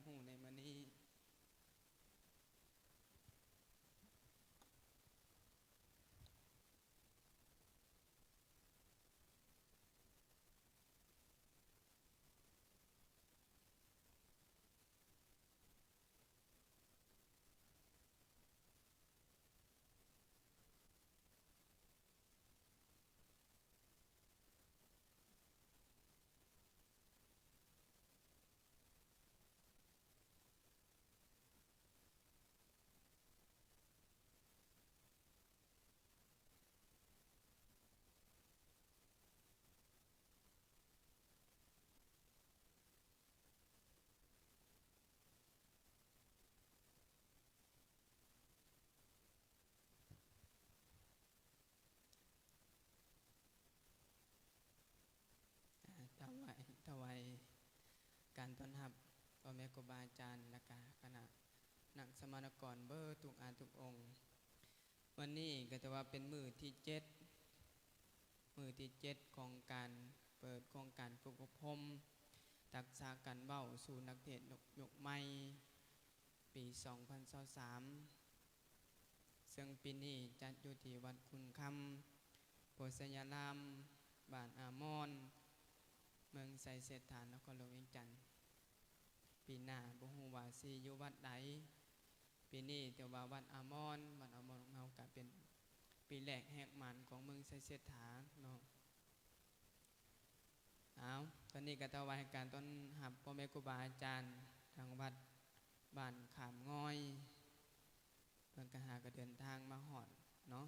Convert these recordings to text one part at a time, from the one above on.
ຮູ້ໃນມື້ນີ້. ອາ ຖວາຍ ຖວາຍການຕ້ອນຮັບພໍ່ແມ່ຄູບາອາຈານ ແລະກະຄະນະນັກສະມະນະກອນເບິດທຸກອານທຸກອົງ. ມື້ນີ້ກໍຖືວ່າເປັນມື້ທີເຈັດ ມື້ທີເຈັດຂອງການເປີດໂຄງການຝຶກອົບຮົມທັກສະການເວົ້າສູ່ນັກເທດຍຸກໃໝ່ ປີສອງພັນຊາວສາມ ເຊິ່ງປີນີ້ຈັດຢູ່ທີ່ວັດຂຸນຄຳໂພໄຊຍາລາມ ບ້ານອາມອນ ເມືອງໄຊເສດຖາ ນະຄອນຫຼວງວຽງຈັນ. ປີໜ້າບໍ່ຮູ້ວ່າຊິຢູ່ວັດໃດ. ປີນີ້ຖືວ່າວັດອາມອນ, ວັດອາມອນຂອງເຮົາກະເປັນປີແລກແຫກໝານຂອງເມືອງໄຊເສດຖາເນາະ. ເອົາ ຕອນນີ້ກະຖວາຍການຕ້ອນຮັບພໍ່ແມ່ຄູບາອາຈານທາງວັດບ້ານຂາມງອຍ ເພິ່ນກະຫາກະເດີນທາງມາຮອດເນາະ.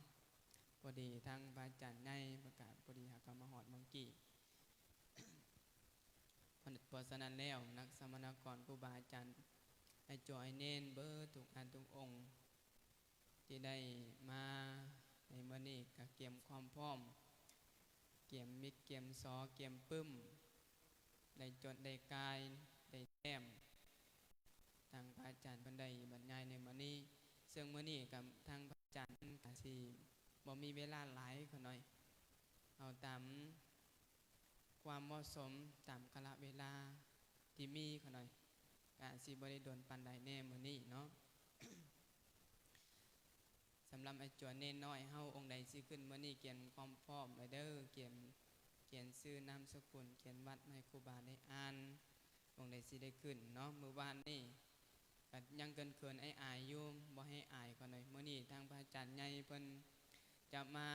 ພໍດີທາງພະອາຈານໃຫຍ່ເພິ່ນກະພໍດີຫາກະມາຮອດເມື່ອກີ້. ເພາະສະນັ້ນແລ້ວ ນັກສະມະນະກອນ ຄູບາອາຈານ ອ້າຍຈົວ ອ້າຍເນນ ເບິດທຸກທ່ານທຸກອົງ ທີ່ໄດ້ມາໃນມື້ນີ້ ກະກຽມຄວາມພ້ອມ ກຽມມິກ ກຽມຊໍ ກຽມປຶ້ມ ໄດ້ຈົດ ໄດ້ກ່າຍ ໄດ້ແຕ້ມ ທາງພະອາຈານເພິ່ນໄດ້ບັນຍາຍໃນມື້ນີ້. ເຊິ່ງມື້ນີ້ກະທາງພະອາຈານກະຊິບໍ່ມີເວລາຫຼາຍຂະນ້ອຍ ເອົາຕາມ ຄວາມເໝາະສົມຕາມກາລະເວລາທີ່ມີຂະນ້ອຍ ກະອາດຊິບໍ່ໄດ້ດົນປານໃດແນ່ມື້ນີ້ເນາະ. ສຳລັບອ້າຍຈົວເນນນ້ອຍເຮົາ ອົງໃດຊິຂຶ້ນມື້ນີ້ກຽມຄວາມພ້ອມແລ້ວເດີ ກຽມ ຂຽນຊື່ນາມສະກຸນ ຂຽນວັດໃຫ້ຄູບາໄດ້ອ່ານ ອົງໃດຊິໄດ້ຂຶ້ນເນາະ. ມື້ວານນີ້ ກະຍັງເຂີນໆ ອາຍໆ ຢູ່ ບໍ່ໃຫ້ອາຍຂະນ້ອຍ. ມື້ນີ້ທາງພະອາຈານໃຫຍ່ເພິ່ນຈະມາ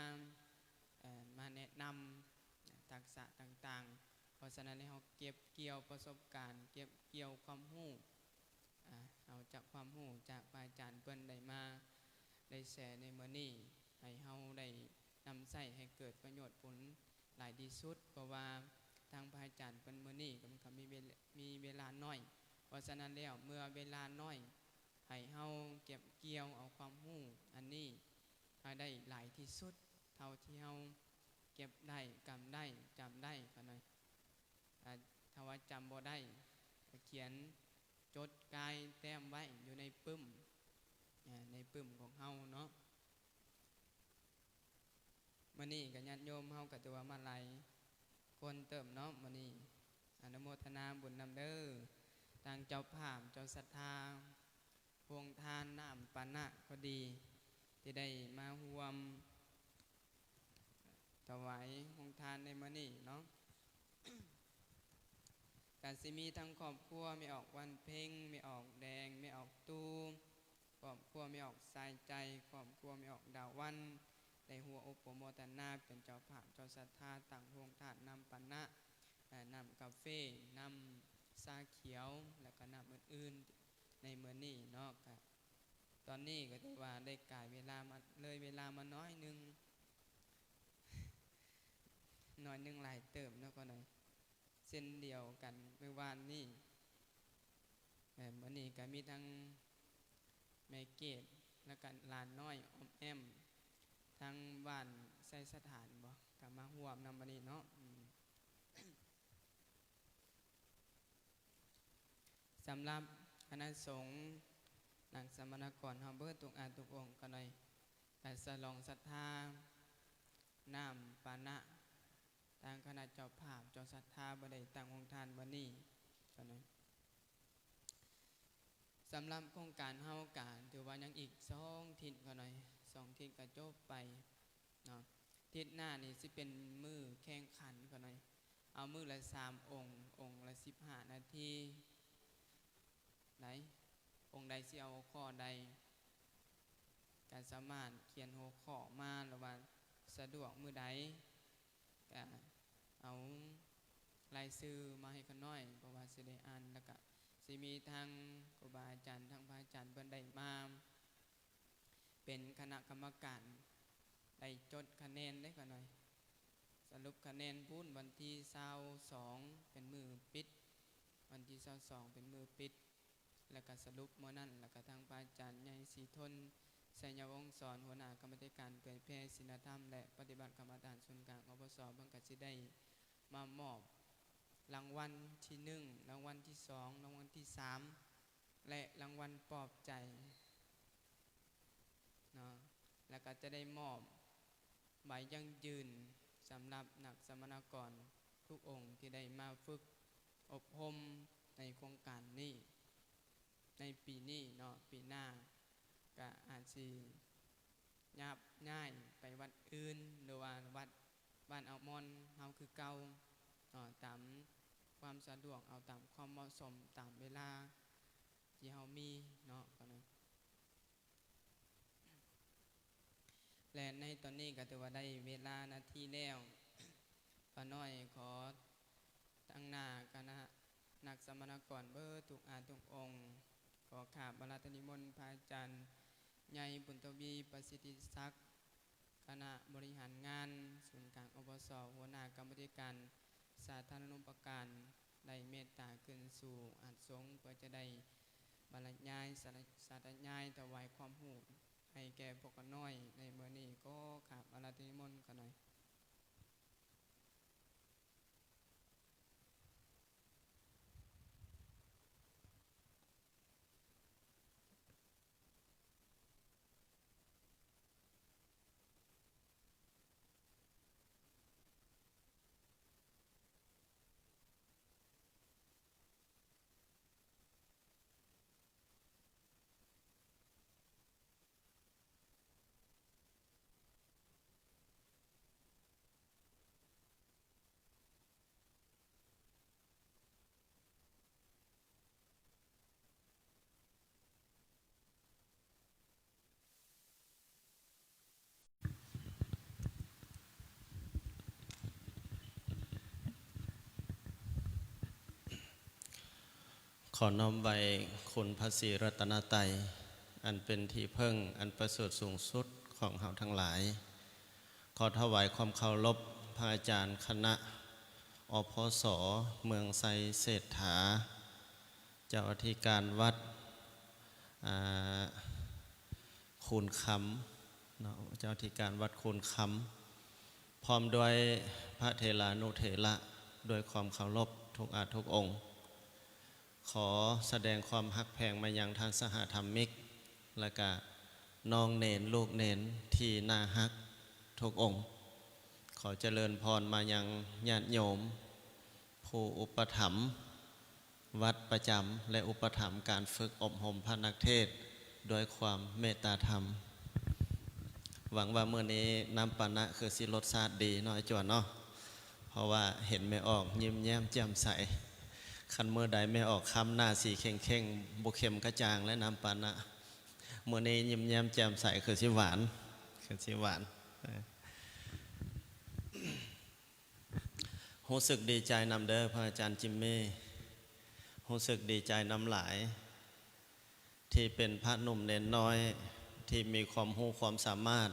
ເອີ ມາແນະນຳທັກສະຕ່າງໆ ເພາະສະນັ້ນແລ້ວ ເຮົາເກັບກ່ຽວປະສົບການ ເກັບກ່ຽວຄວາມຮູ້ ອາ ເອົາຈາກຄວາມຮູ້ຈາກພະອາຈານເພິ່ນໄດ້ມາ ໄດ້ແຊໃນມື້ນີ້ ໃຫ້ເຮົາໄດ້ນຳໃຊ້ໃຫ້ເກີດປະໂຫຍດຜົນ ຫຼາຍທີ່ສຸດ ເພາະວ່າທາງພະອາຈານເພິ່ນມື້ນີ້ກໍມີເວລາ ມີເວລາໜ້ອຍ. ເພາະສະນັ້ນແລ້ວ ເມື່ອເວລາໜ້ອຍ ໃຫ້ເຮົາເກັບກ່ຽວເອົາຄວາມຮູ້ອັນນີ້ໃຫ້ໄດ້ຫຼາຍທີ່ສຸດ ເທົ່າທີ່ເຮົາເກັບໄດ້ ກຳໄດ້ ຈຳໄດ້ຂະນ້ອຍ. ອາ ຖ້າວ່າຈຳບໍ່ໄດ້ ກໍຂຽນ ຈົດ ກ່າຍ ແຕ້ມໄວ້ຢູ່ໃນປຶ້ມ ອາ ໃນປຶ້ມຂອງເຮົາເນາະ. ມື້ນີ້ກໍຍາດໂຍມເຮົາກໍຖືວ່າມາຫຼາຍຄົນເຕີບເນາະ ມື້ນີ້ ອະນຸໂມທະນາບຸນນຳເດີ ທາງເຈົ້າພາບ ເຈົ້າສັດທາ ໂຮງທານນ້ຳປານະກໍດີ ທີ່ໄດ້ມາຮ່ວມຖວາຍໂຮງທານໃນມື້ນີ້ເນາະ. ກະຊິມີທັງຄອບຄົວແມ່ອອກວັນເພັງ, ແມ່ອອກແດງ, ແມ່ອອກຕູ້, ຄອບຄົວແມ່ອອກສາຍໃຈ, ຄອບຄົວແມ່ອອກດາວັນ ໄດ້ຮ່ວມອົບປະໂມທະນາເປັນເຈົ້າພາບເຈົ້າສັດທາຕັ້ງໂຮງທານນ້ຳປານະ, ນ້ຳກາເຟ, ນ້ຳຊາຂຽວ ແລະກະນ້ຳອື່ນໆໃນມື້ນີ້ເນາະ. ກະຕອນນີ້ກໍຖືວ່າໄດ້ກາຍເວລາມາ ເລີຍເວລາມາໜ້ອຍໜຶ່ງ ໜ້ອຍໜຶ່ງຫຼາຍເຕີບເນາະ ກໍໜ້ອຍ ເຊັ່ນດຽວກັນມື້ວານນີ້. ເອີ ມື້ນີ້ກໍມີທັງແມ່ເກດ ແລ້ວກໍຫຼານນ້ອຍອ້ອມແອ້ມ ທາງບ້ານໄຊສະຖານບໍ ກໍມາຮ່ວມນຳມື້ນີ້ເນາະ. ອືມ ສຳລັບຄະນະສົງ ນັກສຳມະນາກອນເຮົາເບິດທຸກອານທຸກອົງ ກໍໄດ້ສະຫຼອງສັດທານ້ຳປານະ ທາງຄະນະເຈົ້າພາບເຈົ້າສັດທາບໍ່ໄດ້ຕັ້ງໂຮງທານມື້ນີ້ ກໍໄດ້ ສຳລັບໂຄງການເຮົາກະຖືວ່າຍັງອີກສອງທິດຂ້ານ້ອຍ, ສອງທິດກະຈົບໄປເນາະ. ທິດໜ້ານີ້ຊິເປັນມື້ແຂ່ງຂັນຂ້ານ້ອຍ, ເອົາມື້ລະສາມອົງ, ອົງລະສິບຫ້ານາທີ. ໃດ ອົງໃດຊິເອົາຂໍ້ໃດ ກະສາມາດຂຽນຫົວຂໍ້ມາ ຫຼືວ່າສະດວກມື້ໃດ ກະເອົາລາຍຊື່ມາໃຫ້ຂ້ານ້ອຍ ເພາະວ່າຊິໄດ້ອ່ານ ແລ້ວກະຊິມີທາງຄູບາອາຈານ ທາງພະອາຈານເພິ່ນໄດ້ມາເປັນຄະນະກຳມະການ ໄດ້ຈົດຄະແນນເດ້ຂ້ານ້ອຍ. ສະຫຼຸບຄະແນນພຸ້ນ ວັນທີຊາວສອງເປັນມື້ປິດ, ວັນທີຊາວສອງເປັນມື້ປິດ ແລ້ວກະສະຫຼຸບມື້ນັ້ນ ແລ້ວກະທາງພະອາຈານໃຫຍ່ ສີທົນ ໄຊຍະວົງສອນ ຫົວໜ້າກຳມາທິການເຜີຍແຜ່ສິນລະທຳ ແລະ ປະຕິບັດກຳມະຖານສູນກາງ ອພສ ເພິ່ນກະຊິໄດ້ມາມອບລາງວັນທີໜຶ່ງ ລາງວັນທີສອງ ລາງວັນທີສາມ ແລະ ລາງວັນປອບໃຈເນາະ ແລ້ວກະຈະໄດ້ມອບ ໃບຢັ້ງຢືນສຳລັບນັກສຳມະນາກອນທຸກອົງທີ່ໄດ້ມາຝຶກອົບຮົມໃນໂຄງການນີ້ ໃນປີນີ້ເນາະ. ປີໜ້າກະອາດຊິຍາບຍ້າຍໄປວັດອື່ນ ຫຼືວ່າວັດບ້ານອາວມອນເຮົາຄືເກົ່າເນາະ ຕາມຄວາມສະດວກ ເອົາຕາມຄວາມເໝາະສົມ ຕາມເວລາທີ່ເຮົາມີເນາະ. ແລະ ໃນຕອນນີ້ກໍຖືວ່າໄດ້ເວລານາທີແລ້ວ. ປ້ານ້ອຍຂໍຕັ້ງໜ້າຄະນະນັກສຳມະນາກອນເບິດທຸກອານທຸກອົງ ຂໍຂາບອາລາທະນິມົນພະອາຈານໃຫຍ່ ບຸນທະວີ ປະສິດທິສັກ ຄະນະບໍລິຫານງານສູນກາງ ອພສ ຫົວໜ້າກຳມາທິການສາທາລະນຸປະການ ໄດ້ເມດຕາຂຶ້ນສູ່ອານສົງ ເພື່ອຈະໄດ້ບັນລະຍາຍ ສາທະ ສາທະຍາຍຖວາຍຄວາມຮູ້ ໃຫ້ແກ່ພວກຂ້ານ້ອຍໃນມື້ນີ້. ຂໍຂາບອາລາທະນິມົນຂ້ານ້ອຍ. ຂໍນ້ອມໄຫວ້ຄຸນພະສີລັດຕະນະໄຕ ອັນເປັນທີ່ເພິ່ງອັນປະເສີດສູງສຸດຂອງເຮົາທັງຫຼາຍ. ຂໍຖວາຍຄວາມເຄົາລົບພະອາຈານຄະນະ ອພສ ເມືອງໄຊເສດຖາ ເຈົ້າອະທິການວັດ ອາ ຄູນຄຳເນາະ ເຈົ້າອະທິການວັດຄູນຄຳ ພ້ອມດ້ວຍພະເຖລານຸເຖລະ ດ້ວຍຄວາມເຄົາລົບທຸກອາດທຸກອົງ. ຂໍສະແດງຄວາມຮັກແພງມາຍັງທ່ານສະຫະທຳມິກ ແລະກະນ້ອງເນນ ລູກເນນທີ່ໜ້າຮັກທຸກອົງ. ຂໍຈະເລີນພອນມາຍັງຍາດໂຍມຜູ້ອຸປະຖຳ ວັດປະຈຳ ແລະ ອຸປະຖຳການຝຶກອົບຮົມພະນັກເທດດ້ວຍຄວາມເມດຕາທຳ. ຫວັງວ່າມື້ນີ້ນ້ຳປານະຄືຊິລົດຊາດດີເນາະ ອ້າຍຈວນເນາະ ເພາະວ່າເຫັນແມ່ອອກຍິ້ມແຍ້ມແຈ່ມໃສ. ຄັນມື້ໃດແມ່ອອກຄຳໜ້າສີເຄັ່ງໆ ບໍ່ເຂັ້ມກະຈ່າງແລະນ້ຳປານະ, ມື້ນີ້ຍິ້ມແຍ້ມແຈ່ມໃສ ຄືຊິຫວານ ຄືຊິຫວານ. ຮູ້ສຶກດີໃຈນຳເດີພະອາຈານຈິມມີ, ຮູ້ສຶກດີໃຈນຳຫຼາຍ ທີ່ເປັນພະໜຸ່ມເນນນ້ອຍທີ່ມີຄວາມຮູ້ຄວາມສາມາດ,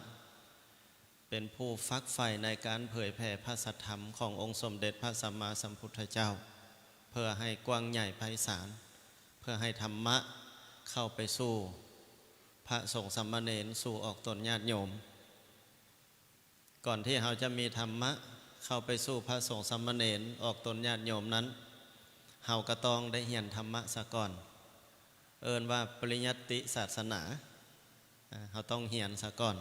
ເປັນຜູ້ຝັກໃຝ່ໃນການເຜີຍແຜ່ພະສັດທຳຂອງອົງສົມເດັດພະສຳມາສຳພຸດທະເຈົ້າ ເພື່ອໃຫ້ກວ້າງໃຫຍ່ໄພສານ, ເພື່ອໃຫ້ທຳມະເຂົ້າໄປສູ່ພະສົງສາມະເນນ, ສູ່ອອກຕົນຍາດໂຍມ. ກ່ອນທີ່ເຮົາຈະມີທຳມະເຂົ້າໄປສູ່ພະສົງສາມະເນນ ອອກຕົນຍາດໂຍມນັ້ນ, ເຮົາກໍຕ້ອງໄດ້ຮຽນທຳມະສາກ່ອນ, ເອີ້ນວ່າປະລິຍັດຕິສາສະໜາ. ອາ ເຮົາຕ້ອງຮຽນສາກ່ອນ.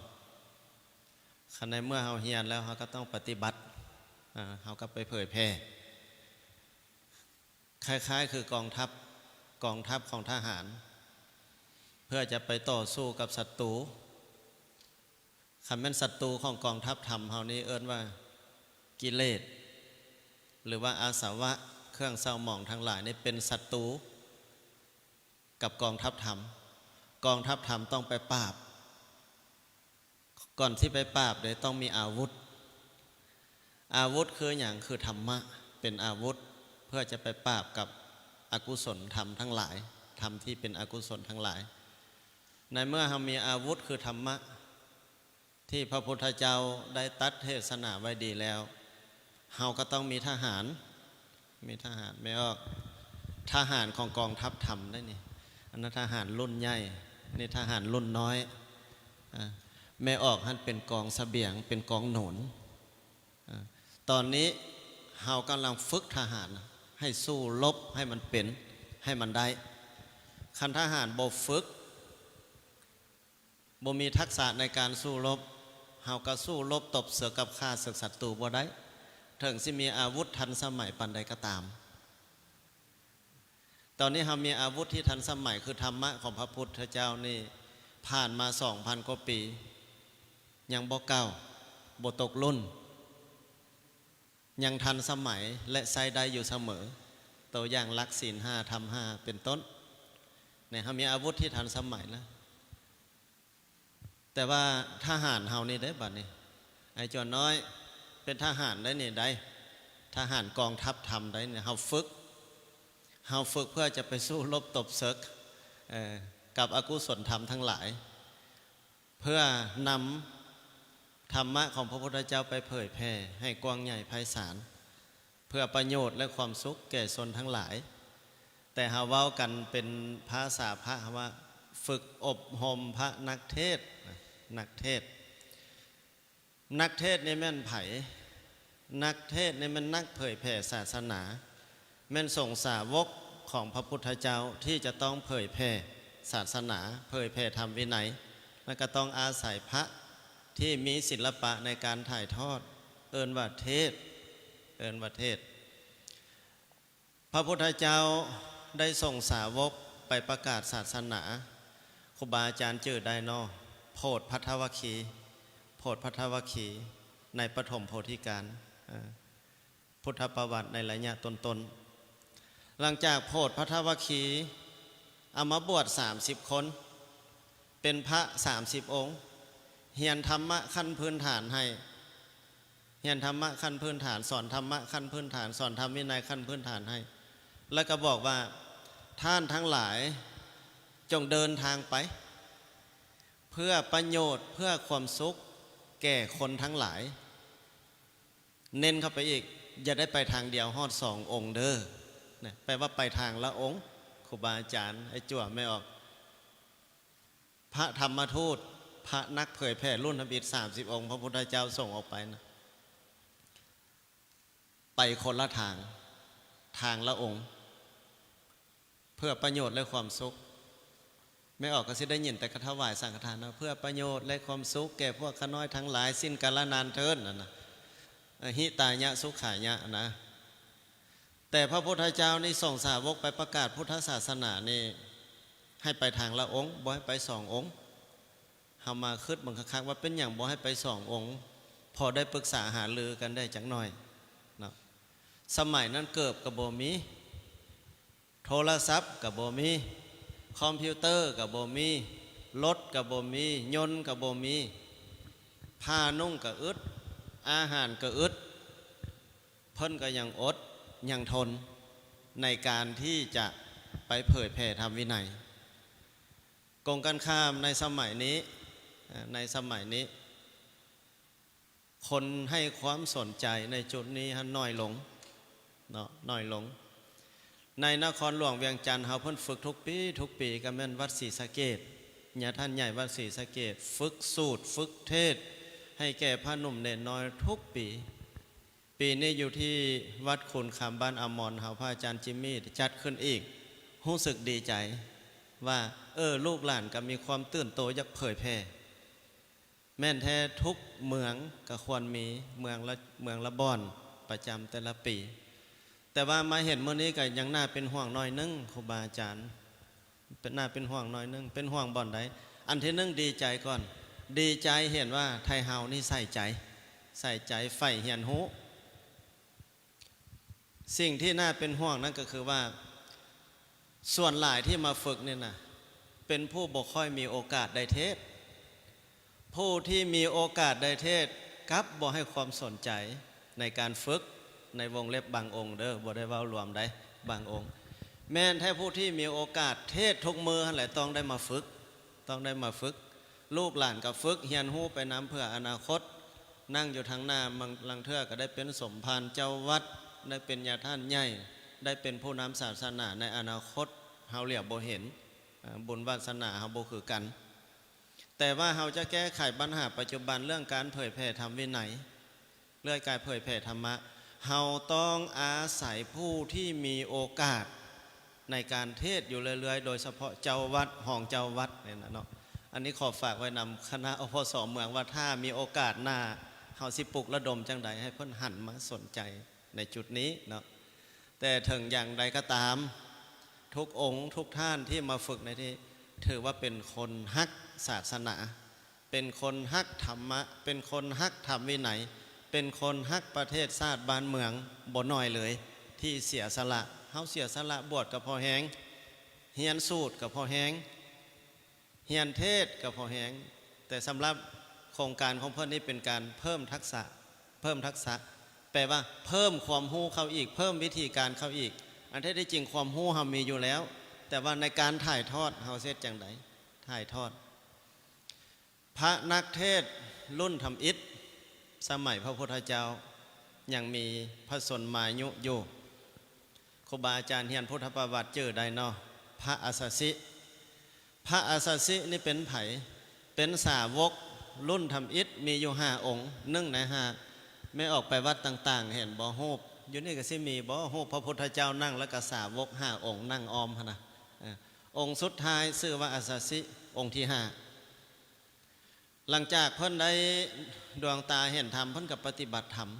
ຄັນໃນເມື່ອເຮົາຮຽນແລ້ວ ເຮົາກໍຕ້ອງປະຕິບັດ, ອາ ເຮົາກໍໄປເຜີຍແຜ່. ຄ້າຍໆຄືກອງທັບ, ກອງທັບຂອງທະຫານ ພື່ອຈະໄປຕໍ່ສູ້ກັບສັດຕູ. ຄັນແມ່ນສັດຕູຂອງກອງທັບທຳເຮົານີ້ເອີ້ນວ່າກິເລດ ຫຼືວ່າອາສະວະ ເຄື່ອງເສົ້າໝອງທັງຫຼາຍນີ້ເປັນສັດຕູກັບກອງທັບທຳ. ກອງທັບທຳຕ້ອງໄປປາບ. ກ່ອນທີ່ໄປປາບເດ້ ຕ້ອງມີອາວຸດ. ອາວຸດຄືຫຍັງ? ຄືທຳມະ ເປັນອາວຸດເພື່ອຈະໄປປາບກັບອະກຸສົນທຳທັງຫຼາຍ, ທຳທີ່ເປັນອະກຸສົນທັງຫຼາຍ. ໃນເມື່ອເຮົາມີອາວຸດຄືທຳມະ ທີ່ພະພຸດທະເຈົ້າໄດ້ຕັດເທດສະໜາໄວ້ດີແລ້ວ, ເຮົາກໍຕ້ອງມີທະຫານ, ມີທະຫານ ແມ່ອອກ ທະຫານຂອງກອງທັບທຳໄດ໋ນີ້. ອັນນັ້ນທະຫານລຸ້ນໃຫຍ່, ນີ້ທະຫານລຸ້ນນ້ອຍ. ອາ ແມ່ອອກຫັ້ນເປັນກອງສະບຽງ, ເປັນກອງໜູນ. ອາ ຕອນນີ້ເຮົາກຳລັງຝຶກທະຫານໃຫ້ສູ້ລົບ ໃຫ້ມັນເປັນ ໃຫ້ມັນໄດ້. ຄັນທະຫານບໍ່ຝຶກ, ບໍ່ມີທັກສະໃນການສູ້ລົບ, ເຮົາກໍສູ້ລົບຕົບເສິກກັບຂ້າເສິກສັດຕູບໍ່ໄດ້, ເຖິງຊິມີອາວຸດທັນສະໄໝປານໃດກໍຕາມ. ຕອນນີ້ເຮົາມີອາວຸດທີ່ທັນສະໄໝ ຄືທຳມະຂອງພະພຸດທະເຈົ້ານີ້ ຜ່ານມາສອງພັນກວ່າປີ ຍັງບໍ່ເກົ່າ, ບໍ່ຕົກລຸ້ນ, ຍັງທັນສະໄໝ ແລະ ໃຊ້ໄດ້ຢູ່ສະເໝີ. ຕົວຢ່າງຫຼັກສິນຫ້າ ທຳຫ້າ ເປັນຕົ້ນ. ນີ້ເຮົາມີອາວຸດທີ່ທັນສະໄໝແລ້ວ. ແຕ່ວ່າທະຫານເຮົານີ້ເດ້ ບັດນີ້ ໄອ້ຈົວນ້ອຍເປັນທະຫານໄດ໋ນີ້ ໄດ້ ທະຫານກອງທັບທຳໄດ໋ນີ້ ເຮົາຝຶກ, ເຮົາຝຶກເພື່ອຈະໄປສູ້ລົບຕົບເສິກ ເອີ ກັບອະກຸສົນທຳທັງຫຼາຍ ເພື່ອນຳທຳມະຂອງພະພຸດທະເຈົ້າໄປເຜີຍແຜ່ໃຫ້ກວ້າງໃຫຍ່ໄພສານ ເພື່ອປະໂຫຍດ ແລະ ຄວາມສຸກແກ່ຊົນທັງຫຼາຍ. ແຕ່ເຮົາເວົ້າກັນເປັນພາສາພະ ເຮົາວ່າຝຶກອົບຮົມພະນັກເທດ, ນັກເທດ. ນັກເທດນີ້ແມ່ນໃຜ? ນັກເທດນີ້ແມ່ນນັກເຜີຍແຜ່ສາສະໜາ, ແມ່ນສົງສາວົກຂອງພະພຸດທະເຈົ້າທີ່ຈະຕ້ອງເຜີຍແຜ່ສາສະໜາ, ເຜີຍແຜ່ທຳວິໄນ, ແລ້ວກໍຕ້ອງອາໄສພະທີ່ມີສິນລະປະໃນການຖ່າຍທອດ, ເອີ້ນວ່າເທດ, ເອີ້ນວ່າເທດ. ພະພຸດທະເຈົ້າໄດ້ສົ່ງສາວົກໄປປະກາດສາສະໜາ, ຄູບາອາຈານຈື່ໄດ້ເນາະ, ໂພດພັດທະວັກຄີ, ໂພດພັດທະວັກຄີໃນປະຖົມໂພທິການ, ເອີ ພຸດທະປະຫວັດໃນໄລຍະຕົ້ນໆ. ຫຼັງຈາກໂພດພັດທະວັກຄີເອົາມາບວດສາມສິບຄົນ, ເປັນພະສາມສິບອົງ, ຮຽນທຳມະຂັ້ນພື້ນຖານໃຫ້, ຮຽນທຳມະຂັ້ນພື້ນຖານ, ສອນທຳມະຂັ້ນພື້ນຖານ, ສອນທຳວິໄນຂັ້ນພື້ນຖານໃຫ້, ແລ້ວກໍບອກວ່າ ທ່ານທັງຫຼາຍຈົ່ງເດີນທາງໄປ ເພື່ອປະໂຫຍດ, ເພື່ອຄວາມສຸກແກ່ຄົນທັງຫຼາຍ. ເນັ້ນເຂົ້າໄປອີກ, ຢ່າໄດ້ໄປທາງດຽວຮອດສອງອົງເດີ, ນະ, ແປວ່າໄປທາງລະອົງ. ຄູບາອາຈານ ໄອ້ຈົວແມ່ອອກ, ພະທຳມະທູດ, ພະນັກເຜີຍແຜ່ລຸ້ນທຳອິດສາມສິບອົງ ພະພຸດທະເຈົ້າສົ່ງອອກໄປນະ, ໄປຄົນລະທາງ, ທາງລະອົງ. ເພື່ອປະໂຫຍດ ແລະ ຄວາມສຸກ. ແມ່ອອກກໍຊິໄດ້ຍິນແຕ່ກະຖວາຍສັງຄະທານເນາະ, ເພື່ອປະໂຫຍດ ແລະ ຄວາມສຸກແກ່ພວກຂ້ານ້ອຍທັງຫຼາຍ ສິ້ນກາລະນານເທີນ, ນັ້ນນະ, ຫິຕາຍະ ສຸຂາຍະນະ. ແຕ່ພະພຸດທະເຈົ້ານີ້ສົ່ງສາວົກໄປປະກາດພຸດທະສາສະໜານີ້ ໃຫ້ໄປທາງລະອົງ, ບໍ່ໃຫ້ໄປສອງອົງ. ເຮົາມາຄິດເບິ່ງຄັກໆ ວ່າເປັນຫຍັງບໍ່ໃຫ້ໄປສອງອົງ, ພໍໄດ້ປຶກສາຫາລືກັນໄດ້ຈັກໜ້ອຍເນາະ. ສະໄໝນັ້ນເກີບກໍບໍ່ມີ, ໂທລະສັບກໍບໍ່ມີ, ຄອມພິວເຕີກໍບໍ່ມີ, ລົດກໍບໍ່ມີ, ຍົນກໍບໍ່ມີ, ຜ້ານຸ່ງກໍອຶດ, ອາຫານກໍອຶດ, ເພິ່ນກໍຍັງອົດຍັງທົນໃນການທີ່ຈະໄປເຜີຍແຜ່ທຳວິໄນ. ກົງກັນຂ້າມໃນສະໄໝນີ້, ໃນສະໄໝນີ້ ຄົນໃຫ້ຄວາມສົນໃຈໃນຈຸດນີ້ຫັ້ນໜ້ອຍລົງເນາະ, ໜ້ອຍລົງ. ໃນນະຄອນຫຼວງວຽງຈັນເຮົາ ເພິ່ນຝຶກທຸກປີ, ທຸກປີກໍແມ່ນວັດສີສະເກດ, ຍາທ່ານໃຫຍ່ວັດສີສະເກດ ຝຶກສູດ, ຝຶກເທດໃຫ້ແກ່ພະໜຸ່ມເນນນ້ອຍທຸກປີ. ປີນີ້ຢູ່ທີ່ວັດຄູນຄຳບ້ານອາມອນເຮົາ, ພະອາຈານຈິມມີຈັດຂຶ້ນອີກ, ຮູ້ສຶກດີໃຈວ່າ ເອີ ລູກຫຼານກໍມີຄວາມຕື່ນໂຕຢາກເຜີຍແຜ່. ແມ່ນແທ້, ທຸກເມືອງກໍຄວນມີ, ເມືອງລະ, ເມືອງລະບ່ອນ ປະຈຳແຕ່ລະປີ. ແຕ່ວ່າມາເຫັນມື້ນີ້ກໍຍັງໜ້າເປັນຫ່ວງໜ້ອຍໜຶ່ງ, ຄູບາອາຈານ ເປັນໜ້າເປັນຫ່ວງໜ້ອຍໜຶ່ງ. ເປັນຫ່ວງບ່ອນໃດ? ອັນທີໜຶ່ງ ດີໃຈກ່ອນ, ດີໃຈເຫັນວ່າໄທເຮົານີ້ໃສ່ໃຈ, ໃສ່ໃຈໃຝ່ຮຽນຮູ້. ສິ່ງທີ່ໜ້າເປັນຫ່ວງນັ້ນກໍຄືວ່າ ສ່ວນຫຼາຍທີ່ມາຝຶກນີ້ນະ ເປັນຜູ້ບໍ່ຄ່ອຍມີໂອກາດໄດ້ເທດ. ຜູ້ທີ່ມີໂອກາດໄດ້ເທດ ກັບບໍ່ໃຫ້ຄວາມສົນໃຈໃນການຝຶກ, ໃນວົງເລັບບາງອົງເດີ້, ບໍ່ໄດ້ເວົ້າລວມໃດ໋, ບາງອົງ. ແມ່ນແທ້ຜູ້ທີ່ມີໂອກາດເທດທຸກມື້ຫັ້ນແຫຼະ ຕ້ອງໄດ້ມາຝຶກ, ຕ້ອງໄດ້ມາຝຶກ. ລູກຫຼານກໍຝຶກຮຽນຮູ້ໄປນຳເພື່ອອະນາຄົດ. ນັ່ງຢູ່ທາງໜ້າ ບາງ ລາງເທື່ອກໍໄດ້ເປັນສົມພານເຈົ້າວັດ, ໄດ້ເປັນຍາທ່ານໃຫຍ່, ໄດ້ເປັນຜູ້ນຳສາສະໜາໃນອະນາຄົດ, ເຮົາຫຼຽວບໍ່ເຫັນ, ອາ, ບຸນວາສະໜາເຮົາບໍ່ຄືກັນ. ແຕ່ວ່າເຮົາຈະແກ້ໄຂບັນຫາປັດຈຸບັນເລື່ອງການເຜີຍແຜ່ທຳວິໄນ, ເລື່ອງການເຜີຍແຜ່ທຳມະ, ເຮົາຕ້ອງອາໄສຜູ້ທີ່ມີໂອກາດໃນການເທດຢູ່ເລື້ອຍໆ, ໂດຍສະເພາະເຈົ້າວັດ, ຮອງເຈົ້າວັດນີ້ນະເນາະ. ອັນນີ້ຂໍຝາກໄວ້ນຳຄະນະ ອພສ ເມືອງ ວ່າຖ້າມີໂອກາດໜ້າ ເຮົາຊິປຸກລະດົມຈັ່ງໃດໃຫ້ເພິ່ນຫັນມາສົນໃຈໃນຈຸດນີ້ເນາະ. ແຕ່ເຖິງຢ່າງໃດກໍຕາມ, ທຸກອົງ, ທຸກທ່ານທີ່ມາຝຶກໃນທີ່, ຖືວ່າເປັນຄົນຮັກສາສະໜາ, ເປັນຄົນຮັກທຳມະ, ເປັນຄົນຮັກທຳວິໄນ, ເປັນຄົນຮັກປະເທດຊາດບ້ານເມືອງບໍ່ໜ້ອຍເລີຍ ທີ່ເສຍສະຫຼະ. ເຮົາເສຍສະຫຼະບວດກໍພໍແຮງ, ຮຽນສູດກໍພໍແຮງ, ຮຽນເທດກໍພໍແຮງ. ແຕ່ສຳລັບໂຄງການຂອງເພິ່ນນີ້ເປັນການເພີ່ມທັກສະ, ເພີ່ມທັກສະ, ແປວ່າເພີ່ມຄວາມຮູ້ເຂົ້າອີກ, ເພີ່ມວິທີການເຂົ້າອີກ. ອັນແທ້ທີ່ຈິງຄວາມຮູ້ເຮົາມີຢູ່ແລ້ວ, ແຕ່ວ່າໃນການຖ່າຍທອດເຮົາເຮັດຈັ່ງໃດ? ຖ່າຍທອດ. ພະນັກເທດລຸ້ນທຳອິດ ສະໄໝພະພຸດທະເຈົ້າຍັງມີພະຊົນມາຍຸຢູ່. ຄູບາອາຈານຮຽນພຸດທະປະຫວັດຈື່ໄດ້ເນາະ, ພະອັດສະຊິ. ພະອັດສະຊິນີ້ເປັນໃຜ? ເປັນສາວົກລຸ້ນທຳອິດ ມີຢູ່ຫ້າອົງ, ໜຶ່ງໃນຫ້າ. ແມ່ອອກໄປວັດຕ່າງໆ ເຫັນບໍ່? ຮູບຢູ່ນີ້ກໍຊິມີບໍ່? ຮູບພະພຸດທະເຈົ້ານັ່ງ ແລ້ວກໍສາວົກຫ້າອົງນັ່ງອ້ອມຫັ້ນນະ. ເອີ ອົງສຸດທ້າຍຊື່ວ່າອັດສະຊິ, ອົງທີຫ້າ. ຫຼັງຈາກເພິ່ນໄດ້ດວງຕາເຫັນທຳ, ເພິ່ນກໍປະຕິບັດທຳ.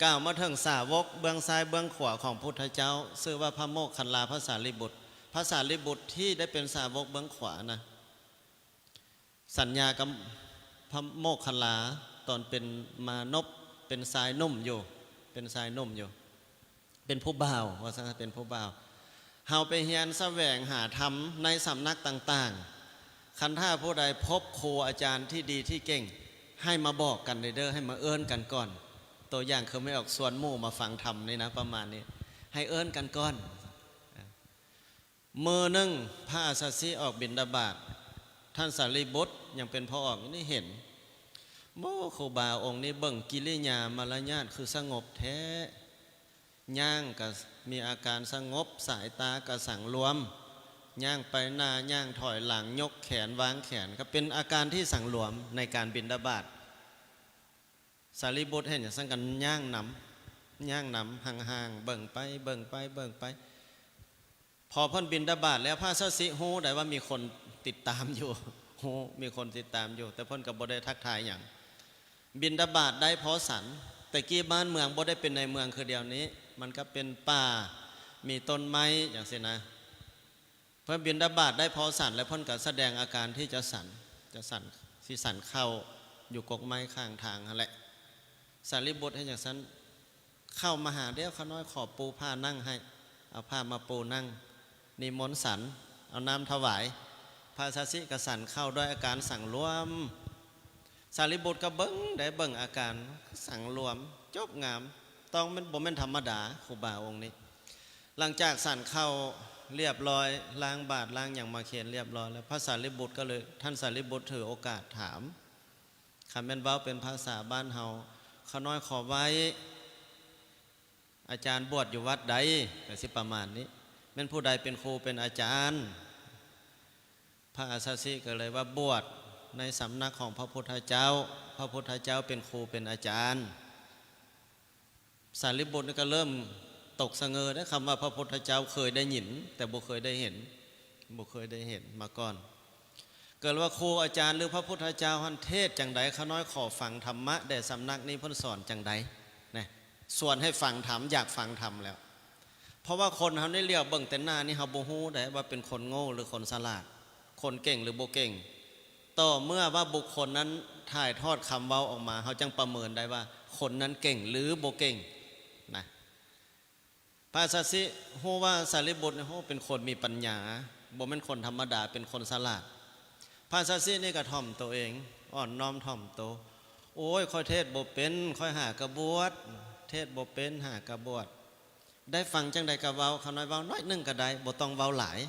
ກ່າວມາເຖິງສາວົກເບື້ອງຊ້າຍເບື້ອງຂວາຂອງພຸດທະເຈົ້າ, ຊື່ວ່າພະໂມກຄັນລາ, ພະສາລີບຸດ. ພະສາລີບຸດທີ່ໄດ້ເປັນສາວົກເບື້ອງຂວານະ, ສັນຍາກັບພະໂມກຄັນລາຕອນເປັນມານົບ, ເປັນຊາຍໜຸ່ມຢູ່, ເປັນຊາຍໜຸ່ມຢູ່. ເປັນຜູ້ບ່າວ, ວ່າຊັ້ນ, ເປັນຜູ້ບ່າວ. ເຮົາໄປຮຽນສະແຫວງຫາທຳໃນສຳນັກຕ່າງໆ. ຄັນຖ້າຜູ້ໃດພົບຄູອາຈານທີ່ດີທີ່ເກັ່ງ, ໃຫ້ມາບອກກັນເດີ້, ໃຫ້ມາເອີ້ນກັນກ່ອນ. ຕົວຢ່າງຄືແມ່ອອກຊວນໝູ່ມາຟັງທຳນີ້ນະ, ປະມານນີ້, ໃຫ້ເອີ້ນກັນກ່ອນ. ມື້ໜຶ່ງ ພະອັດສະຊິອອກບິນທະບາດ, ທ່ານສາລີບຸດຍັງເປັນພໍ່ອອກຢູ່ນີ້ເຫັນ, ໂອ້ ຄູບາອົງນີ້ເບິ່ງກິລິຍາມາລະຍາດຄືສະຫງົບແທ້, ຍ່າງກໍມີອາການສະຫງົບ, ສາຍຕາກໍສັງລວມ, ຍ່າງໄປໜ້າ, ຍ່າງຖອຍຫຼັງ, ຍົກແຂນ, ວາງແຂນ, ກໍເປັນອາການທີ່ສັງລວມໃນການບິນທະບາດ. ສາລີບຸດເຫັນຈັ່ງຊັ້ນກໍຍ່າງນຳ, ຍ່າງນຳຫ່າງໆ, ເບິ່ງໄປ, ເບິ່ງໄປ, ເບິ່ງໄປ. ພໍເພິ່ນບິນທະບາດແລ້ວ, ພະອັດສະຊິຮູ້ໄດ້ວ່າມີຄົນຕິດຕາມຢູ່, ຮູ້ມີຄົນຕິດຕາມຢູ່, ແຕ່ເພິ່ນກໍບໍ່ໄດ້ທັກທາຍຫຍັງ. ບິນທະບາດໄດ້ພໍສັນ, ແຕ່ກີ້ບ້ານເມືອງບໍ່ໄດ້ເປັນໃນເມືອງຄືດຽວນີ້, ມັນກໍເປັນປ່າ, ມີຕົ້ນໄມ້ຈັ່ງຊີ້ນະ. ເພິ່ນບິນທະບາດໄດ້ພໍສັນແລ້ວ ເພິ່ນກໍສະແດງອາການທີ່ຈະສັນ, ຈະສັນ, ຊິສັນເຂົ້າຢູ່ກົກໄມ້ຂ້າງທາງຫັ້ນແຫຼະ. ສາລີບຸດເຮັດຈັ່ງຊັ້ນ, ເຂົ້າມາຫາເດ້, ຂ້ານ້ອຍຂໍປູຜ້ານັ່ງໃຫ້, ເອົາຜ້າມາປູນັ່ງ, ນິມົນສັນ, ເອົານ້ຳຖວາຍ. ພະອັດສະຊິກໍສັນເຂົ້າດ້ວຍອາການສັງລວມ. ສາລີບຸດກໍເບິ່ງໄດ້, ເບິ່ງອາການສັງລວມ, ຈົບງາມ, ຕ້ອງແມ່ນ, ບໍ່ແມ່ນທຳມະດາ, ຄູບາອົງນີ້. ຫຼັງຈາກສັນເຂົ້າລຽບລ້ອຍ, ລ້າງບາດລ້າງຫຍັງມາເຄນລຽບລ້ອຍແລ້ວ, ພະສາລີບຸດກໍເລີຍ, ທ່ານສາລີບຸດຖືໂອກາດຖາມ, ຄັນແມ່ນເວົ້າເປັນພາສາບ້ານເຮົາ, ຂ້ານ້ອຍຂໍໄຫວ້, ອາຈານບວດຢູ່ວັດໃດ? ກໍຊິປະມານນີ້. ແມ່ນຜູ້ໃດເປັນຄູເປັນອາຈານ? ພະອັດສະຊິກໍເລີຍວ່າ ບວດໃນສຳນັກຂອງພະພຸດທະເຈົ້າ, ພະພຸດທະເຈົ້າເປັນຄູເປັນອາຈານ. ສາລີບຸດກໍເລີ່ມຕົກສະເຫງີເດ້, ຄຳວ່າພະພຸດທະເຈົ້າເຄີຍໄດ້ຍິນ ແຕ່ບໍ່ເຄີຍໄດ້ເຫັນ, ບໍ່ເຄີຍໄດ້ເຫັນມາກ່ອນ. ເກີດວ່າຄູອາຈານ ຫຼື ພະພຸດທະເຈົ້າຫັ້ນເທດຈັ່ງໃດ, ຂ້ານ້ອຍຂໍຟັງທຳມະແດ່, ສຳນັກນີ້ເພິ່ນສອນຈັ່ງໃດ? ນະ, ຊວນໃຫ້ຟັງທຳ, ຢາກຟັງທຳແລ້ວ. ເພາະວ່າຄົນເຮົານີ້ຫຼຽວເບິ່ງແຕ່ໜ້ານີ້ ເຮົາບໍ່ຮູ້ໄດ໋ວ່າເປັນຄົນໂງ່ ຫຼື ຄົນສະຫຼາດ, ຄົນເກັ່ງ ຫຼື ບໍ່ເກັ່ງ. ຕໍ່ເມື່ອວ່າບຸກຄົນນັ້ນຖ່າຍທອດຄຳເວົ້າອອກມາ ເຮົາຈັ່ງປະເມີນໄດ້ວ່າຄົນນັ້ນເກັ່ງ ຫຼື ບໍ່ເກັ່ງນະ. ພະອັດສະຊິຮູ້ວ່າສາລີບຸດນີ້ ໂອ້ ເປັນຄົນມີປັນຍາ, ບໍ່ແມ່ນຄົນທຳມະດາ, ເປັນຄົນສະຫຼາດ. ພະອັດສະຊິນີ້ກໍຖ່ອມໂຕເອງ, ອ່ອນນ້ອມຖ່ອມໂຕ. ໂອ້ຍ ຂ້ອຍເທດບໍ່ເປັນ, ຂ້ອຍຫາກະບວດ, ເທດບໍ່ເປັນ, ຫາກະບວດ. ໄດ້ຟັງຈັ່ງໃດກໍເວົ້າ, ຂ້ານ້ອຍເວົ້າໜ້ອຍໜຶ່ງກໍໄດ້, ບໍ່ຕ້ອງເວົ້າຫຼາຍ.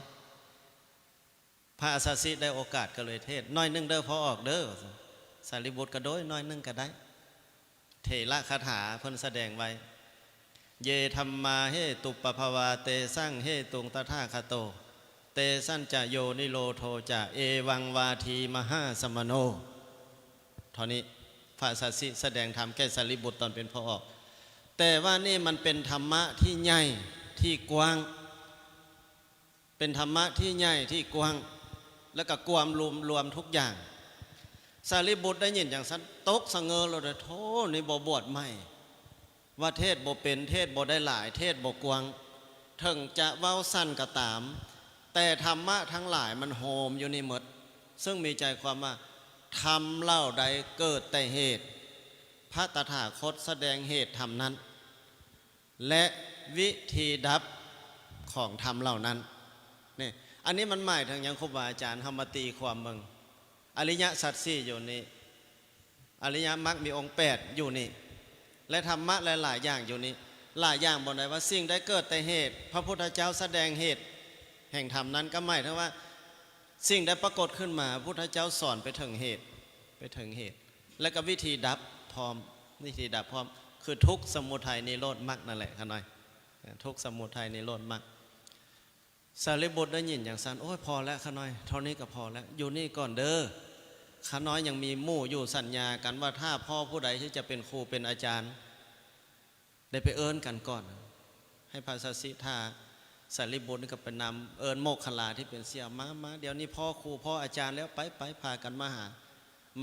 ພະອັດສະຊິໄດ້ໂອກາດກໍເລີຍເທດ, ໜ້ອຍໜຶ່ງເດີພໍ່ອອກເດີ. ສາລີບຸດກໍໂດຍ, ໜ້ອຍໜຶ່ງກໍໄດ້. ເຖລະຄາຖາເພິ່ນສະແດງໄວ້, ເຢ ທຳມາ ເຫຕຸປະພະວາ ເຕສັງ ເຫຕຸງ ຕະຖາຄະໂຕ ເຕສັນຈະ ໂຍນິໂຣໂທຈະ ເອວັງ ວາທີ ມະຫາສະມະໂນ. ເທົ່ານີ້ ພະອັດສະຊິສະແດງທຳແກ່ສາລີບຸດຕອນເປັນພໍ່ອອກ. ແຕ່ວ່ານີ້ມັນເປັນທຳມະທີ່ໃຫຍ່ ທີ່ກວ້າງ, ເປັນທຳມະທີ່ໃຫຍ່ທີ່ກວ້າງ ແລະ ກໍກວມລວມ ລວມທຸກຢ່າງ. ສາລີບຸດໄດ້ຍິນຈັ່ງຊັ້ນ ຕົກສະເຫງີໂລດ, ໂທ້ ນີ້ບໍ່ບວດໃໝ່ ວ່າເທດບໍ່ເປັນ, ເທດບໍ່ໄດ້ຫຼາຍ, ເທດບໍ່ກວ້າງ, ເຖິງຈະເວົ້າສັ້ນກໍຕາມ, ແຕ່ທຳມະທັງຫຼາຍມັນໂຮມຢູ່ນີ້ໝົດ, ເຊິ່ງມີໃຈຄວາມວ່າ ທຳເຫຼົ່າໃດເກີດແຕ່ເຫດ, ພະຕະຖາຄົດສະແດງເຫດທຳນັ້ນ ແລະ ວິທີດັບຂອງທຳເຫຼົ່ານັ້ນ. ນີ້ ອັນນີ້ມັນໝາຍເຖິງຫຍັງ? ຄູບາອາຈານເຮົາມາຕີຄວາມເບິ່ງ ອະລິຍະສັດສີ່ຢູ່ນີ້, ອະລິຍະມັກມີອົງແປດຢູ່ນີ້ ແລະ ທຳມະຫຼາຍໆຢ່າງຢູ່ນີ້. ຫຼາຍຢ່າງບ່ອນໃດວ່າ ສິ່ງໃດເກີດແຕ່ເຫດ, ພະພຸດທະເຈົ້າສະແດງເຫດແຫ່ງທຳນັ້ນ, ກໍໝາຍເຖິງວ່າ ສິ່ງໃດປາກົດຂຶ້ນມາ, ພະພຸດທະເຈົ້າສອນໄປເຖິງເຫດ, ໄປເຖິງເຫດ, ແລະ ກໍວິທີດັບພ້ອມ, ວິທີດັບພ້ອມ ຄືທຸກ, ສະມຸໄທ, ນິໂຣດ, ມັກນັ້ນແຫຼະ ຂ້ານ້ອຍ. ທຸກ, ສະມຸໄທ, ນິໂຣດ, ມັກ. ສາລີບຸດໄດ້ຍິນຢ່າງຊັ້ນ, ໂອ້ຍ ພໍແລ້ວຂ້ານ້ອຍ, ເທົ່ານີ້ກໍພໍແລ້ວ, ຢູ່ນີ້ກ່ອນເດີ. ຂ້ານ້ອຍຍັງມີໝູ່ຢູ່, ສັນຍາກັນວ່າຖ້າພໍ້ຜູ້ໃດທີ່ຈະເປັນຄູເປັນອາຈານ, ໄດ້ໄປເອີ້ນກັນກ່ອນ, ໃຫ້ພະອັດສະຊິຖ້າ. ສາລີບຸດນີ້ກໍໄປນຳເອີ້ນໂມກຄະລາທີ່ເປັນສ່ຽວ, ມາ, ມາ, ດຽວນີ້ພໍ້ຄູ, ພໍ້ອາຈານແລ້ວ, ໄປ, ໄປ, ພາກັນມາຫາ.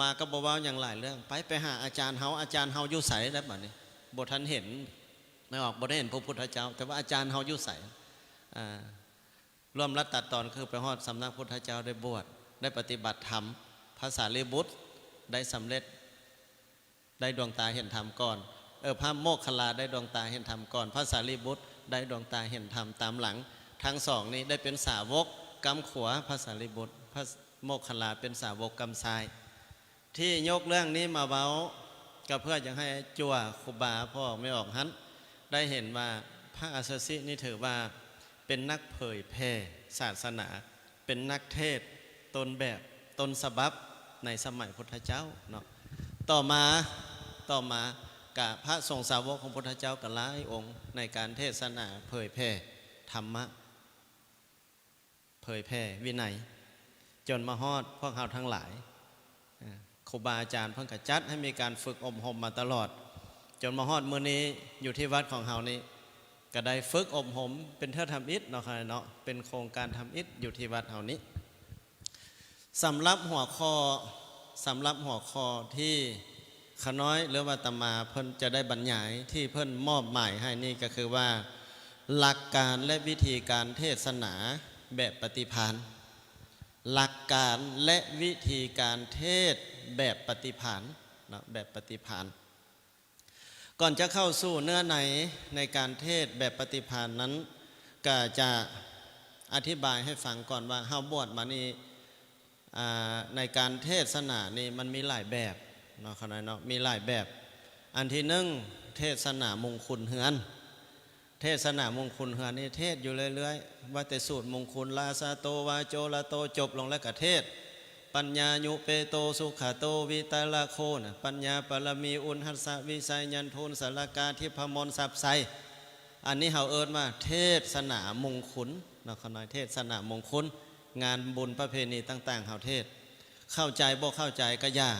ມາກໍບໍ່ເວົ້າຫຍັງຫຼາຍເລື່ອງ, ໄປ, ໄປຫາອາຈານເຮົາ, ອາຈານເຮົາຢູ່ໃສແລ້ວບັດນີ້? ບໍ່ທັນເຫັນ, ແມ່ອອກ, ບໍ່ໄດ້ເຫັນພະພຸດທະເຈົ້າ, ແຕ່ວ່າອາຈານເຮົາຢູ່ໃສ? ອາ, ລວມລັດຕັດຕອນຄືໄປຮອດສຳນັກພຸດທະເຈົ້າ, ໄດ້ບວດ, ໄດ້ປະຕິບັດທຳ, ພະສາລີບຸດໄດ້ສຳເລັດ, ໄດ້ດວງຕາເຫັນທຳກ່ອນ. ເອີ, ພະໂມກຄະລາໄດ້ດວງຕາເຫັນທຳກ່ອນ, ພະສາລີບຸດໄດ້ດວງຕາເຫັນທຳຕາມຫຼັງ. ທັງສອງນີ້ໄດ້ເປັນສາວົກກ້ຳຂວາພະສາລີບຸດ, ພະໂມກຄະລາເປັນສາວົກກ້ຳຊ້າຍ. ທີ່ຍົກເລື່ອງນີ້ມາເວົ້າ ກໍເພື່ອຢາກໃຫ້ຈົວຄູບາພໍ່ແມ່ອອກຫັ້ນ ໄດ້ເຫັນວ່າພະອັດສະຊິນີ້ຖືວ່າເປັນນັກເຜີຍແຜ່ສາສະໜາ, ເປັນນັກເທດຕົ້ນແບບ, ຕົ້ນສະບັບໃນສະໄໝພຸດທະເຈົ້າເນາະ. ຕໍ່ມາ, ຕໍ່ມາກະພະສົງສາວົກຂອງພຸດທະເຈົ້າກໍຫຼາຍອົງໃນການເທດສະໜາເຜີຍແຜ່ທຳມະ, ເຜີຍແຜ່ວິໄນ ຈົນມາຮອດພວກເຮົາທັງຫຼາຍ. ອາ, ຄູບາອາຈານເພິ່ນກໍຈັດໃຫ້ມີການຝຶກອົບຮົມມາຕະຫຼອດ ຈົນມາຮອດມື້ນີ້ ຢູ່ທີ່ວັດຂອງເຮົານີ້ ກໍໄດ້ຝຶກອົບຮົມເປັນເທື່ອທຳອິດເນາະ, ເນາະ, ເປັນໂຄງການທຳອິດຢູ່ທີ່ວັດເຮົານີ້. ສຳລັບຫົວຂໍ້, ສຳລັບຫົວຂໍ້ທີ່ຂ້ານ້ອຍ ຫຼືວ່າອາດຕະມາເພິ່ນຈະໄດ້ບັນຍາຍ ທີ່ເພິ່ນມອບໝາຍໃຫ້ນີ້ກໍຄືວ່າ ຫຼັກການ ແລະ ວິທີການເທດສະໜາແບບປະຕິພານ. ຫຼັກການ ແລະ ວິທີການເທດແບບປະຕິພານເນາະ, ແບບປະຕິພານ. ກ່ອນຈະເຂົ້າສູ່ເນື້ອໃນໃນການເທດແບບປະຕິພານນັ້ນ ກະຈະອະທິບາຍໃຫ້ຟັງກ່ອນວ່າ ເຮົາບວດມານີ້ ອາ ໃນການເທດສະໜານີ້ມັນມີຫຼາຍແບບເນາະ, ຂ້ານ້ອຍເນາະ, ມີຫຼາຍແບບ. ອັນທີໜຶ່ງ ເທດສະໜາມຸງຄຸນເຮືອນ. ເທດສະໜາມຸງຄຸນເຮືອນນີ້ເທດຢູ່ເລື້ອຍໆ, ວ່າແຕ່ສູດມຸງຄຸນ ລາຊາໂຕ ວາໂຈລະໂຕ ຈົບລົງແລ້ວກະເທດ ປັນຍາຍຸເປໂຕ ສຸຂະໂຕ ວິຕະລະໂຄນະ, ປັນຍາປາລະມີ ອຸນຫັດສະ ວິໄຊ ຍັນທູນ ສາລະກາ ທິບພະມົນ ຊັບໄຊ. ອັນນີ້ເຮົາເອີ້ນວ່າເທດສະໜາມຸງຄຸນເນາະ, ຂ້ານ້ອຍ, ເທດສະໜາມຸງຄຸນ, ງານບຸນປະເພນີຕ່າງໆ ເຮົາເທດ. ເຂົ້າໃຈບໍ່ເຂົ້າໃຈກໍຢ່າ,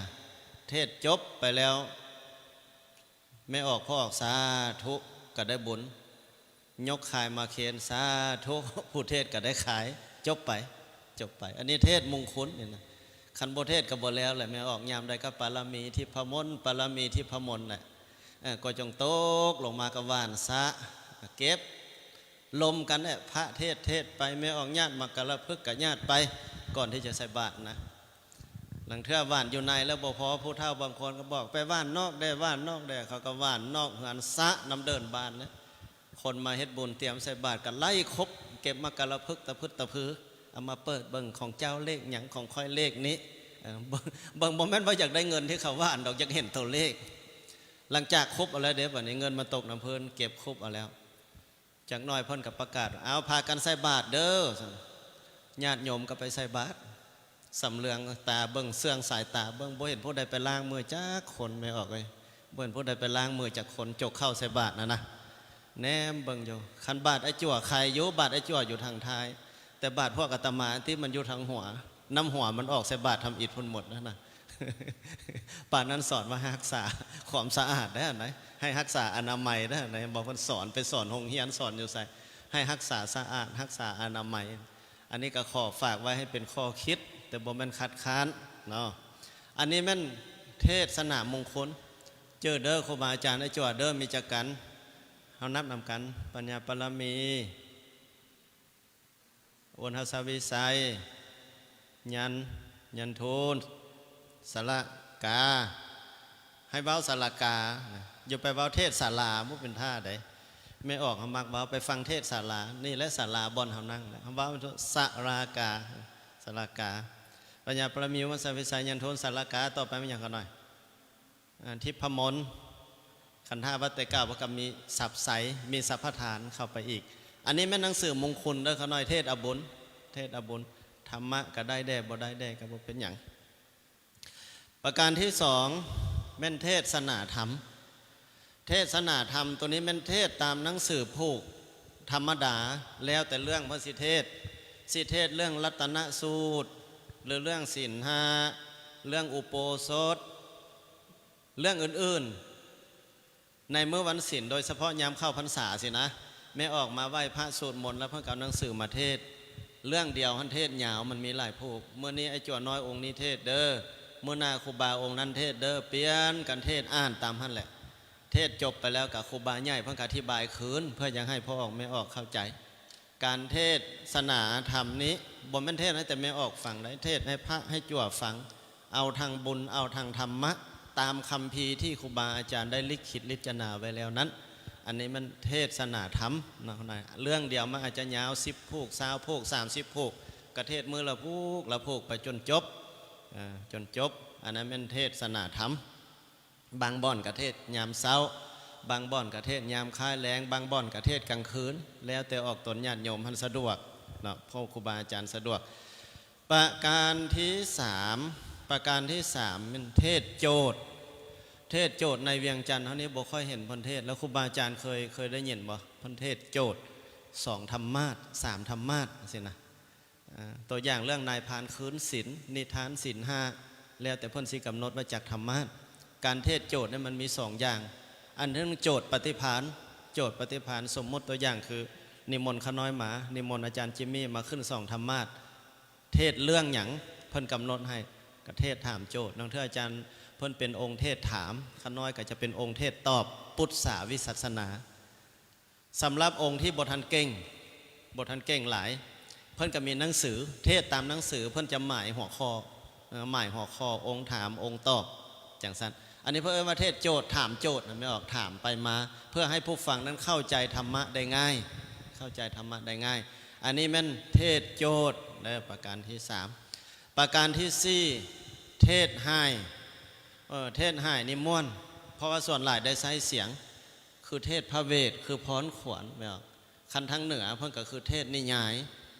ເທດຈົບໄປແລ້ວ ແມ່ອອກ ພໍ່ອອກ ສາທຸ ກໍໄດ້ບຸນ, ຍົກຄາຍມາເຄນ ສາທຸ ຜູ້ເທດກໍໄດ້ຂາຍ, ຈົບໄປ, ຈົບໄປ. ອັນນີ້ເທດມຸງຄຸນນີ້ນະ, ຄັນບໍ່ເທດກໍບໍ່ແລ້ວແຫຼະ. ແມ່ອອກຍາມໃດກໍປາລະມີທິບພະມົນ, ປາລະມີທິບພະມົນແຫຼະ. ເອີ ກໍຈົ່ງຕົກລົງມາກໍຫວ່ານສະ ເກັບ, ລົມກັນແຫຼະ ພະເທດ ເທດໄປ ແມ່ອອກຍາດໝາກກະລະພຶກກະຍາດໄປ ກ່ອນທີ່ຈະໃສ່ບາດນະ. ລາງເທື່ອຫວ່ານຢູ່ໃນແລ້ວບໍ່ພໍ ຜູ້ເຖົ້າບາງຄົນກໍບອກ ໄປຫວ່ານນອກແດ່ ຫວ່ານນອກແດ່ ເຂົາກໍຫວ່ານນອກເຮືອນ ສະນຳເດີ່ນບ້ານນະ. ຄົນມາເຮັດບຸນຕຽມໃສ່ບາດກໍໄລ່ຄົບ ເກັບໝາກກະລະພຶກຕະພຶດຕະພື ເອົາມາເປີດເບິ່ງ ຂອງເຈົ້າເລກຫຍັງ ຂອງຂ້ອຍເລກນີ້. ເອີ ເບິ່ງ ເບິ່ງ ບໍ່ແມ່ນວ່າຢາກໄດ້ເງິນທີ່ເຂົາຫວ່ານດອກ ຢາກເຫັນຕົວເລກ. ຫຼັງຈາກຄົບເອົາແລ້ວເດ້ ບາດນີ້ເງິນມາຕົກນຳເພິ່ນ ເກັບຄົບເອົາແລ້ວ ຈັກໜ້ອຍເພິ່ນກໍປະກາດ ເອົາ ພາກັນໃສ່ບາດເດີ ວ່າຊັ້ນ. ຍາດໂຍມກໍໄປໃສ່ບາດ ສຳເຫຼືອງຕາເບິ່ງ ເຊື່ອງສາຍຕາເບິ່ງ ບໍ່ເຫັນຜູ້ໃດໄປລ້າງມືຈັກຄົນ ແມ່ອອກເອີຍ ບໍ່ເຫັນຜູ້ໃດໄປລ້າງມືຈັກຄົນ ຈົກເຂົ້າໃສ່ບາດຫັ້ນນະ. ແນມເບິ່ງຢູ່ ຄັນບາດອ້າຍຈົວໄຄຢູ່ ບາດອ້າຍຈົວຢູ່ທາງທ້າຍ ແຕ່ບາດພວກອາດຕະມາຕິ ມັນຢູ່ທາງຫົວ ນ້ຳຫົວມັນອອກໃສ່ບາດທຳອິດພຸ້ນໝົດຫັ້ນນະ. ປານນັ້ນສອນວ່າໃຫ້ຮັກສາຄວາມສະອາດໄດ້ຫັ້ນໃດ ໃຫ້ຮັກສາອະນາໄມໄດ້ຫັ້ນໃດ. ບໍ່ ເພິ່ນສອນ ໄປສອນໂຮງຮຽນ ສອນຢູ່ໃສ ໃຫ້ຮັກສາສະອາດ ຮັກສາອະນາໄມ. ອັນນີ້ກໍຂໍຝາກໄວ້ໃຫ້ເປັນຂໍ້ຄິດ ແຕ່ບໍ່ແມ່ນຄັດຄ້ານເນາະ. ອັນນີ້ແມ່ນເທດສະໜາມຸງຄຸນ. ຈື່ເດີ ຄູບາອາຈານ ອ້າຍຈົວເດີ ມີຈັກກັນ ເຮົານັບນຳກັນ ປັນຍາປາລະມີ ອຸນທະສະວິໄສ ຍັນ ຍັນທູນ ສາລະກາ ໃຫ້ເວົ້າສາລະກາ ຢ່າໄປເວົ້າເທດສາລາ ບໍ່ເປັນທ່າໃດ. ແມ່ອອກເຮົາມັກເວົ້າ ໄປຟັງເທດສາລາ ນີ້ແຫຼະສາລາບ່ອນເຮົານັ່ງ ເຮົາເວົ້າສາລາກາ ສາລາກາ. ປັນຍາປາລະມີ ອຸນທະສະວິໄສ ຍັນທູນ ສາລະກາ. ຕໍ່ໄປແມ່ນຫຍັງຂະນ້ອຍ? ອາ ທິບພະມົນ ຄັນຖ້າວ່າແຕ່ເກົ່າເພິ່ນກໍມີສັບໄຊ ມີສັບພະທານເຂົ້າໄປອີກ. ອັນນີ້ແມ່ນໜັງສືມຸງຄຸນເດີ ຂະນ້ອຍ ເທດອະບຸນ ເທດອະບຸນ. ທຳມະກໍໄດ້ແດ່ ບໍ່ໄດ້ແດ່ ກໍບໍ່ເປັນຫຍັງ. ປະການທີສອງ ແມ່ນເທດສະໜາທຳ. ເທດສະໜາທຳໂຕນີ້ແມ່ນເທດຕາມໜັງສືຜູກທຳມະດາ ແລ້ວແຕ່ເລື່ອງເພິ່ນຊິເທດ ຊິເທດເລື່ອງລັດຕະນະສູດ ຫຼື ເລື່ອງສິນຫ້າ ເລື່ອງອຸໂບສົດ ເລື່ອງອື່ນໆ ໃນມື້ວັນສິນ ໂດຍສະເພາະຍາມເຂົ້າພັນສາຊີ້ນະ ແມ່ອອກມາໄຫວ້ພະສູດມົນ ແລ້ວເພິ່ນກໍເອົາໜັງສືມາເທດ ເລື່ອງດຽວຫັ້ນເທດຍາວ ມັນມີຫຼາຍຜູກ. ມື້ນີ້ອ້າຍຈົວນ້ອຍອົງນີ້ເທດເດີ ມື້ໜ້າຄູບາອົງນັ້ນເທດເດີ ປ່ຽນກັນເທດ ອ່ານຕາມຫັ້ນແຫຼະ. ເທດຈົບໄປແລ້ວກໍຄູບາໃຫຍ່ເພິ່ນກໍອະທິບາຍຄືນ ເພື່ອຢາກໃຫ້ພໍ່ອອກແມ່ອອກເຂົ້າໃຈ. ການເທດສະໜາທຳນີ້ ບໍ່ແມ່ນເທດໃຫ້ແຕ່ແມ່ອອກຟັງໄດ໋ ເທດໃຫ້ພະໃຫ້ຈົວຟັງ ເອົາທັງບຸນ ເອົາທັງທຳມະ ຕາມຄຳພີທີ່ຄູບາອາຈານໄດ້ລິຂິດລິດຈະນາໄວ້ແລ້ວນັ້ນ. ອັນນີ້ແມ່ນເທດສະໜາທຳເນາະ. ເລື່ອງດຽວມັນອາດຈະຍາວສິບຜູກ ຊາວຜູກ ສາມສິບຜູກ ກະເທດມື້ລະຜູກ ລະຜູກໄປຈົນຈົບ ເອີ ຈົນຈົບ. ອັນນັ້ນແມ່ນເທດສະໜາທຳ. ບາງບ່ອນກະເທດຍາມເຊົ້າ ບາງບ່ອນກະເທດຍາມຄ້າຍແລງ ບາງບ່ອນກະເທດກາງຄືນ ແລ້ວແຕ່ອອກຕົນຍາດໂຍມຫັ້ນສະດວກເນາະ ເພາະຄູບາອາຈານສະດວກ. ປະການທີສາມ ປະການທີສາມແມ່ນເທດໂຈດ. ເທດໂຈດໃນວຽງຈັນເຮົານີ້ບໍ່ຄ່ອຍເຫັນເພິ່ນເທດ ແລ້ວຄູບາອາຈານເຄີຍ ເຄີຍໄດ້ຍິນບໍ່ ເພິ່ນເທດໂຈດ ສອງທຳມາດ ສາມທຳມາດ ຈັ່ງຊີ້ນະ. ອາ ຕົວຢ່າງເລື່ອງນາຍພານຄືນສິນ ນິທານສິນຫ້າ ແລ້ວແຕ່ເພິ່ນຊິກຳນົດວ່າຈັກທຳມາດ. ການເທດໂຈດນີ້ມັນມີສອງຢ່າງ ອັນໜຶ່ງໂຈດປະຕິພານ ໂຈດປະຕິພານ ສົມມຸດຕົວຢ່າງຄື ນິມົນຂ້ານ້ອຍມາ ນິມົນອາຈານຈິມມີມາຂຶ້ນສອງທຳມາດ ເທດເລື່ອງຫຍັງ ເພິ່ນກຳນົດໃຫ້ ກໍເທດຖາມໂຈດ. ລາງເທື່ອອາຈານເພິ່ນເປັນອົງເທດຖາມ ຂ້ານ້ອຍກໍຈະເປັນອົງເທດຕອບ ປຸດສາວິສັດສະນາ. ສຳລັບອົງທີ່ບໍ່ທັນເກັ່ງ ບໍ່ທັນເກັ່ງຫຼາຍ ເພິ່ນກໍມີໜັງສື ເທດຕາມໜັງສື ເພິ່ນຈະໝາຍຫົວຂໍ້ ເອີ ໝາຍຫົວຂໍ້ ອົງຖາມ ອົງຕອບ ຈັ່ງຊັ້ນ. ອັນນີ້ເພິ່ນເອີ້ນວ່າເທດໂຈດ ຖາມໂຈດນະ ແມ່ອອກ ຖາມໄປມາ ເພື່ອໃຫ້ຜູ້ຟັງນັ້ນເຂົ້າໃຈທຳມະໄດ້ງ່າຍ ເຂົ້າໃຈທຳມະໄດ້ງ່າຍ. ອັນນີ້ແມ່ນເທດໂຈດເດີ ປະການທີສາມ. ປະການທີສີ່ ເທດຮ້າຍ ເອີ ເທດຮ້າຍນີ້ມ່ວນ ເພາະວ່າສ່ວນຫຼາຍໄດ້ໃຊ້ສຽງ ຄືເທດພະເວດ ຄືພອນຂວັນ ແມ່ນບໍ່? ຄັນທາງເໜືອເພິ່ນກໍຄືເທດນິຍາຍ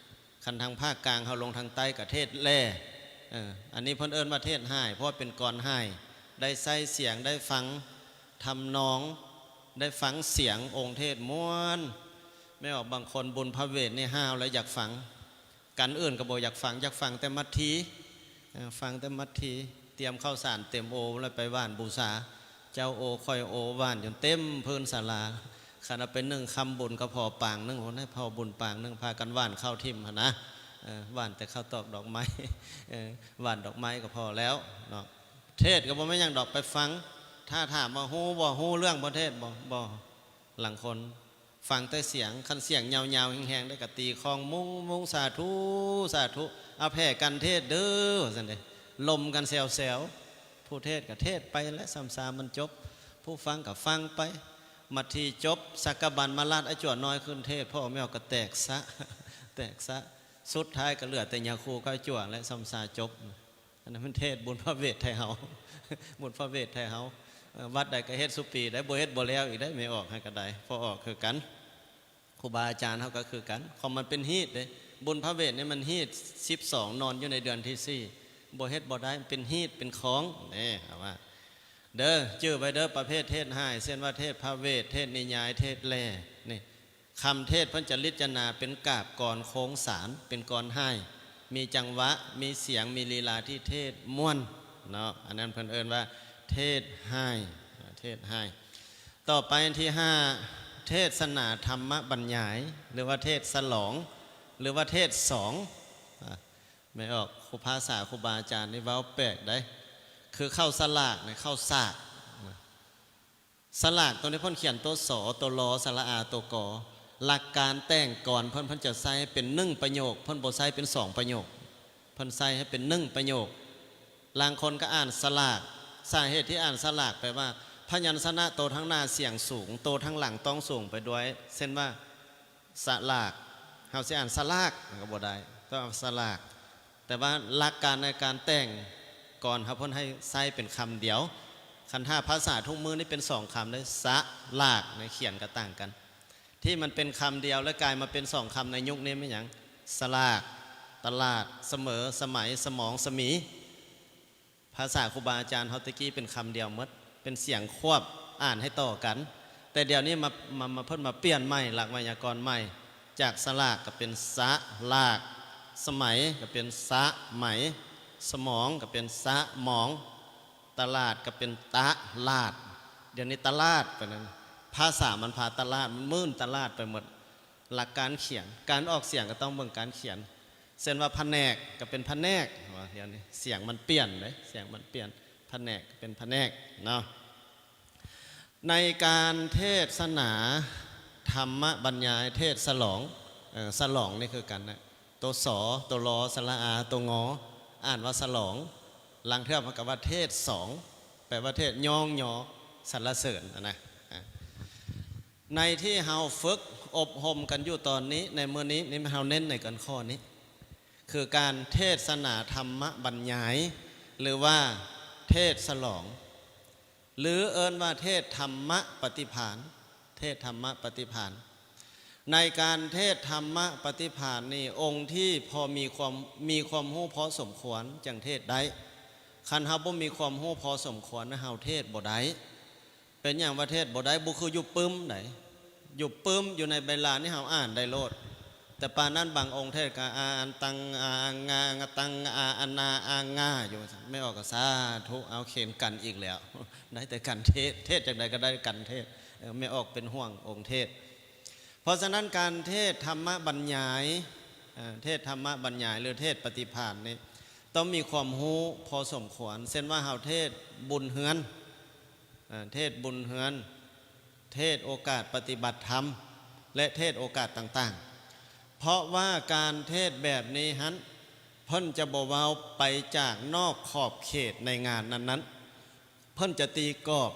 ຄັນທາງພາກກາງເຮົາລົງທາງໃຕ້ກໍເທດແລ່ ເອີ ອັນນີ້ເພິ່ນເອີ້ນວ່າເທດຮ້າຍ ເພາະວ່າເປັນກອນຮ້າຍ ໄດ້ໃຊ້ສຽງ ໄດ້ຟັງທຳນອງ ໄດ້ຟັງສຽງອົງເທດມ່ວນ ແມ່ນບໍ່? ບາງຄົນບຸນພະເວດນີ້ຫ້າວແລ້ວຢາກຟັງ ກັນອື່ນກໍບໍ່ຢາກຟັງ ຢາກຟັງແຕ່ມັດທີ ເອີ ຟັງແຕ່ມັດທີ ຕຽມເຂົ້າສານເຕັມໂອແລ້ວໄປຫວ່ານບູຊາ ເຈົ້າໂອຂ້ອຍໂອ ຫວ່ານຈົນເຕັມພື້ນສາລາ. ຄັນເອົາໄປໜຶ້ງຄຳບຸນກໍພໍປາງໜຶ່ງ ໂອ້ ໃຫ້ພໍບຸນປາງໜຶ່ງ ພາກັນຫວ່ານເຂົ້າຖິ້ມຫັ້ນນະ ເອີ ຫວ່ານແຕ່ເຂົ້າຕອກດອກໄມ້ ເອີ ຫວ່ານດອກໄມ້ກໍພໍແລ້ວເນາະ. ເທດກໍບໍ່ແມ່ນຫຍັງດອກ ໄປຟັງ ຖ້າຖາມວ່າຮູ້ບໍ່ ຮູ້ເລື່ອງບໍ່ເທດບໍ່? ບໍ່. ລາງຄົນ ຟັງແຕ່ສຽງ, ຄັນສຽງຍາວໆ ແຮງໆ ໄດ້ກໍຕີຄ້ອງມຸ້ງໆ ສາທຸ ສາທຸ ເອົາແຜ່ກັນເທດເດີ ວ່າຊັ້ນເດ້. ລົມກັນແຊວໆ ຜູ້ເທດກໍເທດໄປແຫຼະ ສ່ຳຊາມັນຈົບ, ຜູ້ຟັງກໍຟັງໄປ. ມາທີຈົບ ສັກກະບັນມາລາດອາຈວນນ້ອຍຂຶ້ນເທດ, ພໍ່ແມ່ອອກກໍແຕກສະ ແຕກສະ. ສຸດທ້າຍກໍເຫຼືອແຕ່ຍາຄູກັບອາຈວນແຫຼະ ສ່ຳຊາຈົບ. ອັນນັ້ນມັນເທດບຸນພະເວດໄທເຮົາ ບຸນພະເວດໄທເຮົາ. ເອີ ວັດໃດກໍເຮັດຊຸປີໄດ໋, ບໍ່ເຮັດບໍ່ແລ້ວອີກໄດ໋ ແມ່ອອກຫັ້ນກໍໄດ້ ພໍ່ອອກຄືກັນ, ຄູບາອາຈານເຮົາກໍຄືກັນ. ຂອງມັນເປັນຮີດເດ້, ບຸນພະເວດນີ້ມັນຮີດສິບສອງ ນອນຢູ່ໃນເດືອນທີສີ່ ບໍ່ເຮັດບໍ່ໄດ້, ມັນເປັນຮີດເປັນຂອງເດ້. ເອົາວ່າເດີ ຈື່ໄວ້ເດີ ປະເພດເທດຮ້າຍ ເຊັ່ນວ່າເທດພະເວດ, ເທດນິຍາຍ, ເທດແລ່ ນີ້ ຄຳເທດເພິ່ນຈະລິດຈະໜາເປັນກາບກອນໂຄງສານ ເປັນກອນຮ້າຍ ມີຈັງຫວະ ມີສຽງ ມີລີລາທີ່ເທດມ່ວນເນາະ. ອັນນັ້ນເພິ່ນເອີ້ນວ່າເທດຮ້າຍ ເທດຮ້າຍ. ຕໍ່ໄປອັນທີຫ້າ ເທດສະໜາທຳມະບັນຍາຍ ຫຼືວ່າເທດສະຫຼອງ ຫຼືວ່າເທດສອງ. ອາ ແມ່ອອກ ຄູພາສາຄູບາອາຈານນີ້ເວົ້າແປກໄດ໋, ຄືເຂົ້າສະຫຼາກນະ ເຂົ້າສາກນະ. ສະຫຼາກໂຕນີ້ເພິ່ນຂຽນໂຕ ສ, ໂຕ ລ, ສະຫຼະອາ ໂຕ ກ. ຫຼັກການແຕ່ງກອນເພິ່ນ ເພິ່ນຈະໃຊ້ໃຫ້ເປັນໜຶ່ງປະໂຫຍກ, ເພິ່ນບໍ່ໃຊ້ເປັນສອງປະໂຫຍກ, ເພິ່ນໃຊ້ໃຫ້ເປັນໜຶ່ງປະໂຫຍກ. ລາງຄົນກໍອ່ານສະຫຼາກ, ສາເຫດທີ່ອ່ານສະຫຼາກແປວ່າ ພະຍັນຊະນະໂຕທາງໜ້າສຽງສູງ, ໂຕທາງຫຼັງຕ້ອງສູງໄປດ້ວຍ. ເຊັ່ນວ່າ ສະຫຼາກ ເຮົາຊິອ່ານສະຫຼາກ ມັນກໍບໍ່ໄດ້, ຕ້ອງເອົາສະຫຼາກ. ແຕ່ວ່າຫຼັກການໃນການແຕ່ງກອນ ເຮົາເພິ່ນໃຫ້ໃຊ້ເປັນຄຳດຽວ. ຄັນຖ້າພາສາທຸກມື້ນີ້ເປັນສອງຄຳເດ້, ສະຫຼາກ ໃນຂຽນກໍຕ່າງກັນ. ທີ່ມັນເປັນຄຳດຽວ ແລະ ກາຍມາເປັນສອງຄຳໃນຍຸກນີ້ແມ່ນຫຍັງ? ສະຫຼາກ, ຕະຫຼາດ, ສະເໝີ, ສະໄໝ, ສະໝອງ, ສະໝີ. ພາສາຄູບາອາຈານເຮົາແຕ່ກີ້ເປັນຄຳດຽວໝົດ, ເປັນສຽງຄວບ ອ່ານໃຫ້ຕໍ່ກັນ. ແຕ່ດຽວນີ້ມາ, ມາ, ມາ, ເພິ່ນມາປ່ຽນໃໝ່ ຫຼັກໄວຍາກອນໃໝ່, ຈາກສະຫຼາກກໍເປັນສະຫຼາກ, ສະໄໝກໍເປັນສະໄໝ, ສະໝອງກໍເປັນສະໝອງ, ຕະຫຼາດກໍເປັນຕະຫຼາດ. ດຽວນີ້ຕະຫຼາດໄປນັ້ນ, ພາສາມັນພາຕະຫຼາດ, ມັນມື່ນຕະຫຼາດໄປໝົດ. ຫຼັກການຂຽນ, ການອອກສຽງກໍຕ້ອງເບິ່ງການຂຽນ. ເຊັ່ນວ່າ ພະແນກກໍເປັນພະແນກ, ວ່າດຽວນີ້ສຽງມັນປ່ຽນເດ້, ສຽງມັນປ່ຽນ, ພະແນກກໍເປັນພະແນກເນາະ. ໃນການເທດສະໜາທຳມະບັນຍາຍ ເທດສະຫຼອງ, ເອີ ສະຫຼອງນີ້ຄືກັນນະ, ໂຕ ສ, ໂຕ ລ, ສະຫຼະອາ, ໂຕ ງ, ອ່ານວ່າສະຫຼອງ. ລາງເທື່ອເພິ່ນກໍວ່າເທດສອງ, ແປວ່າເທດຍ້ອງຍໍສັນລະເສີນນະ. ໃນທີ່ເຮົາຝຶກອົບຮົມກັນຢູ່ຕອນນີ້ ໃນມື້ນີ້ນີ້ ເຮົາເນັ້ນໃນກັນຂໍ້ນີ້ ຄືການເທດສະໜາທຳມະບັນຍາຍ ຫຼືວ່າເທດສະຫຼອງ ຫຼືເອີ້ນວ່າເທດທຳມະປະຕິພານ, ເທດທຳມະປະຕິພານ. ໃນການເທດທຳມະປະຕິພານນີ້ ອົງທີ່ພໍມີຄວາມ, ມີຄວາມຮູ້ພໍສົມຄວນຈັ່ງເທດໄດ້. ຄັນເຮົາບໍ່ມີຄວາມຮູ້ພໍສົມຄວນ ເຮົາເທດບໍ່ໄດ້. ເປັນຫຍັງວ່າເທດບໍ່ໄດ້? ບໍ່ຄືຢູ່ປຶ້ມໃດ, ຢູ່ປຶ້ມ ຢູ່ໃນໃບລານນີ້ເຮົາອ່ານໄດ້ໂລດ, ແຕ່ປານນັ້ນບາງອົງເທດກໍ ອາອັນຕັງ ອາອັງງາ ອາຕັງ ອາອັນນາ ອາງາ ຢູ່ວ່າຊັ້ນ. ແມ່ອອກກໍສາທຸ ເອົາເຂນກັນອີກແລ້ວ, ໄດ້ແຕ່ກັນເທດ, ເທດຈັ່ງໃດກໍໄດ້ກັນເທດ. ເອີ ແມ່ອອກເປັນຫ່ວງອົງເທດ. ເພາະສະນັ້ນການເທດທຳມະບັນຍາຍ, ເອີ ເທດທຳມະບັນຍາຍ ຫຼື ເທດປະຕິພານນີ້ ຕ້ອງມີຄວາມຮູ້ພໍສົມຄວນ. ເຊັ່ນວ່າເຮົາເທດບຸນເຮືອນ, ເອີ ເທດບຸນເຮືອນ, ເທດໂອກາດປະຕິບັດທຳ ແລະ ເທດໂອກາດຕ່າງໆ. ເພາະວ່າການເທດແບບນີ້ຫັ້ນ ເພິ່ນຈະບໍ່ເວົ້າໄປຈາກນອກຂອບເຂດໃນງານນັ້ນໆ. ເພິ່ນຈະຕີກອບ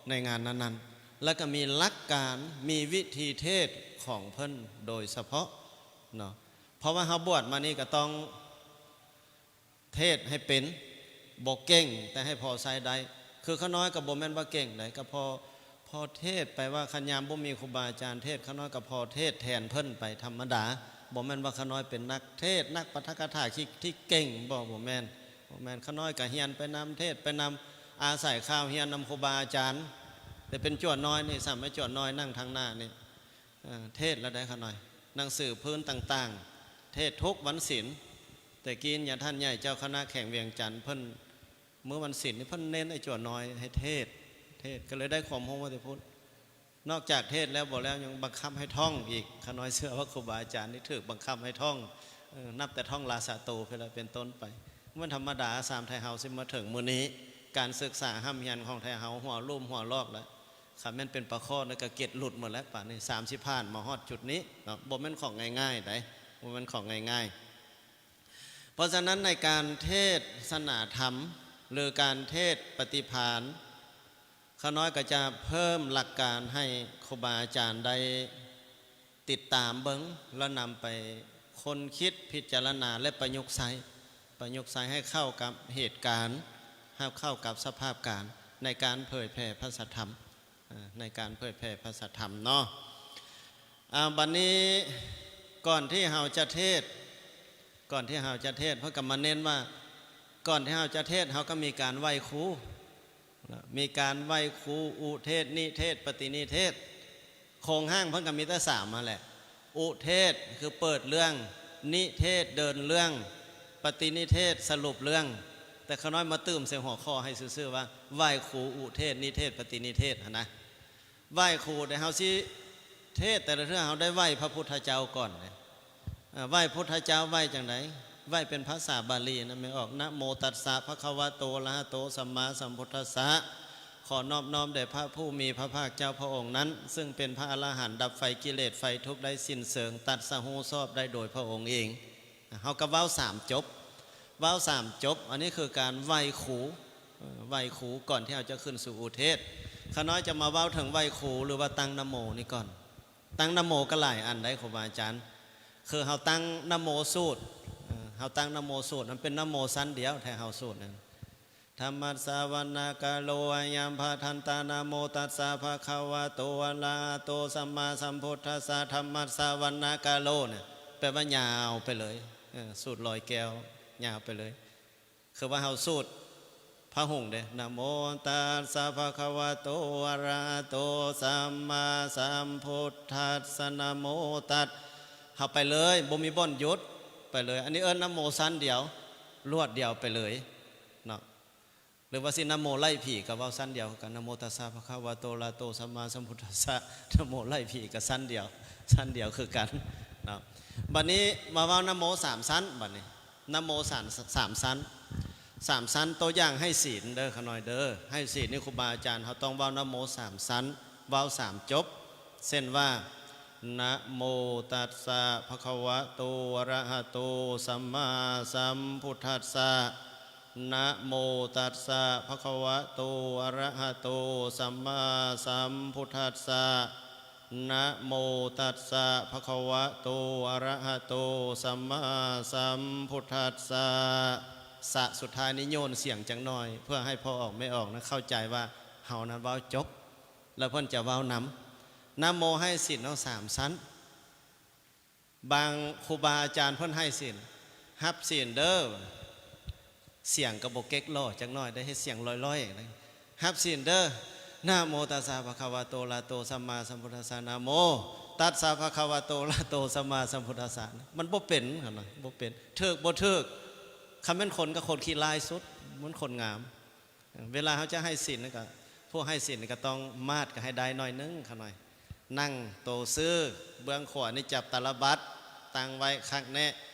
ໃນງານນັ້ນໆ ແລ້ວກໍມີຫຼັກການ, ມີວິທີເທດຂອງເພິ່ນໂດຍສະເພາະເນາະ. ເພາະວ່າເຮົາບວດມານີ້ກໍຕ້ອງເທດໃຫ້ເປັນ, ບໍ່ເກັ່ງ ແຕ່ໃຫ້ພໍໃຊ້ໄດ້. ຄືຂ້ານ້ອຍກໍບໍ່ແມ່ນວ່າເກັ່ງໃດ, ກໍພໍ, ພໍເທດໄປ. ວ່າຄັນຍາມບໍ່ມີຄູບາອາຈານເທດ, ຂ້ານ້ອຍກໍພໍເທດແທນເພິ່ນໄປທຳມະດາ. ບໍ່ແມ່ນວ່າຂ້ານ້ອຍເປັນນັກເທດ, ນັກປາຖະກະຖາທີ່, ທີ່ເກັ່ງ, ບໍ່, ບໍ່ແມ່ນ. ບໍ່ແມ່ນ, ຂ້ານ້ອຍກໍຮຽນໄປນຳ, ເທດໄປນຳ, ອາໄສຂ່າວຮຽນນຳຄູບາອາຈານ. ແຕ່ເປັນຈວດນ້ອຍນີ້, ສະໄໝຈວດນ້ອຍນັ່ງທາງໜ້ານີ້, ເອີ, ເທດແລ້ວໄດ໋ຂ້ານ້ອຍ, ໜັງສືພື້ນຕ່າງໆ, ເທດທຸກວັນສິນ. ແຕ່ກີ້ຍາທ່ານໃຫຍ່ເຈົ້າຄະນະແຂວງວຽງຈັນ ເພິ່ນ ມື້ວັນສິນນີ້ ເພິ່ນເນັ້ນໃຫ້ຈວດນ້ອຍໃຫ້ເທດ, ເທດ, ກໍເລີຍໄດ້ຄວາມຮູ້ມາແຕ່ພຸ້ນ. ນອກຈາກເທດແລ້ວບໍ່ແລ້ວ ຍັງບັງຄັບໃຫ້ທ່ອງອີກ. ຂ້ານ້ອຍເຊື່ອວ່າຄູບາອາຈານນີ້ຖືກບັງຄັບໃຫ້ທ່ອງ, ເອີ, ນັບແຕ່ທ່ອງລາຊາໂຕພຸ້ນລະເປັນຕົ້ນໄປ. ມັນທຳມະດາ ສາມໄທເຮົາຊິມາເຖິງມື້ນີ້, ການສຶກສາຮ່ຳຮຽນຂອງໄທເຮົາຫົວລຸ່ມຫົວລອກແລ້ວ. ຄັນແມ່ນເປັນປາຄໍ່ນີ້ກໍເກັດຫຼຸດໝົດແລ້ວ ປານນີ້ ສາມສິບ ຜ່ານມາຮອດຈຸດນີ້ເນາະ ບໍ່ແມ່ນຂອງງ່າຍໆໃດ໋ ບໍ່ແມ່ນຂອງງ່າຍໆ. ເພາະສະນັ້ນໃນການເທດສະໜາທຳ ຫຼື ການເທດປະຕິພານ ຂ້ານ້ອຍກໍຈະເພີ່ມຫຼັກການໃຫ້ຄູບາອາຈານໄດ້ຕິດຕາມເບິ່ງ ແລະ ນຳໄປຄົ້ນຄິດພິຈາລະນາ ແລະ ປະຍຸກໃຊ້ ປະຍຸກໃຊ້ໃຫ້ເຂົ້າກັບເຫດການ ໃຫ້ເຂົ້າກັບສະພາບການໃນການເຜີຍແຜ່ພະສັດທຳ ເອີ ໃນການເຜີຍແຜ່ພະສັດທຳເນາະ. ອາ ບັດນີ້ກ່ອນທີ່ເຮົາຈະເທດ ກ່ອນທີ່ເຮົາຈະເທດ ເພິ່ນກໍມາເນັ້ນວ່າ ກ່ອນທີ່ເຮົາຈະເທດ ເຮົາກໍມີການໄຫວ້ຄູ ມີການໄຫວ້ຄູ ອຸເທດ ນິເທດ ປະຕິນິເທດ. ໂຄງຮ່າງເພິ່ນກໍມີແຕ່ສາມຫັ້ນແຫຼະ ອຸເທດ ຄືເປີດເລື່ອງ, ນິເທດ ເດີນເລື່ອງ, ປະຕິນິເທດ ສະຫຼຸບເລື່ອງ. ແຕ່ຂ້ານ້ອຍມາຕື່ມໃສ່ຫົວຂໍ້ໃຫ້ຊື່ໆວ່າ ໄຫວ້ຄູ ອຸເທດ ນິເທດ ປະຕິນິເທດ ຫັ້ນນະ. ໄຫວ້ຄູ ແຕ່ເຮົາຊິເທດແຕ່ລະເທື່ອ ເຮົາໄດ້ໄຫວ້ພະພຸດທະເຈົ້າກ່ອນເດ້. ເອີ ໄຫວ້ພຸດທະເຈົ້າໄຫວ້ຈັ່ງໃດ? ໄຫວ້ເປັນພາສາບາລີນະ ແມ່ອອກ ນະໂມຕັດສະ ພະຄະວະໂຕ ອະລະຫະໂຕ ສຳມາສຳພຸດທັດສະ. ຂໍນອບນ້ອມແດ່ພະຜູ້ມີພະພາກເຈົ້າພະອົງນັ້ນ ຊຶ່ງເປັນພະອະລະຫັນ ດັບໄຟກິເລດໄຟທຸກໄດ້ສິ້ນເຊີງ ຕັດສະຮູ້ຊອບໄດ້ໂດຍພະອົງເອງ. ເຮົາກໍເວົ້າສາມຈົບ ເວົ້າສາມຈົບ. ອັນນີ້ຄືການໄຫວ້ຄູ ເອີ ໄຫວ້ຄູກ່ອນທີ່ເຮົາຈະຂຶ້ນສູ່ອຸເທດ. ຂ້ານ້ອຍຈະມາເວົ້າເຖິງໄຫວ້ຄູ ຫຼືວ່າຕັ້ງນະໂມນີ້ກ່ອນ. ຕັ້ງນະໂມກໍຫຼາຍອັນໄດ໋ ຄູບາອາຈານ. ຄືເຮົາຕັ້ງນະໂມສູດ ເອີ ເຮົາຕັ້ງນະໂມສູດ ມັນເປັນນະໂມຊັ້ນດຽວແທ້ ເຮົາສູດນັ້ນ. ທຳມັດສະວັນນະກາໂລ ອາຍັມພະທັນຕາ ນະໂມຕັດສະ ພະຄະວະໂຕ ອະລະຫະໂຕ ສຳມາສຳພຸດທັດສະ ທຳມັດສະວັນນະກາໂລ ນີ້ ແປວ່າຍາວໄປເລີຍ ເອີ ສູດລອຍແກ້ວ ຍາວໄປເລີຍ. ຄືວ່າເຮົາສູດພະຫຸງເດ້ ນະໂມຕັດສະ ພະຄະວະໂຕ ອະລະຫະໂຕ ສຳມາສຳພຸດທັດສະ ນະໂມຕັດ ເຮົາໄປເລີຍ ບໍ່ມີບ່ອນຢຸດ ໄປເລີຍ. ອັນນີ້ເອີ້ນນະໂມຊັ້ນດຽວ ລວດດຽວໄປເລີຍເນາະ. ຫຼືວ່າຊິນະໂມໄລ່ຜີກໍເວົ້າຊັ້ນດຽວຄືກັນ ນະໂມຕັດສະ ພະຄະວະໂຕ ອະລະຫະໂຕ ສຳມາສຳພຸດທັດສະ. ນະໂມໄລ່ຜີກໍຊັ້ນດຽວ ຊັ້ນດຽວຄືກັນເນາະ. ບັດນີ້ມາເວົ້ານະໂມສາມຊັ້ນ ບັດນີ້ ນະໂມສາມ ສາມຊັ້ນ ສາມຊັ້ນ. ຕົວຢ່າງໃຫ້ສິນເດີ ຂະນ້ອຍເດີ ໃຫ້ສິນນີ້ຄູບາອາຈານເຮົາຕ້ອງເວົ້ານະໂມສາມຊັ້ນ ເວົ້າສາມຈົບ. ເຊັ່ນວ່າ ນະໂມຕັດສະ ພະຄະວະໂຕ ອະລະຫະໂຕ ສຳມາສຳພຸດທັດສະ. ນະໂມຕັດສະ ພະຄະວະໂຕ ອະລະຫະໂຕ ສຳມາສຳພຸດທັດສະ. ນະໂມຕັດສະ ພະຄະວະໂຕ ອະລະຫະໂຕ ສຳມາສຳພຸດທັດສະ. ສະສຸດທ້າຍນີ້ໂຍນສຽງຈັກໜ່ອຍ ເພື່ອໃຫ້ພໍ່ອອກແມ່ອອກນັ້ນເຂົ້າໃຈວ່າເຮົານັ້ນເວົ້າຈົບ ແລ້ວເພິ່ນຈະເວົ້ານຳ. ນະໂມໃຫ້ສິນເຮົາສາມຊັ້ນ. ບາງຄູບາອາຈານເພິ່ນໃຫ້ສິນ ຮັບສິນເດີ ສຽງກໍບໍ່ເກັກຫຼໍ່ຈັກໜ້ອຍ ໄດ້ເຮັດສຽງລອຍໆ ຮັບສິນເດີ ນະໂມຕັດສະ ພະຄະວະໂຕ ອະລະຫະໂຕ ສຳມາສຳພຸດທັດສະ ນະໂມຕັດສະ ພະຄະວະໂຕ ອະລະຫະໂຕ ສຳມາສຳພຸດທັດສະ. ມັນບໍ່ເປັນ ບໍ່ເປັນ ຖືກບໍ່ຖືກ. ຄັນແມ່ນຄົນກໍຄົນຂີ້ລ້າຍສຸດ ມັນຄົນງາມ. ເວລາເຮົາຈະໃຫ້ສິນກໍ ຜູ້ໃຫ້ສິນກໍຕ້ອງມາດກໍໃຫ້ໄດ້ໜ້ອຍໜຶ່ງ ຂະນ້ອຍ. ນັ່ງໂຕຊື່ ເບື້ອງຂວານີ້ຈັບຕາລະບັດ ຕັ້ງໄວ້ຄັກແນ່.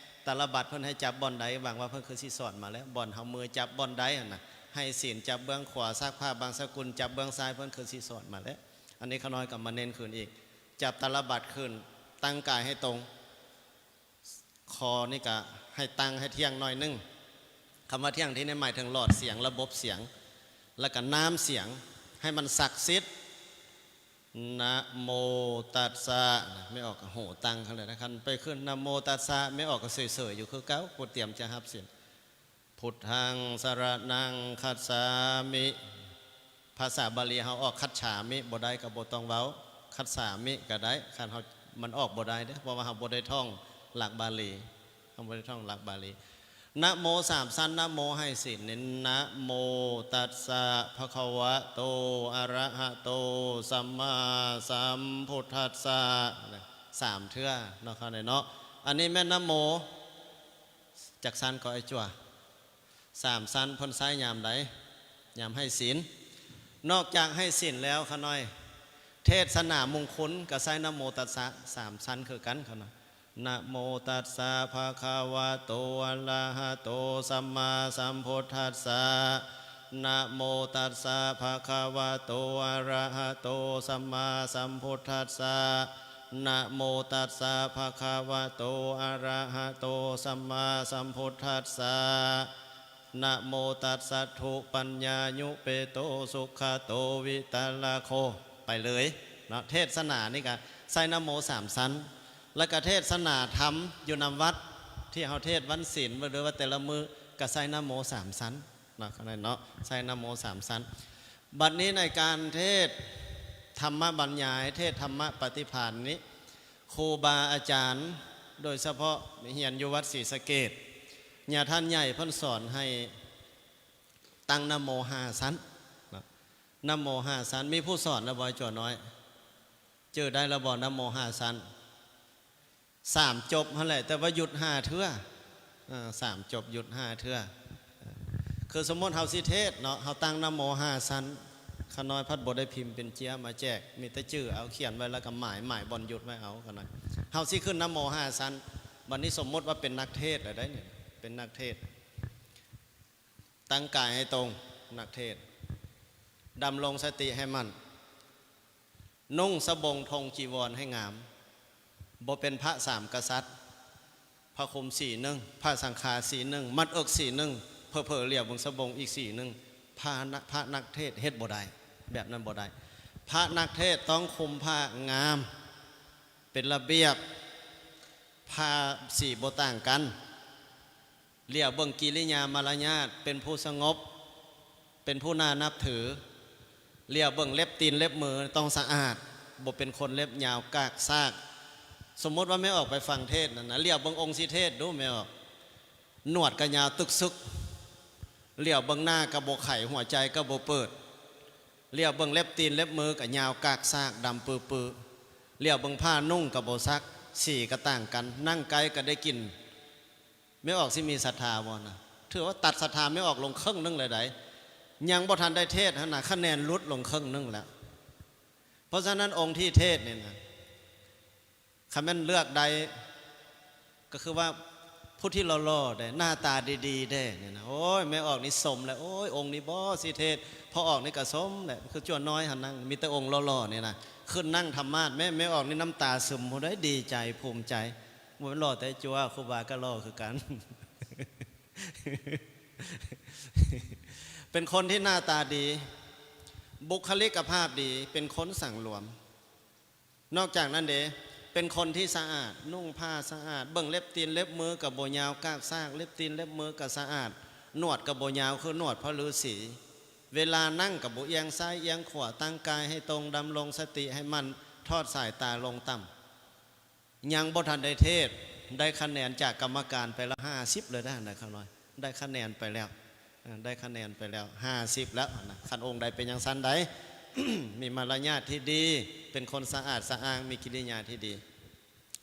ຕາລະບັດເພິ່ນໃຫ້ຈັບບ່ອນໃດ ຫວັງວ່າເພິ່ນຄືຊິສອນມາແລ້ວ ບ່ອນເຮົາມືຈັບບ່ອນໃດຫັ້ນນະ. ໃຫ້ສິນຈັບເບື້ອງຂວາ ຊັກຜ້າບັງສະກຸນຈັບເບື້ອງຊ້າຍ ເພິ່ນຄືຊິສອນມາແລ້ວ. ອັນນີ້ຂະນ້ອຍກໍມາເນັ້ນຄືນອີກ ຈັບຕາລະບັດຂຶ້ນ ຕັ້ງກາຍໃຫ້ຕົງ. ຄໍນີ້ກະໃຫ້ຕັ້ງໃຫ້ທ່ຽງໜ້ອຍໜຶ່ງ. ຄຳວ່າທ່ຽງທີ່ນີ້ໝາຍເຖິງຫຼອດສຽງ ລະບົບສຽງ ແລ້ວກະນ້ຳສຽງໃຫ້ມັນສັກສິດ. ນະໂມຕັດສະ ແມ່ອອກກະໂຫຕັ້ງເຂົາເລີຍນະ. ຄັນໄປຂຶ້ນນະໂມຕັດສະ ແມ່ອອກກະເສີຍໆຢູ່ຄືເກົ່າ ຜູ້ຕຽມຈະຮັບສິນ. ພຸດທັງສະຣະນັງຄັດສາມິ. ພາສາບາລີເຮົາອອກຄັດສາມິບໍ່ໄດ້ກໍບໍ່ຕ້ອງເວົ້າ ຄັດສາມິກໍໄດ້. ຄັນເຮົາ ມັນອອກບໍ່ໄດ້ເດ້ ເພາະວ່າເຮົາບໍ່ໄດ້ທ່ອງຫຼັກບາລີ ເຮົາບໍ່ໄດ້ທ່ອງຫຼັກບາລີ. ນະໂມສາມຊັ້ນ ນະໂມໃຫ້ສິນນີ້ ນະໂມຕັດສະ ພະຄະວະໂຕ ອະຣະຫະໂຕ ສຳມາສຳພຸດທັດສະ ສາມເທື່ອເນາະ ເຂົ້າໃຈເນາະ. ອັນນີ້ແມ່ນນະໂມ ຈັກຊັ້ນກໍ ອ້າຍຈົວ? ສາມຊັ້ນ. ເພິ່ນໃຊ້ຍາມໃດ? ຍາມໃຫ້ສິນ. ນອກຈາກໃຫ້ສິນແລ້ວ ຂ້ານ້ອຍ ເທດສະໜາມຸງຄຸນກໍໃຊ້ນະໂມຕັດສະ ສາມຊັ້ນຄືກັນ ຂ້ານ້ອຍ. ນະໂມຕັດສະ ພະຄະວະໂຕ ອະຣະຫະໂຕ ສຳມາສຳພຸດທັດສະ. ນະໂມຕັດສະ ພະຄະວະໂຕ ອະຣະຫະໂຕ ສຳມາສຳພຸດທັດສະ ນະໂມຕັດສະ ພະຄະວະໂຕ ອະຣະຫະໂຕ ສຳມາສຳພຸດທັດສະ ນະໂມຕັດສະ ທຸປັນຍາຍຸເປໂຕ ສຸຂະໂຕ ວິຕະລະໂຄ ໄປເລີຍເນາະ. ເທດສະໜານີ້ກະໃສ່ນະໂມສາມຊັ້ນ ແລ້ວກະເທດສະໜາທຳຢູ່ນຳວັດ ທີ່ເຮົາເທດວັນສິນ ຫຼືວ່າແຕ່ລະມື້ກະໃສ່ນະໂມສາມຊັ້ນເນາະ ເນາະ ເນາະ ໃສ່ນະໂມສາມຊັ້ນ. ບັດນີ້ໃນການເທດທຳມະບັນຍາຍ ເທດທຳມະປະຕິພັນນີ້ ຄູບາອາຈານ ໂດຍສະເພາະຮຽນຢູ່ວັດສີສະເກດ ຍາທ່ານໃຫຍ່ເພິ່ນສອນໃຫ້ຕັ້ງນະໂມຫ້າຊັ້ນເນາະ. ນະໂມຫ້າຊັ້ນ ມີຜູ້ສອນແລ້ວບໍ່ ຈົວນ້ອຍ? ຈື່ໄດ້ແລ້ວບໍ່ ນະໂມຫ້າຊັ້ນ? ສາມຈົບຫັ້ນແຫຼະ ແຕ່ວ່າຢຸດຫ້າເທື່ອ ເອີ ສາມຈົບຢຸດຫ້າເທື່ອ. ຄືສົມມຸດເຮົາຊິເທດເນາະ ເຮົາຕັ້ງນະໂມຫ້າຊັ້ນ ຂ້ານ້ອຍພັດບໍ່ໄດ້ພິມເປັນເຈ້ຍມາແຈກ ມີແຕ່ຈື່ເອົາ ຂຽນໄວ້ແລ້ວກໍໝາຍ ໝາຍບ່ອນຢຸດໄວ້ເອົາ ຂ້ານ້ອຍ. ເຮົາຊິຂຶ້ນນະໂມຫ້າຊັ້ນ ບັດນີ້ສົມມຸດວ່າເປັນນັກເທດແລ້ວໄດ໋ນີ້ ເປັນນັກເທດ ຕັ້ງກາຍໃຫ້ຕົງ ນັກເທດ ດຳລົງສະຕິໃຫ້ໝັ້ນ ນຸ່ງສະບົງ ທົ່ງຈີວອນໃຫ້ງາມ ບໍ່ເປັນພະສາມກະສັດ ພະຄຸມສີໜຶ່ງ ພະສັງຄາສີໜຶ່ງ ມັດເອິກສີໜຶ່ງ ເຜີໆຫຼຽວເບິ່ງສະບົງອີກສີໜຶ່ງ ພະນະ ພະນັກເທດເຮັດບໍ່ໄດ້ ແບບນັ້ນບໍ່ໄດ້. ພະນັກເທດຕ້ອງຄຸມຜ້າງາມ ເປັນລະບຽບ ຜ້າສີບໍ່ຕ່າງກັນ. ຫຼຽວເບິ່ງກິລິຍາມາລະຍາດ ເປັນຜູ້ສະຫງົບ ເປັນຜູ້ໜ້ານັບຖື. ຫຼຽວເບິ່ງເລັບຕີນເລັບມືຕ້ອງສະອາດ ບໍ່ເປັນຄົນເລັບຍາວກາກຊາກ. ສົມມຸດວ່າແມ່ອອກໄປຟັງເທດນັ້ນນະ ຫຼຽວເບິ່ງອົງຊິເທດດູແມ່ອອກ ໜວດກໍຍາວຕຶກຊຶກ ຫຼຽວເບິ່ງໜ້າກໍບໍ່ໄຂ ຫົວໃຈກໍບໍ່ເປີດ. ຫຼຽວເບິ່ງເລັບຕີນເລັບມືກໍຍາວກາກຊາກ ດຳປືໆ. ຫຼຽວເບິ່ງຜ້ານຸ່ງກໍບໍ່ຊັກ ສີກໍຕ່າງກັນ ນັ່ງໃກ້ກໍໄດ້ກິ່ນ. ແມ່ອອກຊິມີສັດທາບໍ່ນະ? ຖືວ່າຕັດສັດທາແມ່ອອກລົງເຄິ່ງໜຶ່ງແລ້ວໃດ໋ ຍັງບໍ່ທັນໄດ້ເທດຫັ້ນນະ ຄະແນນຫຼຸດລົງເຄິ່ງໜຶ່ງແລ້ວ. ເພາະສະນັ້ນອົງທີ່ເທດນີ້ນະ ຄັນແມ່ນເລືອກໄດ້ ກໍຄືວ່າຜູ້ທີ່ຫຼໍ່ໆເດ້ ໜ້າຕາດີໆເດ້ນີ້ນະ ໂອ້ຍ ແມ່ອອກນີ້ຊົມແລ້ວ ໂອ້ຍ ອົງນີ້ບໍ່ຊິເທດ. ພໍ່ອອກນີ້ກໍຊົມແຫຼະ ຄືຈົວນ້ອຍຫັ້ນນະ ມີແຕ່ອົງຫຼໍ່ໆນີ້ນະ ຂຶ້ນນັ່ງທຳມາດ ແມ່ ແມ່ອອກນີ້ນ້ຳຕາຊຶມພຸ້ນເດ້ ດີໃຈພູມໃຈ. ບໍ່ແມ່ນຫຼໍ່ແຕ່ຈົວ ຄູບາກໍຫຼໍ່ຄືກັນ ເປັນຄົນທີ່ໜ້າຕາດີ ບຸກຄະລິກກະພາບດີ ເປັນຄົນສັງລວມ. ນອກຈາກນັ້ນເດ ເປັນຄົນທີ່ສະອາດ ນຸ່ງຜ້າສະອາດ ເບິ່ງເລັບຕີນເລັບມືກໍບໍ່ຍາວກາກຊາກ ເລັບຕີນເລັບມືກໍສະອາດ ໜວດກໍບໍ່ຍາວຄືໜວດພະລືສີ. ເວລານັ່ງກໍບໍ່ອຽງຊ້າຍອຽງຂວາ ຕັ້ງກາຍໃຫ້ຕົງ ດຳລົງສະຕິໃຫ້ໝັ້ນ ທອດສາຍຕາລົງຕ່ຳ. ຍັງບໍ່ທັນໄດ້ເທດ ໄດ້ຄະແນນຈາກກຳມະການໄປແລ້ວຫ້າສິບເລີຍນະ ນາຍຂ້ານ້ອຍ ໄດ້ຄະແນນໄປແລ້ວ ເອີ ໄດ້ຄະແນນໄປແລ້ວຫ້າສິບແລ້ວນະ. ຄັນອົງໃດເປັນຈັ່ງຊັ້ນໃດ໋ ມີມາລະຍາດທີ່ດີ ເປັນຄົນສະອາດສະອ້າງ ມີກິລິຍາທີ່ດີ.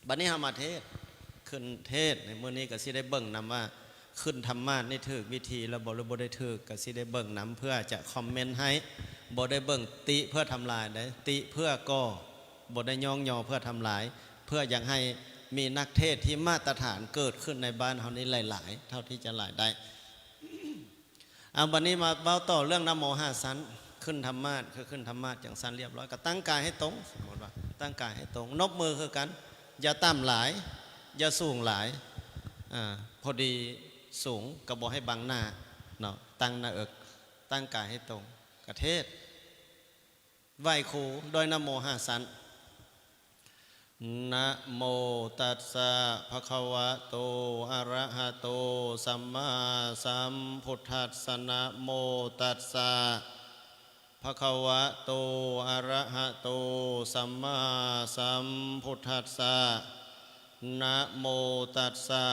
ບັດນີ້ເຮົາມາເທດ ຂຶ້ນເທດໃນມື້ນີ້ກໍຊິໄດ້ເບິ່ງນຳວ່າ ຂຶ້ນທຳມາດນີ້ຖືກວິທີແລ້ວບໍ່ ຫຼືບໍ່ໄດ້ຖືກ ກໍຊິໄດ້ເບິ່ງນຳ ເພື່ອຈະຄອມເມັນໃຫ້. ບໍ່ໄດ້ເບິ່ງຕິເພື່ອທຳລາຍເດ້ ຕິເພື່ອກໍ່ ບໍ່ໄດ້ຍ້ອງຍໍເພື່ອທຳລາຍ ເພື່ອຢາກໃຫ້ມີນັກເທດທີ່ມາດຕະຖານເກີດຂຶ້ນໃນບ້ານເຮົານີ້ຫຼາຍໆ ເທົ່າທີ່ຈະຫຼາຍໄດ້. ເອົາ ບັດນີ້ມາເວົ້າຕໍ່ເລື່ອງນະໂມຫ້າຊັ້ນ ຂຶ້ນທຳມາດ ຄືຂຶ້ນທຳມາດຈັ່ງຊັ້ນລຽບຮ້ອຍ ກໍຕັ້ງກາຍໃຫ້ຕົງ ສົມມຸດວ່າຕັ້ງກາຍໃຫ້ຕົງ ນົບມືຄືກັນ ຢ່າຕ່ຳຫຼາຍ ຢ່າສູງຫຼາຍ ອາ ພໍດີສູງ ກໍບໍ່ໃຫ້ບັງໜ້າເນາະ ຕັ້ງໜ້າເອິກ ຕັ້ງກາຍໃຫ້ຕົງ ກະເທດ ໄຫວ້ຄູດ້ວຍນະໂມຫ້າຊັ້ນ ນະໂມຕັດສະ ພະຄະວະໂຕ ອະຣະຫະໂຕ ສຳມາສຳພຸດທັດສະ ນະໂມຕັດສະ ພະຄະວະໂຕ ອະຣະຫະໂຕ ສຳມາສຳພຸດທັດສະ ນະໂມຕັດສະ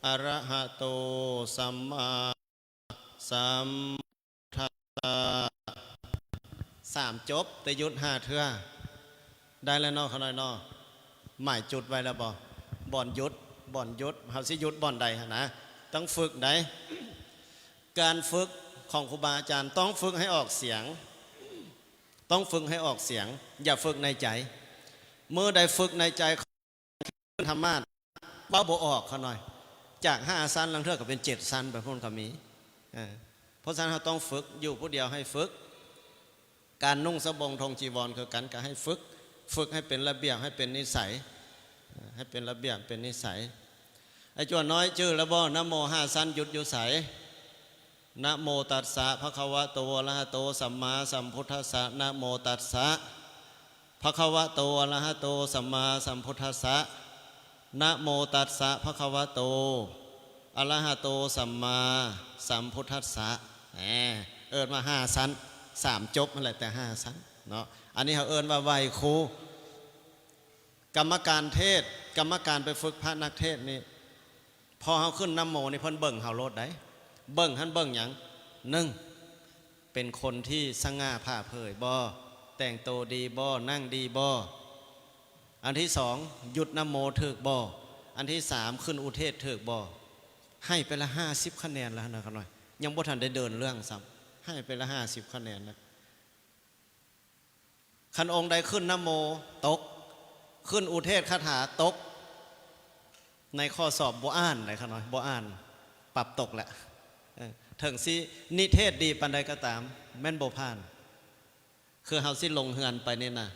ອະຣະຫະໂຕ ສຳມາສຳພຸດທັດສະ ສາມຈົບ ແຕ່ຢຸດຫ້າເທື່ອ ໄດ້ແລ້ວເນາະ ຂ້ານ້ອຍເນາະ ໝາຍຈຸດໄວ້ແລ້ວບໍ່? ບ່ອນຢຸດ ບ່ອນຢຸດ ເຮົາຊິຢຸດບ່ອນໃດຫັ້ນນະ ຕ້ອງຝຶກໃດ໋. ການຝຶກຂອງຄູບາອາຈານ ຕ້ອງຝຶກໃຫ້ອອກສຽງ ຕ້ອງຝຶກໃຫ້ອອກສຽງ ຢ່າຝຶກໃນໃຈ. ມື້ໃດຝຶກໃນໃຈ ທຳມາດ ເວົ້າບໍ່ອອກ ຂ້ານ້ອຍ ຈາກຫ້າຊັ້ນ ລາງເທື່ອກໍເປັນເຈັດຊັ້ນໄປພຸ້ນກໍມີ. ເອີ ເພາະສະນັ້ນເຮົາຕ້ອງຝຶກ ຢູ່ຜູ້ດຽວໃຫ້ຝຶກ ການນຸ່ງສະບົງ ຖົງຈີວອນຄືກັນ ກໍໃຫ້ຝຶກ ຝຶກໃຫ້ເປັນລະບຽບ ໃຫ້ເປັນນິໄສ ໃຫ້ເປັນລະບຽບ ເປັນນິໄສ. ໄອ້ຈົວນ້ອຍຈື່ແລ້ວບໍ່? ນະໂມຫ້າຊັ້ນ ຢຸດຢູ່ໃສ? ນະໂມຕັດສະ ພະຄະວະໂຕ ອະລະຫະໂຕ ສຳມາສຳພຸດທັດສະ ນະໂມຕັດສະ ພະຄະວະໂຕ ອະລະຫະໂຕ ສຳມາສຳພຸດທັດສະ ນະໂມຕັດສະ ພະຄະວະໂຕ ອະລະຫະໂຕ ສຳມາສຳພຸດທັດສະ. ແໝ ເອີ້ນວ່າຫ້າຊັ້ນ ສາມຈົບຫັ້ນແຫຼະ ແຕ່ຫ້າຊັ້ນເນາະ. ອັນນີ້ເຮົາເອີ້ນວ່າໄຫວ້ຄູ. ກຳມະການເທດ ກຳມະການໄປຝຶກພະນັກເທດນີ້ ພໍເຮົາຂຶ້ນນະໂມນີ້ ເພິ່ນເບິ່ງເຮົາໂລດໃດ໋. ເບິ່ງຫັ້ນເບິ່ງຫຍັງ? ໜຶ່ງ ເປັນຄົນທີ່ສະຫງ່າຜ່າເຜີຍບໍ່? ແຕ່ງໂຕດີບໍ່? ນັ່ງດີບໍ່? ອັນທີສອງ ຢຸດນະໂມຖືກບໍ່? ອັນທີສາມ ຂຶ້ນອຸເທດຖືກບໍ່? ໃຫ້ໄປລະຫ້າສິບຄະແນນແລ້ວນະ ຂ້ານ້ອຍ ຍັງບໍ່ທັນໄດ້ເດີນເລື່ອງຊ້ຳ ໃຫ້ໄປລະຫ້າສິບຄະແນນແລ້ວ. ຄັນອົງໃດຂຶ້ນນະໂມຕົກ ຂຶ້ນອຸເທດຄາຖາຕົກ ໃນຂໍ້ສອບບໍ່ອ່ານໃດ໋ ຂ້ານ້ອຍ ບໍ່ອ່ານ ປັບຕົກແຫຼະ. ເອີ ເຖິງຊິນິເທດດີປານໃດກໍຕາມ ແມ່ນບໍ່ຜ່ານ. ຄືເຮົາຊິລົງເຮືອນໄປນີ້ນະ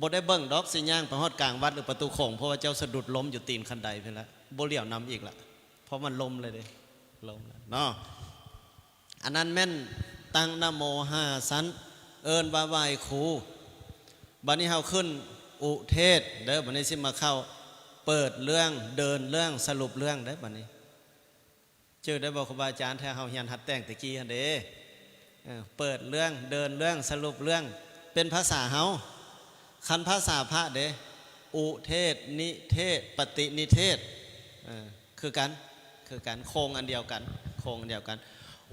ບໍ່ໄດ້ເບິ່ງດອກ ຊິຍ່າງໄປຮອດກາງວັດ ຫຼື ປະຕູໂຂງ ເພາະວ່າເຈົ້າສະດຸດລົ້ມຢູ່ຕີນຄັນໄດພຸ້ນລະ ບໍ່ຫຼຽວນຳອີກລະ ເພາະມັນລົ້ມເລີຍເດ້ ລົ້ມເນາະ. ອັນນັ້ນແມ່ນຕັ້ງນະໂມຫ້າຊັ້ນ ເອີ້ນວ່າໄຫວ້ຄູ. ບັດນີ້ເຮົາຂຶ້ນອຸເທດເດີ ບັດນີ້ຊິມາເຂົ້າເປີດເລື່ອງ ເດີນເລື່ອງ ສະຫຼຸບເລື່ອງເດີ ບັດນີ້. ຈື່ໄດ້ບໍ່ ຄູບາອາຈານ ແທ້ເຮົາຮຽນຫັດແຕ່ງແຕ່ກີ້ຫັ້ນເດ້ ເອີ ເປີດເລື່ອງ ເດີນເລື່ອງ ສະຫຼຸບເລື່ອງ ເປັນພາສາເຮົາ. ຄັນພາສາພະເດ້ ອຸເທດ ນິເທດ ປະຕິນິເທດ ເອີ ຄືກັນ ຄືກັນ ໂຄງອັນດຽວກັນ ໂຄງອັນດຽວກັນ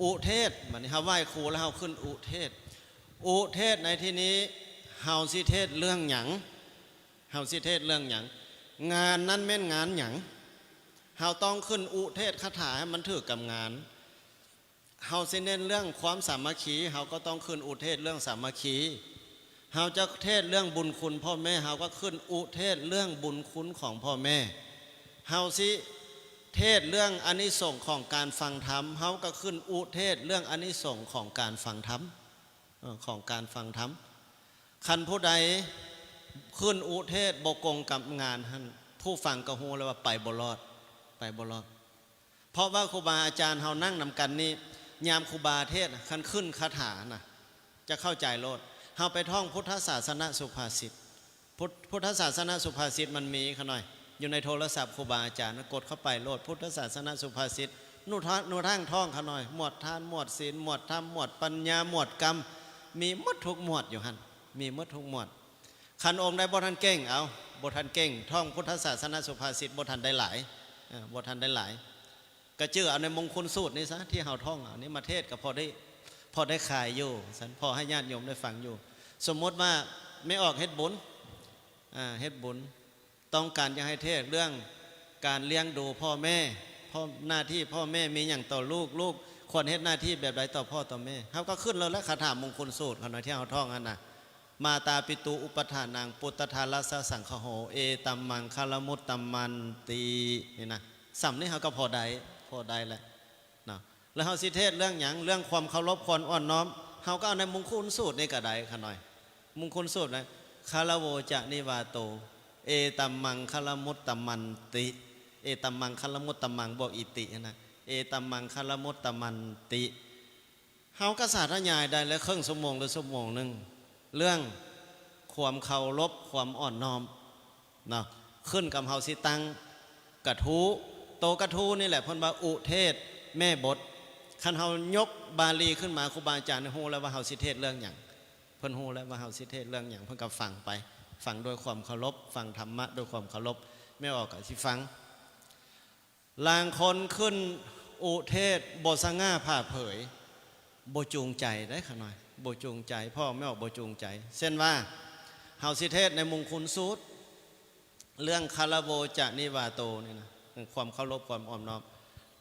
ອຸເທດ. ບັດນີ້ເຮົາໄຫວ້ຄູແລ້ວ ເຮົາຂຶ້ນອຸເທດ. ອຸເທດໃນທີ່ນີ້ ເຮົາຊິເທດເລື່ອງຫຍັງ? ເຮົາຊິເທດເລື່ອງຫຍັງ? ງານນັ້ນແມ່ນງານຫຍັງ? ເຮົາຕ້ອງຂຶ້ນອຸເທດຄາຖາໃຫ້ມັນຖືກກັບງານ. ເຮົາຊິເນັ້ນເລື່ອງຄວາມສາມັກຄີ ເຮົາກໍຕ້ອງຂຶ້ນອຸເທດເລື່ອງສາມັກຄີ. ເຮົາຈະເທດເລື່ອງບຸນຄຸນພໍ່ແມ່ ເຮົາກໍຂຶ້ນອຸເທດເລື່ອງບຸນຄຸນຂອງພໍ່ແມ່. ເຮົາຊິເທດເລື່ອງອານິສົງຂອງການຟັງທຳ ເຮົາກໍຂຶ້ນອຸເທດເລື່ອງອານິສົງຂອງການຟັງທຳ ເອີ ຂອງການຟັງທຳ. ຄັນຜູ້ໃດຂຶ້ນອຸເທດບໍ່ກົງກັບງານຫັ້ນ ຜູ້ຟັງກໍຮູ້ແລ້ວວ່າໄປບໍ່ລອດ ໄປບໍ່ລອດ. ເພາະວ່າຄູບາອາຈານເຮົານັ່ງນຳກັນນີ້ ຍາມຄູບາເທດນະ ຄັນຂຶ້ນຄາຖານະ ຈະເຂົ້າໃຈໂລດ. ເຮົາໄປທ່ອງພຸດທະສາສະນະສຸພາສິດ ພຸດ ພຸດທະສາສະນະສຸພາສິດມັນມີຂະນ້ອຍ ຢູ່ໃນໂທລະສັບຄູບາອາຈານ ກົດເຂົ້າໄປໂລດ ພຸດທະສາສະນະສຸພາສິດ ໜູ ໜູທັງ ທ່ອງຂະນ້ອຍ ໝວດທານ ໝວດສິນ ໝວດທຳ ໝວດປັນຍາ ໝວດກຳ ມີໝົດທຸກໝວດຢູ່ຫັ້ນ ມີໝົດທຸກໝວດ. ຄັນອົງໃດບໍ່ທັນເກັ່ງ ເອົາ ບໍ່ທັນເກັ່ງ ທ່ອງພຸດທະສາສະນະສຸພາສິດບໍ່ທັນໄດ້ຫຼາຍ ເອີ ບໍ່ທັນໄດ້ຫຼາຍ ກະຈື່ເອົາໃນມົງຄຸນສູດນີ້ຊະ ທີ່ເຮົາທ່ອງເອົານີ້ມາເທດ ກໍພໍໄດ້ ພໍໄດ້ຂາຍຢູ່ຊັ້ນ ພໍໃຫ້ຍາດໂຍມໄດ້ຟັງຢູ່. ສົມມຸດວ່າແມ່ອອກເຮັດບຸນ ອາ ເຮັດບຸນ ຕ້ອງການຢາກໃຫ້ເທດເລື່ອງການລ້ຽງດູພໍ່ແມ່ ພໍ່ ໜ້າທີ່ພໍ່ແມ່ມີຫຍັງຕໍ່ລູກ ລູກຄວນເຮັດໜ້າທີ່ແບບໃດຕໍ່ພໍ່ຕໍ່ແມ່ ເຮົາກໍຂຶ້ນໂລດແຫຼະ ຄາຖາມົງຄຸນສູດຂະນ້ອຍ ທີ່ເຮົາທ່ອງຫັ້ນນະ ມາຕາປິຕຸອຸປັດຖານັງ ປຸດຕະທາລະສະສັງຄະໂຫ ເອຕັມມັງຄະລະມຸດຕະມັນຕິ ນີ້ນະ. ສ່ຳນີ້ເຮົາກໍພໍໄດ້ ພໍໄດ້ແຫຼະເນາະ. ແລ້ວເຮົາຊິເທດເລື່ອງຫຍັງ? ເລື່ອງຄວາມເຄົາລົບ ຄວາມອ່ອນນ້ອມ ເຮົາກໍເອົາໃນມຸງຄຸນສູດນີ້ກໍໄດ້ຂະນ້ອຍ. ມຸງຄຸນສູດນະ ຄາລະໂວຈະນິວາໂຕ ເອຕັມມັງຄະລະມຸດຕະມັນຕິ ເອຕັມມັງຄະລະມຸດຕະມັງ ບວກອິຕິນະ ເອຕັມມັງຄະລະມຸດຕະມັນຕິ. ເຮົາກໍສາທະຍາຍໄດ້ແຫຼະ ເຄິ່ງຊົ່ວໂມງ ຫຼື ຊົ່ວໂມງໜຶ່ງ ເລື່ອງຄວາມເຄົາລົບ ຄວາມອ່ອນນ້ອມເນາະ. ຂຶ້ນກັບເຮົາຊິຕັ້ງກະທູ້ ໂຕກະທູ້ນີ້ແຫຼະ ເພິ່ນວ່າອຸເທດແມ່ບົດ. ຄັນເຮົາຍົກບາລີຂຶ້ນມາ ຄູບາອາຈານຮູ້ແລ້ວວ່າເຮົາຊິເທດເລື່ອງຫຍັງ ເພິ່ນຮູ້ແລ້ວວ່າເຮົາຊິເທດເລື່ອງຫຍັງ ເພິ່ນກໍຟັງໄປ ຟັງດ້ວຍຄວາມເຄົາລົບ ຟັງທຳມະດ້ວຍຄວາມເຄົາລົບ. ແມ່ອອກກໍຊິຟັງ ລາງຄົນຂຶ້ນອຸເທດບໍ່ສະຫງ່າຜ່າເຜີຍ ບໍ່ຈູງໃຈເດ້ຂະນ້ອຍ ບໍ່ຈູງໃຈ ພໍ່ແມ່ອອກບໍ່ຈູງໃຈ. ເຊັ່ນວ່າ ເຮົາຊິເທດໃນມຸງຄຸນສູດ ເລື່ອງຄາລະໂວຈະນິວາໂຕນີ້ນະ ຄວາມເຄົາລົບ ຄວາມອ່ອນນ້ອມ.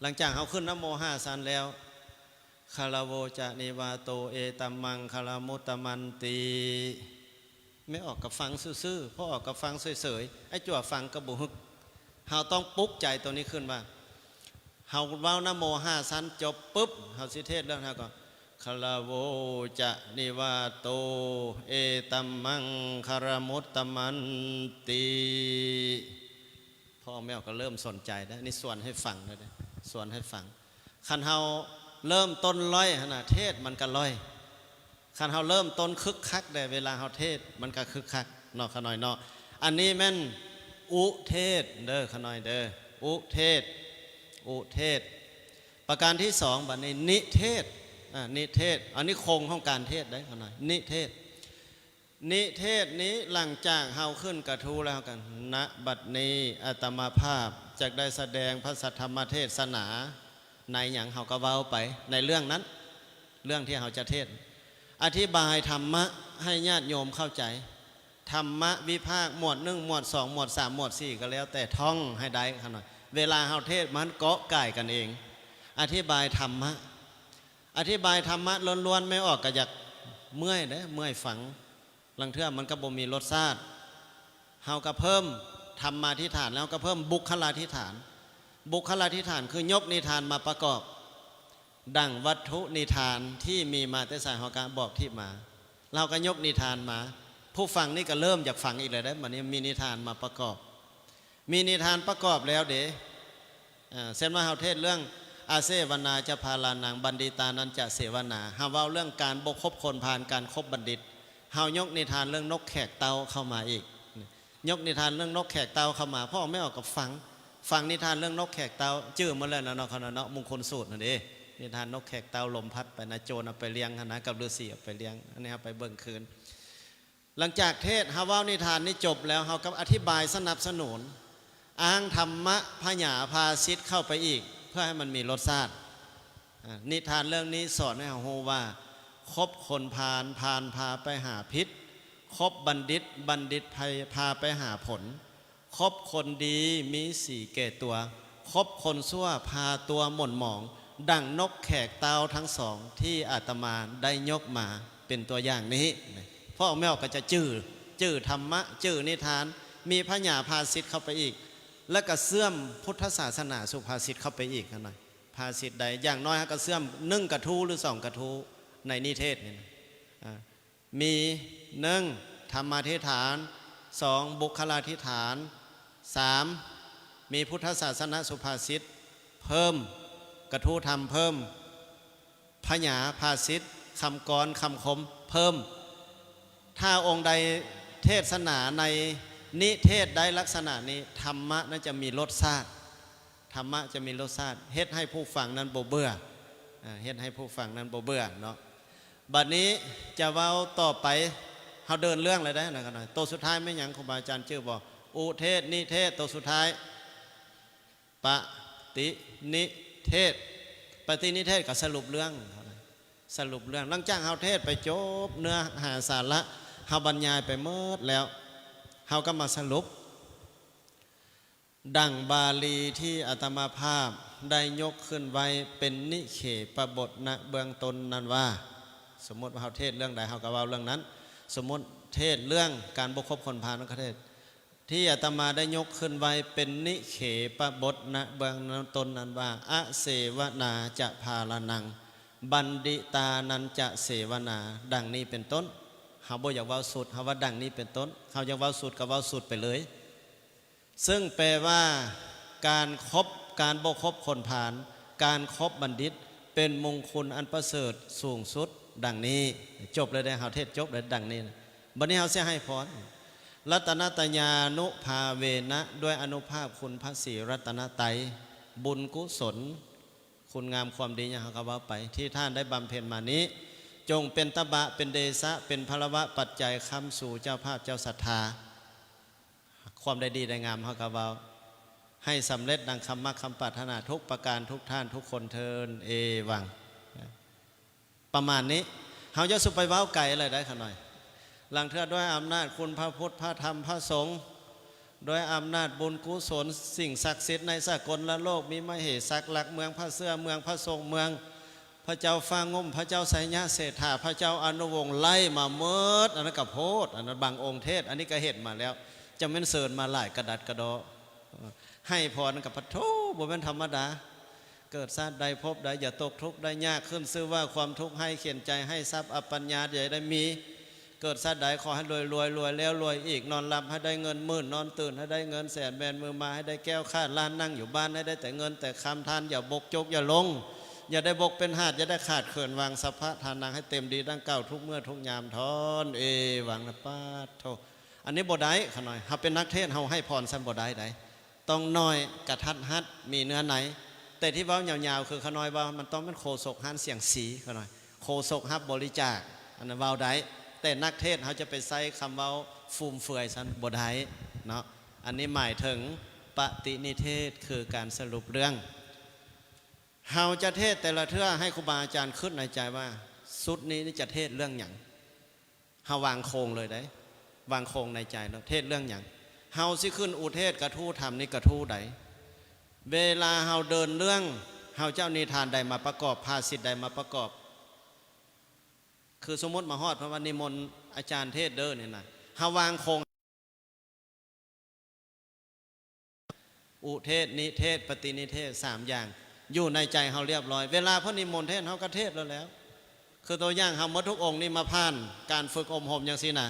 ຫຼັງຈາກເຮົາຂຶ້ນນະໂມຫ້າຊັ້ນແລ້ວ ຄາລະໂວຈະນິວາໂຕ ເອຕັມມັງຄະລະມຸດຕະມັນຕິ ແມ່ອອກກໍຟັງຊື່ໆ ພໍ່ອອກກໍຟັງເສີຍໆ ໄອ້ຈົວຟັງກໍບໍ່ຮຶກ. ເຮົາຕ້ອງປຸກໃຈໂຕນີ້ຂຶ້ນວ່າ ເຮົາເວົ້ານະໂມຫ້າຊັ້ນຈົບປຶບ ເຮົາຊິເທດເລື່ອງ ເຮົາກໍ ຄາລາໂວຈະນິວາໂຕ ເອຕັມມັງຄາລະມຸດຕະມັນຕິ. ພໍ່ແມ່ກໍເລີ່ມສົນໃຈແລ້ວ ນີ້ສວນໃຫ້ຟັງແລ້ວເດ້ ສວນໃຫ້ຟັງ. ຄັນເຮົາເລີ່ມຕົ້ນລອຍຫັ້ນນະ ເທດມັນກໍລອຍ. ຄັນເຮົາເລີ່ມຕົ້ນຄຶກຄັກແດ່ ເວລາເຮົາເທດມັນກໍຄຶກຄັກເນາະ ຂະນ້ອຍເນາະ. ອັນນີ້ແມ່ນອຸເທດເດີ ຂະນ້ອຍເດີ ອຸເທດ ອຸເທດ. ປະການທີສອງ ບັດນີ້ນິເທດ ອາ ນິເທດ ອັນນີ້ຄົງຂອງການເທດເດ້ ຂະນ້ອຍ ນິເທດ. ນິເທດນີ້ ຫຼັງຈາກເຮົາຂຶ້ນກະທູແລ້ວ ເຮົາກໍ ນະບັດນີ້ອາດຕະມາພາບຈັກໄດ້ສະແດງພະສັດທຳມະເທດສະໜາໃນຫຍັງ ເຮົາກໍເວົ້າໄປໃນເລື່ອງນັ້ນ ເລື່ອງທີ່ເຮົາຈະເທດ. ອະທິບາຍທຳມະໃຫ້ຍາດໂຍມເຂົ້າໃຈ ທຳມະວິພາກໝວດໜຶ່ງ ໝວດສອງ ໝວດສາມ ໝວດສີ່ ກໍແລ້ວແຕ່ ທ່ອງໃຫ້ໄດ້ ຂະນ້ອຍ. ເວລາເຮົາເທດມັນເກາະກ່າຍກັນເອງ. ອະທິບາຍທຳມະ ອະທິບາຍທຳມະລ້ວນໆ ແມ່ອອກກໍຢາກເມື່ອຍເດ້ ເມື່ອຍຟັງ ລາງເທື່ອມັນກໍບໍ່ມີລົດຊາດ. ເຮົາກໍເພີ່ມທຳມາທິຖານ ແລ້ວເຮົາກໍເພີ່ມບຸກຄະລາທິຖານ. ບຸກຄະລາທິຖານຄືຍົກນິທານມາປະກອບ ດັ່ງວັດຖຸນິທານທີ່ມີມາແຕ່ໃສ ເຮົາກໍບອກທີ່ມາ ແລ້ວເຮົາກໍຍົກນິທານມາ. ຜູ້ຟັງນີ້ກໍເລີ່ມຢາກຟັງອີກແລ້ວເດ້ ບັດນີ້ມີນິທານມາປະກອບ. ມີນິທານປະກອບແລ້ວເດ ເອີ ເຊັ່ນວ່າເຮົາເທດເລື່ອງ ອາເສວະນາຈະພາລານັງ ບັນດິຕານັນຈະເສວະນາ ເຮົາເວົ້າເລື່ອງການບໍ່ຄົບຄົນພານ ການຄົບບັນດິດ ເຮົາຍົກນິທານເລື່ອງນົກແຂກເຕົ້າເຂົ້າມາອີກ ຍົກນິທານເລື່ອງນົກແຂກເຕົ້າເຂົ້າມາ. ພໍ່ແມ່ອອກກໍຟັງ ຟັງນິທານເລື່ອງນົກແຂກເຕົ້າ ຈື່ໝົດແລ້ວເນາະ ເນາະ ມຸງຄຸນສູດຫັ້ນເດ ນິທານນົກແຂກເຕົ້າ ລົມພັດໄປນະ ໂຈນເອົາໄປລ້ຽງຫັ້ນນະ ກັບລືສີເອົາໄປລ້ຽງ ອັນນີ້ເຮົາໄປເບິ່ງຄືນ. ຫຼັງຈາກເທດ ເຮົາເວົ້ານິທານນີ້ຈົບແລ້ວ ເຮົາກໍອະທິບາຍສະໜັບສະໜູນ ອ້າງທຳມະພະຍາພາສິດເຂົ້າໄປອີກ ເພື່ອໃຫ້ມັນມີລົດຊາດ. ອາ ນິທານເລື່ອງນີ້ສອນໃຫ້ເຮົາຮູ້ວ່າ ຄົບຄົນພານ ພານພາໄປຫາຜິດ, ຄົບບັນດິດ ບັນດິດໄພ ພາໄປຫາຜົນ, ຄົບຄົນດີມີສີແກ່ຕົວ, ຄົບຄົນຊົ່ວພາຕົວໝົນໝອງ, ດັ່ງນົກແຂກເຕົ້າທັງສອງທີ່ອາດຕະມາໄດ້ຍົກມາເປັນຕົວຢ່າງນີ້. ພໍ່ແມ່ອອກກໍຈະຈື່ ຈື່ທຳມະ ຈື່ນິທານ ມີພະຍາພາສິດເຂົ້າໄປອີກ ແລ້ວກໍເຊື່ອມພຸດທະສາສະໜາສຸພາສິດເຂົ້າໄປອີກຫັ້ນນະ. ພາສິດໃດ ຢ່າງໜ້ອຍເຮົາກໍເຊື່ອມໜຶ່ງກະທູ້ ຫຼື ສອງກະທູ້ໃນນິເທດນີ້ນະ. ອາ ມີ ໜຶ່ງ ທຳມາທິຖານ, ສອງ ບຸກຄະລາທິຖານ, ສາມ ມີພຸດທະສາສະນະສຸພາສິດເພີ່ມ, ກະທູ້ທຳເພີ່ມ, ພະຍາພາສິດ, ຄຳກອນຄຳຄົມເພີ່ມ. ຖ້າອົງໃດເທດສະໜາໃນນິເທດໄດ້ລັກສະນະນີ້ ທຳມະນັ້ນຈະມີລົດຊາດ. ທຳມະຈະມີລົດຊາດ ເຮັດໃຫ້ຜູ້ຟັງນັ້ນບໍ່ເບື່ອ ເຮັດໃຫ້ຜູ້ຟັງນັ້ນບໍ່ເບື່ອເນາະ. ບັດນີ້ຈະເວົ້າຕໍ່ໄປ ເຮົາເດີນເລື່ອງແລ້ວເດ້ ໂຕສຸດທ້າຍແມ່ນຫຍັງ ຄູບາອາຈານຈື່ບໍ່? ອຸເທດ ນິເທດ ໂຕສຸດທ້າຍ ປະຕິນິເທດ. ປະຕິນິເທດກໍສະຫຼຸບເລື່ອງ ສະຫຼຸບເລື່ອງ. ຫຼັງຈາກເຮົາເທດໄປຈົບເນື້ອຫາສາລະ ເຮົາບັນຍາຍໄປໝົດແລ້ວ ເຮົາກໍມາສະຫຼຸບ ດັ່ງບາລີທີ່ອາດຕະມາພາບໄດ້ຍົກຂຶ້ນໄວ້ເປັນນິເຂປະບົດນະເບື້ອງຕົ້ນນັ້ນວ່າ, ສົມມຸດວ່າເຮົາເທດເລື່ອງໃດເຮົາກໍເວົ້າເລື່ອງນັ້ນ, ສົມມຸດເທດເລື່ອງການບໍ່ຄົບຄົນພານ ເຮົາກໍເທດ ທີ່ອາດຕະມາໄດ້ຍົກຂຶ້ນໄວ້ເປັນນິເຂປະບົດນະເບື້ອງຕົ້ນນັ້ນວ່າ ອະເສວະນາຈະພາລານັງ ບັນດິຕານັນຈະເສວະນາ ດັ່ງນີ້ເປັນຕົ້ນ. ເຮົາບໍ່ຢາກເວົ້າສຸດ ເຮົາວ່າດັ່ງນີ້ເປັນຕົ້ນ, ເຮົາຢາກເວົ້າສຸດກໍເວົ້າສຸດໄປເລີຍ. ເຊິ່ງແປວ່າ ການຄົບ ການບໍ່ຄົບຄົນພານ ການຄົບບັນດິດ ເປັນມຸງຄຸນອັນປະເສີດສູງສຸດ ດັ່ງນີ້. ຈົບແລ້ວເດ້ ເຮົາເທດຈົບແລ້ວ ດັ່ງນີ້. ບັດນີ້ເຮົາຊິໃຫ້ພອນ ລັດຕະນະຕະຍານຸພາເວນະ ດ້ວຍອານຸພາບຄຸນພະສີລັດຕະນະໄຕ ບຸນກຸສົນ ຄຸນງາມຄວາມດີຫຍັງເຮົາກໍເວົ້າໄປ ທີ່ທ່ານໄດ້ບຳເພັນມານີ້ ຈົ່ງເປັນຕະບະ ເປັນເດຊະ ເປັນພະລະວະປັດໄຈຄ້ຳຊູເຈົ້າພາບເຈົ້າສັດທາ. ຄວາມໄດ້ດີໄດ້ງາມເຮົາກໍເວົ້າ ໃຫ້ສຳເລັດດັ່ງຄຳມັກຄຳປາດຖະໜາທຸກປະການ ທຸກທ່ານທຸກຄົນເທີ້ນ. ເອວັງ. ປະມານນີ້ ເຮົາຢ່າສູ່ໄປເວົ້າໄກຫຼາຍໄດ້ຂະນ້ອຍ. ລາງເທື່ອດ້ວຍອຳນາດຄຸນພະພຸດ ພະທຳ ພະສົງ, ດ້ວຍອຳນາດບຸນກຸສົນ ສິ່ງສັກສິດໃນສາກົນລະໂລກ ມີມະເຫສັກ ຫຼັກເມືອງ ພະເຊື່ອເມືອງ ພະສົງເມືອງ ພະເຈົ້າຟ້າງຸ້ມ ພະເຈົ້າໄຊຍະເສດຖາ ພະເຈົ້າອະນຸວົງ ໄລ່ມາໝົດ. ອັນນັ້ນກະໂພດ ອັນນັ້ນບາງອົງເທດ ອັນນີ້ກະເຫັນມາແລ້ວ ຈະແມ່ນເຊີນມາຫຼາຍກະດັດກະດໍ. ໃຫ້ພອນກັບ ປະໂທ ບໍ່ແມ່ນທຳມະດາ. ເກີດຊາດໃດພົບໃດ ຢ່າຕົກທຸກໄດ້ຍາກ, ຂຶ້ນຊື່ວ່າຄວາມທຸກໃຫ້ເຂັນໃຈ, ໃຫ້ຊັບອັບປັນຍາຢ່າໄດ້ມີ. ເກີດຊາດໃດຂໍໃຫ້ລວຍໆ ລວຍແລ້ວລວຍອີກ, ນອນຫຼັບໃຫ້ໄດ້ເງິນໝື່ນ, ນອນຕື່ນໃຫ້ໄດ້ເງິນແສນ, ແບມືມາໃຫ້ໄດ້ແກ້ວຂາດລ້ານ, ນັ່ງຢູ່ບ້ານໃຫ້ໄດ້ແຕ່ເງິນແຕ່ຄຳ, ທານຢ່າບົກຈົກຢ່າລົງ, ຢ່າໄດ້ບົກເປັນຫາດ, ຢ່າໄດ້ຂາດເຂີນ, ວາງສະພະທານາງໃຫ້ເຕັມດີດັ່ງກ່າວທຸກເມື່ອທຸກຍາມ. ທ່ອນເອວັງນະ ປາດໂທ. ອັນນີ້ບໍ່ໄດ້ ຂະນ້ອຍ. ເຮົາເປັນນັກເທດ ເຮົາໃຫ້ພອນຊັ້ນບໍ່ໄດ້ໃດ. ຕ້ອງໜ້ອຍ, ກະທັດຮັດ, ມີເນື້ອໃນ. ແຕ່ທີ່ເວົ້າຍາວໆ ຄືຂະນ້ອຍເວົ້າ ມັນຕ້ອງແມ່ນໂຄສົກຮ້ານສຽງສີ ຂະນ້ອຍ, ໂຄສົກຮັບບໍລິຈາກ, ອັນນັ້ນເວົ້າໄດ້. ແຕ່ນັກເທດເຮົາຈະໄປໃຊ້ຄຳເວົ້າຟຸມເຟືອຍຊັ້ນບໍ່ໄດ້ເນາະ. ອັນນີ້ໝາຍເຖິງປະຕິນິເທດ ຄືການສະຫຼຸບເລື່ອງ. ເຮົາຈະເທດແຕ່ລະເທື່ອໃຫ້ຄູບາອາຈານຄິດໃນໃຈວ່າ ຊຸດນີ້ນີ້ຈະເທດເລື່ອງຫຍັງ? ເຮົາວາງໂຄງເລີຍເດ້, ວາງໂຄງໃນໃຈເນາະ, ເທດເລື່ອງຫຍັງ? ເຮົາຊິຂຶ້ນອຸເທດກະທູ້ທຳນີ້ກະທູ້ໃດ? ເວລາເຮົາເດີນເລື່ອງ ເຮົາຈະເອົານິທານໃດມາປະກອບ, ພາສິດໃດມາປະກອບ? ຄືສົມມຸດມາຮອດ ເພິ່ນວ່ານິມົນອາຈານເທດເດີນີ້ນະ, ເຮົາວາງໂຄງ ອຸເທດ, ນິເທດ, ປະຕິນິເທດ ສາມຢ່າງ ຢູ່ໃນໃຈເຮົາລຽບຮ້ອຍ. ເວລາເພິ່ນນິມົນເທດ ເຮົາກໍເທດໂລດແລ້ວ. ຄືຕົວຢ່າງ ເຮົາໝົດທຸກອົງນີ້ມາຜ່ານການຝຶກອົບຮົມຈັ່ງຊີ້ນະ,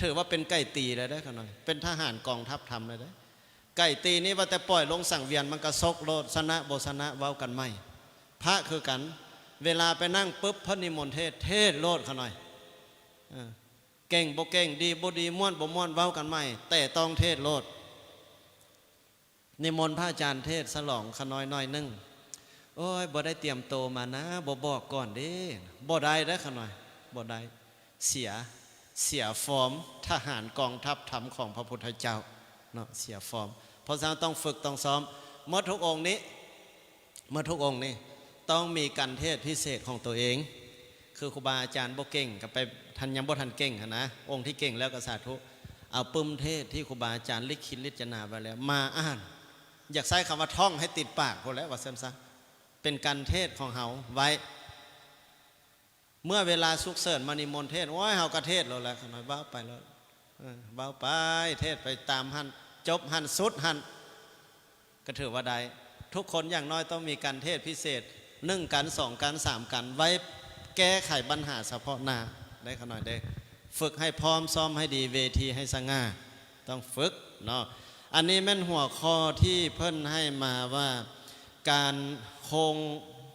ຖືວ່າເປັນໄກ່ຕີແລ້ວເດ້ ຂະນ້ອຍ, ເປັນທະຫານກອງທັບທຳແລ້ວເດ້. ໄກ່ຕີນີ້ວ່າແຕ່ປ່ອຍລົງສັງວຽນ ມັນກໍຊົກໂລດ, ຊະນະບໍ່ຊະນະເວົ້າກັນໃໝ່. ພະຄືກັນ, ເວລາໄປນັ່ງປຶບ ເພິ່ນນິມົນເທດ, ເທດໂລດ ຂະນ້ອຍ. ເອີ. ເກັ່ງບໍ່ເກັ່ງ, ດີບໍ່ດີ, ມ່ວນບໍ່ມ່ວນ, ເວົ້າກັນໃໝ່, ແຕ່ຕ້ອງເທດໂລດ. ນິມົນພະອາຈານເທດສະຫຼອງຂະນ້ອຍໜ້ອຍໜຶ່ງ. ໂອ້ຍ ບໍ່ໄດ້ຕຽມໂຕມານະ, ບໍ່ບອກກ່ອນເດ້. ບໍ່ໄດ້ເດ້ ຂະນ້ອຍ, ບໍ່ໄດ້. ເສຍ, ເສຍຟອມທະຫານກອງທັບທຳຂອງພະພຸດທະເຈົ້າເນາະ, ເສຍຟອມ. ເພາະສະນັ້ນຕ້ອງຝຶກ, ຕ້ອງຊ້ອມ. ໝົດທຸກອົງນີ້ ໝົດທຸກອົງນີ້ຕ້ອງມີການເທດພິເສດຂອງຕົວເອງ. ຄືຄູບາອາຈານບໍ່ເກັ່ງກໍໄປ, ທ່ານຍັງບໍ່ທັນເກັ່ງຫັ້ນນະ, ອົງທີ່ເກັ່ງແລ້ວກໍສາທຸ, ເອົາປຶ້ມເທດທີ່ຄູບາອາຈານລິຂິດລິດຈະນາໄວ້ແລ້ວມາອ່ານ. ຢາກໃຊ້ຄຳວ່າທ່ອງໃຫ້ຕິດປາກພຸ້ນແຫຼະ ວ່າຊັ້ນຊະ. ເປັນການເທດຂອງເຮົາໄວ້. ເມື່ອເວລາສຸກເສີນມານິມົນເທດ, ໂອ້ຍ ເຮົາກໍເທດໂລດແຫຼະ, ເວົ້າໄປໂລດ, ເອີ ເວົ້າໄປ, ເທດໄປຕາມຫັ້ນ, ຈົບຫັ້ນ, ສຸດຫັ້ນ, ກໍຖືວ່າໄດ້. ທຸກຄົນຢ່າງໜ້ອຍຕ້ອງມີການເທດພິເສດ ໜຶ່ງກັນ, ສອງກັນ, ສາມກັນ, ໄວ້ແກ້ໄຂບັນຫາສະເພາະໜ້າໄດ້ ຂະນ້ອຍເດ້. ຝຶກໃຫ້ພ້ອມ, ຊ້ອມໃຫ້ດີ, ເວທີໃຫ້ສະຫງ່າ. ຕ້ອງຝຶກເນາະ. ອັນນີ້ແມ່ນຫົວຂໍ້ທີ່ເພິ່ນໃຫ້ມາວ່າ ການໂຄງ,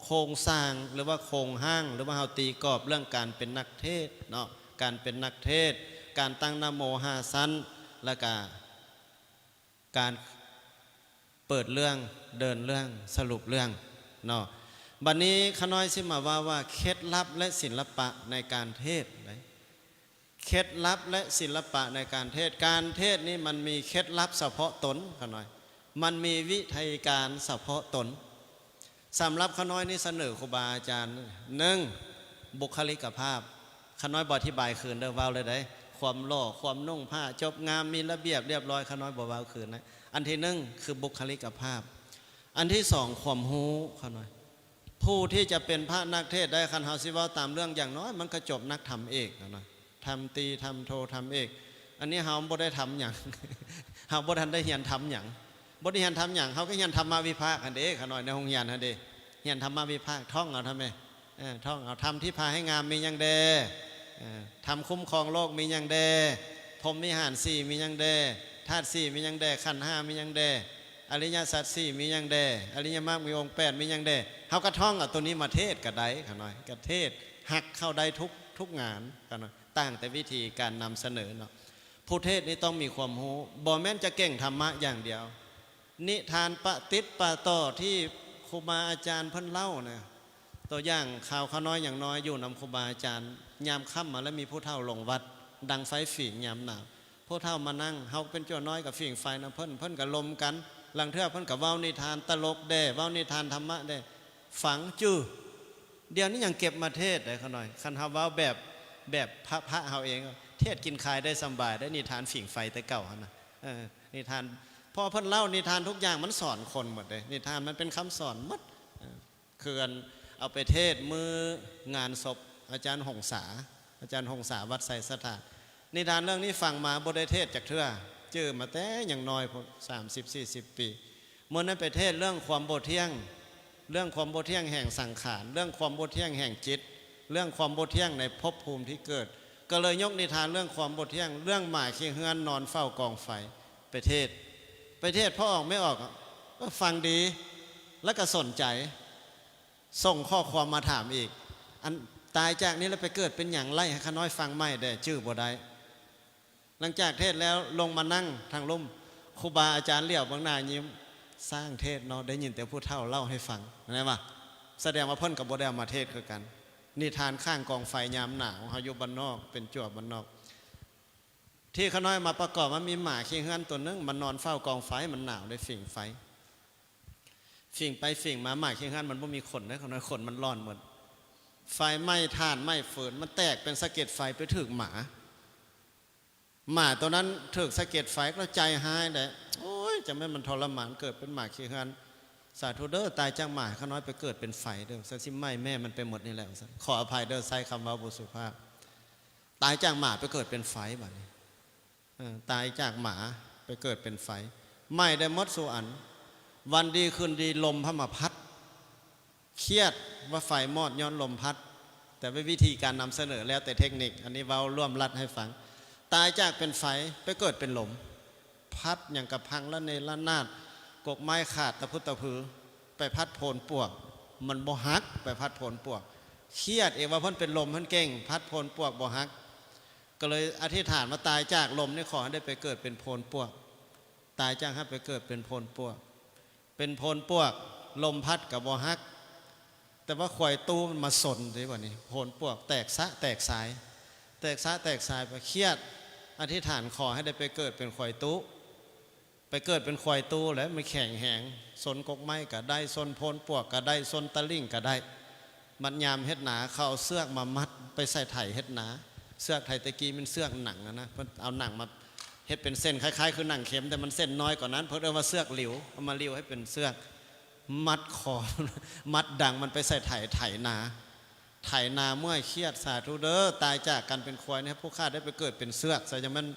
ໂຄງສ້າງ ຫຼືວ່າໂຄງຮ່າງ ຫຼືວ່າເຮົາຕີກອບເລື່ອງການເປັນນັກເທດເນາະ, ການເປັນນັກເທດ, ການຕັ້ງນະໂມຫ້າຊັ້ນ, ແລ້ວກະການເປີດເລື່ອງ, ເດີນເລື່ອງ, ສະຫຼຸບເລື່ອງເນາະ. ບັດນີ້ຂ້ານ້ອຍຊິມາເວົ້າວ່າ ເຄັດລັບ ແລະ ສິນລະປະໃນການເທດ. ເຄັດລັບ ແລະ ສິນລະປະໃນການເທດ. ການເທດນີ້ມັນມີເຄັດລັບສະເພາະຕົນ ຂ້ານ້ອຍ, ມັນມີວິທີການສະເພາະຕົນ. ສຳລັບຂ້ານ້ອຍນີ້ສະເໜີຄູບາອາຈານ ໜຶ່ງ ບຸກຄະລິກະພາບ. ຂ້ານ້ອຍບໍ່ອະທິບາຍຄືນເດີ, ເວົ້າເລີຍເດ້. ຄວາມຫຼໍ່, ຄວາມນຸ່ງຜ້າຈົບງາມ, ມີລະບຽບລຽບຮ້ອຍ, ຂ້ານ້ອຍບໍ່ເວົ້າຄືນນະ. ອັນທີໜຶ່ງຄືບຸກຄະລິກະພາບ. ອັນທີສອງຄວາມຮູ້ ຂ້ານ້ອຍ. ຜູ້ທີ່ຈະເປັນພະນັກເທດໄດ້, ຄັນເຮົາຊິເວົ້າຕາມເລື່ອງ, ຢ່າງໜ້ອຍມັນກໍຈົບນັກທຳເອກຫັ້ນນະ, ທຳຕີ, ທຳໂທ, ທຳເອກ. ອັນນີ້ເຮົາບໍ່ໄດ້ທຳຫຍັງ, ເຮົາບໍ່ທັນໄດ້ຮຽນທຳຫຍັງ. ບໍ່ໄດ້ຮຽນທຳຫຍັງ, ເຮົາກໍຮຽນທຳມະວິພາກຫັ້ນເດ້, ຂ້ານ້ອຍໃນໂຮງຮຽນຫັ້ນເດ້, ຮຽນທຳມະວິພາກ, ທ່ອງເອົາທຳແມ່, ເອີ, ທ່ອງເອົາ. ທຳທີ່ພາໃຫ້ງາມມີຫຍັງແດ່? ເອີ, ທຳຄຸ້ມຄອງໂລກມີຫຍັງແດ່? ພົມວິຫານສີ່ມີຫຍັງແດ່? ທາດສີ່ມີຫຍັງແດ່? ຂັນຫ້າມີຫຍັງແດ່? ອະລິຍະສັດສີ່ມີຫຍັງແດ່? ອະລິຍະມັກມີອົງແປດມີຫຍັງແດ່? ເຮົາກໍທ່ອງເອົາໂຕນີ້ມາເທດກໍໄດ້ ຂ້ານ້ອຍ, ກໍເທດຮັກເຂົ້າໄດ້ທຸກ, ທຸກງານ ຂ້ານ້ອຍ, ຕ່າງແຕ່ວິທີການນຳສະເໜີເນາະ. ຜູ້ເທດນີ້ຕ້ອງມີຄວາມຮູ້, ບໍ່ແມ່ນຈະເກັ່ງທຳມະຢ່າງດຽວ. ນິທານປະຕິດປະຕໍ່ທີ່ຄູບາອາຈານເພິ່ນເລົ່ານະ, ຕົວຢ່າງຄາວຂ້ານ້ອຍຫຍັງນ້ອຍຢູ່ນຳຄູບາອາຈານ, ຍາມຄ່ຳມາແລ້ວມີຜູ້ເຖົ້າລົງວັດ, ດັງໄຟຝິງຍາມໜາວ. ຜູ້ເຖົ້າມານັ່ງ, ເຮົາເປັນຈົວນ້ອຍກໍຝິງໄຟນຳເພິ່ນ, ເພິ່ນກໍລົມກັນ. ລາງເທື່ອເພິ່ນກໍເວົ້ານິທານຕະຫຼົກແດ່, ເວົ້ານິທານທຳມະແດ່, ຝັງຈື່. ດຽວນີ້ຍັງເກັບມາເທດໄດ້ຂ້ານ້ອຍ. ຄັນເຮົາເວົ້າແບບ, ແບບພະ, ພະເຮົາເອງ, ເທດກິນຄາຍໄດ້ສຳບາຍໄດ້, ນິທານຝິງໄຟແຕ່ເກົ່າຫັ້ນນະ. ເອີ, ນິທານ, ເພາະເພິ່ນເລົ່ານິທານທຸກຢ່າງມັນສອນຄົນໝົດເດ້. ນິທານມັນເປັນຄຳສອນໝົດ. ເອີ. ຄືອັນເອົາໄປເທດມື້ງານສົບອາຈານຫົງສາ, ອາຈານຫົງສາວັດໄຊສະຖານ. ນິທານເລື່ອງນີ້ຟັງມາບໍ່ໄດ້ເທດຈັກເທື່ອ, ຈື່ມາແຕ່ຍັງນ້ອຍພຸ້ນ ສາມສິບສີ່ສິບປີ. ມື້ນັ້ນໄປເທດເລື່ອງຄວາມບໍ່ທ່ຽງ ເລື່ອງຄວາມບໍ່ທ່ຽງແຫ່ງສັງຂານ, ເລື່ອງຄວາມບໍ່ທ່ຽງແຫ່ງຈິດ, ເລື່ອງຄວາມບໍ່ທ່ຽງໃນພົບພູມທີ່ເກີດ. ກໍເລີຍຍົກນິທານເລື່ອງຄວາມບໍ່ທ່ຽງ, ເລື່ອງໝາຂີ້ເຫືອນນອນເຝົ້າກອງໄຟ. ໄປເທດ, ໄປເທດ ພໍ່ອອກແມ່ອອກ ເອີ ຟັງດີ ແລ້ວກໍສົນໃຈ. ສົ່ງຂໍ້ຄວາມມາຖາມອີກ, ອັນຕາຍຈາກນີ້ແລ້ວໄປເກີດເປັນຫຍັງ? ໄລ່ໃຫ້ຂ້ານ້ອຍຟັງໃໝ່ແດ່, ຈື່ບໍ່ໄດ້. ຫຼັງຈາກເທດແລ້ວລົງມານັ່ງທາງລຸ່ມ, ຄູບາອາຈານຫຼຽວເບິ່ງໜ້າຍິ້ມ, ຊ່າງເທດເນາະ, ໄດ້ຍິນແຕ່ຜູ້ເຖົ້າເລົ່າໃຫ້ຟັງ, ແມ່ນບໍ່? ສະແດງວ່າເພິ່ນກໍບໍ່ໄດ້ເອົາມາເທດຄືກັນ. ນິທານຂ້າງກອງໄຟຍາມໜາວ, ເຮົາຢູ່ບ້ານນອກ, ເປັນຈົວບ້ານນອກ. ທີ່ຂ້ານ້ອຍມາປະກອບ ມັນມີໝາຂີ້ເຫືອນຕົວໜຶ່ງ, ມັນນອນເຝົ້າກອງໄຟ, ມັນໜາວເດ້, ຝີງໄຟ. ຝີງໄປຝີງມາ, ໝາຂີ້ເຫືອນມັນບໍ່ມີຂົນເດ້, ຂ້ານ້ອຍ, ຂົນມັນຫຼອນໝົດ. ໄຟໄໝ້ຖ່ານໄໝ້ຟືນ, ມັນແຕກເປັນສະເກັດໄຟໄປຖືກໝາ. ໝາຕົວນັ້ນຖືກສະເກັດໄຟ ກໍໃຈຮ້າຍແຫຼະ. ໂອ້ຍ ຈັ່ງແມ່ນມັນທໍລະມານ, ເກີດເປັນໝາຂີ້ເຫືອນ. ສາທຸເດີ, ຕາຍຈາກໝາ, ຂ້ານ້ອຍໄປເກີດເປັນໄຟເດີ, ສັນຊິໄໝ້ແມ່ມັນໄປໝົດນີ້ແຫຼະ, ວ່າຊັ້ນ. ຂໍອະໄພເດີ, ໃຊ້ຄຳເວົ້າບໍ່ສຸພາບ. ຕາຍຈາກໝາໄປເກີດເປັນໄຟບາດນີ້. ເອີ ຕາຍຈາກໝາໄປເກີດເປັນໄຟ, ໄໝ້ໄດ້ໝົດສູ່ອັນ. ວັນດີຄືນດີ ລົມພັດມາພັດ, ຄຽດວ່າໄຟມອດຍ້ອນລົມພັດ, ແຕ່ວ່າວິທີການນຳສະເໜີແລ້ວແຕ່ເຕັກນິກ, ອັນນີ້ເວົ້າລວມລັດໃຫ້ຟັງ. ຕາຍຈາກເປັນໄຟໄປເກີດເປັນລົມ, ພັດຫຍັງກະພັງລະເນລະນາດ, ກົກໄມ້ຂາດຕະພຸດຕະພື. ໄປພັດໂພນປວກ ມັນບໍ່ຫັກ, ໄປພັດໂພນປວກ. ຄຽດອີກວ່າເພິ່ນເປັນລົມ, ເພິ່ນເກັ່ງ, ພັດໂພນປວກບໍ່ຫັກ. ກໍເລີຍອະທິຖານວ່າ ຕາຍຈາກລົມນີ້ ຂໍໃຫ້ໄດ້ໄປເກີດເປັນໂພນປວກ, ຕາຍຈາກຫັ້ນໄປເກີດເປັນໂພນປວກ. ເປັນໂພນປວກ, ລົມພັດກໍບໍ່ຫັກ, ແຕ່ວ່າຄວາຍຕູ້ມັນມາຊົນເດ້ບັດນີ້, ໂພນປວກແຕກຊະແຕກຊາຍ, ແຕກຊະແຕກຊາຍໄປ. ຄຽດ, ອະທິຖານຂໍໃຫ້ໄດ້ໄປເກີດເປັນຄວາຍຕູ້. ໄປເກີດເປັນຄວາຍຕູ້ແຫຼະ, ມັນແຂງແຮງ, ຊົນກົກໄມ້ກໍໄດ້, ຊົນໂພນປວກກໍໄດ້, ຊົນຕະລິ່ງກໍໄດ້. ບັດຍາມເຮັດນາ ເຂົາເອົາເຊືອກມາມັດໄປໃສ່ໄຖເຮັດນາ. ເຊືອກໄຖແຕ່ກີ້ແມ່ນເຊືອກໜັງຫັ້ນນະ, ເພິ່ນເອົາໜັງມາເຮັດເປັນເສັ້ນ ຄ້າຍໆ ຄືໜັງເຂັມ, ແຕ່ມັນເສັ້ນນ້ອຍກວ່ານັ້ນ, ເພິ່ນເອີ້ນວ່າເຊືອກລິ້ວ. ເອົາມາລິ້ວໃຫ້ເປັນເຊືອກ ມັດຄໍ ມັດດັງມັນໄປໃສ່ໄຖ ໄຖນາ. ໄຖນາເມື່ອຍຄຽດ, ສາທຸເດີ, ຕາຍຈາກການເປັນຄວາຍນີ້ ໃຫ້ພວກຂ້າໄດ້ໄປເກີດເປັນເຊືອກຊະ, ຈັ່ງແມ່ນ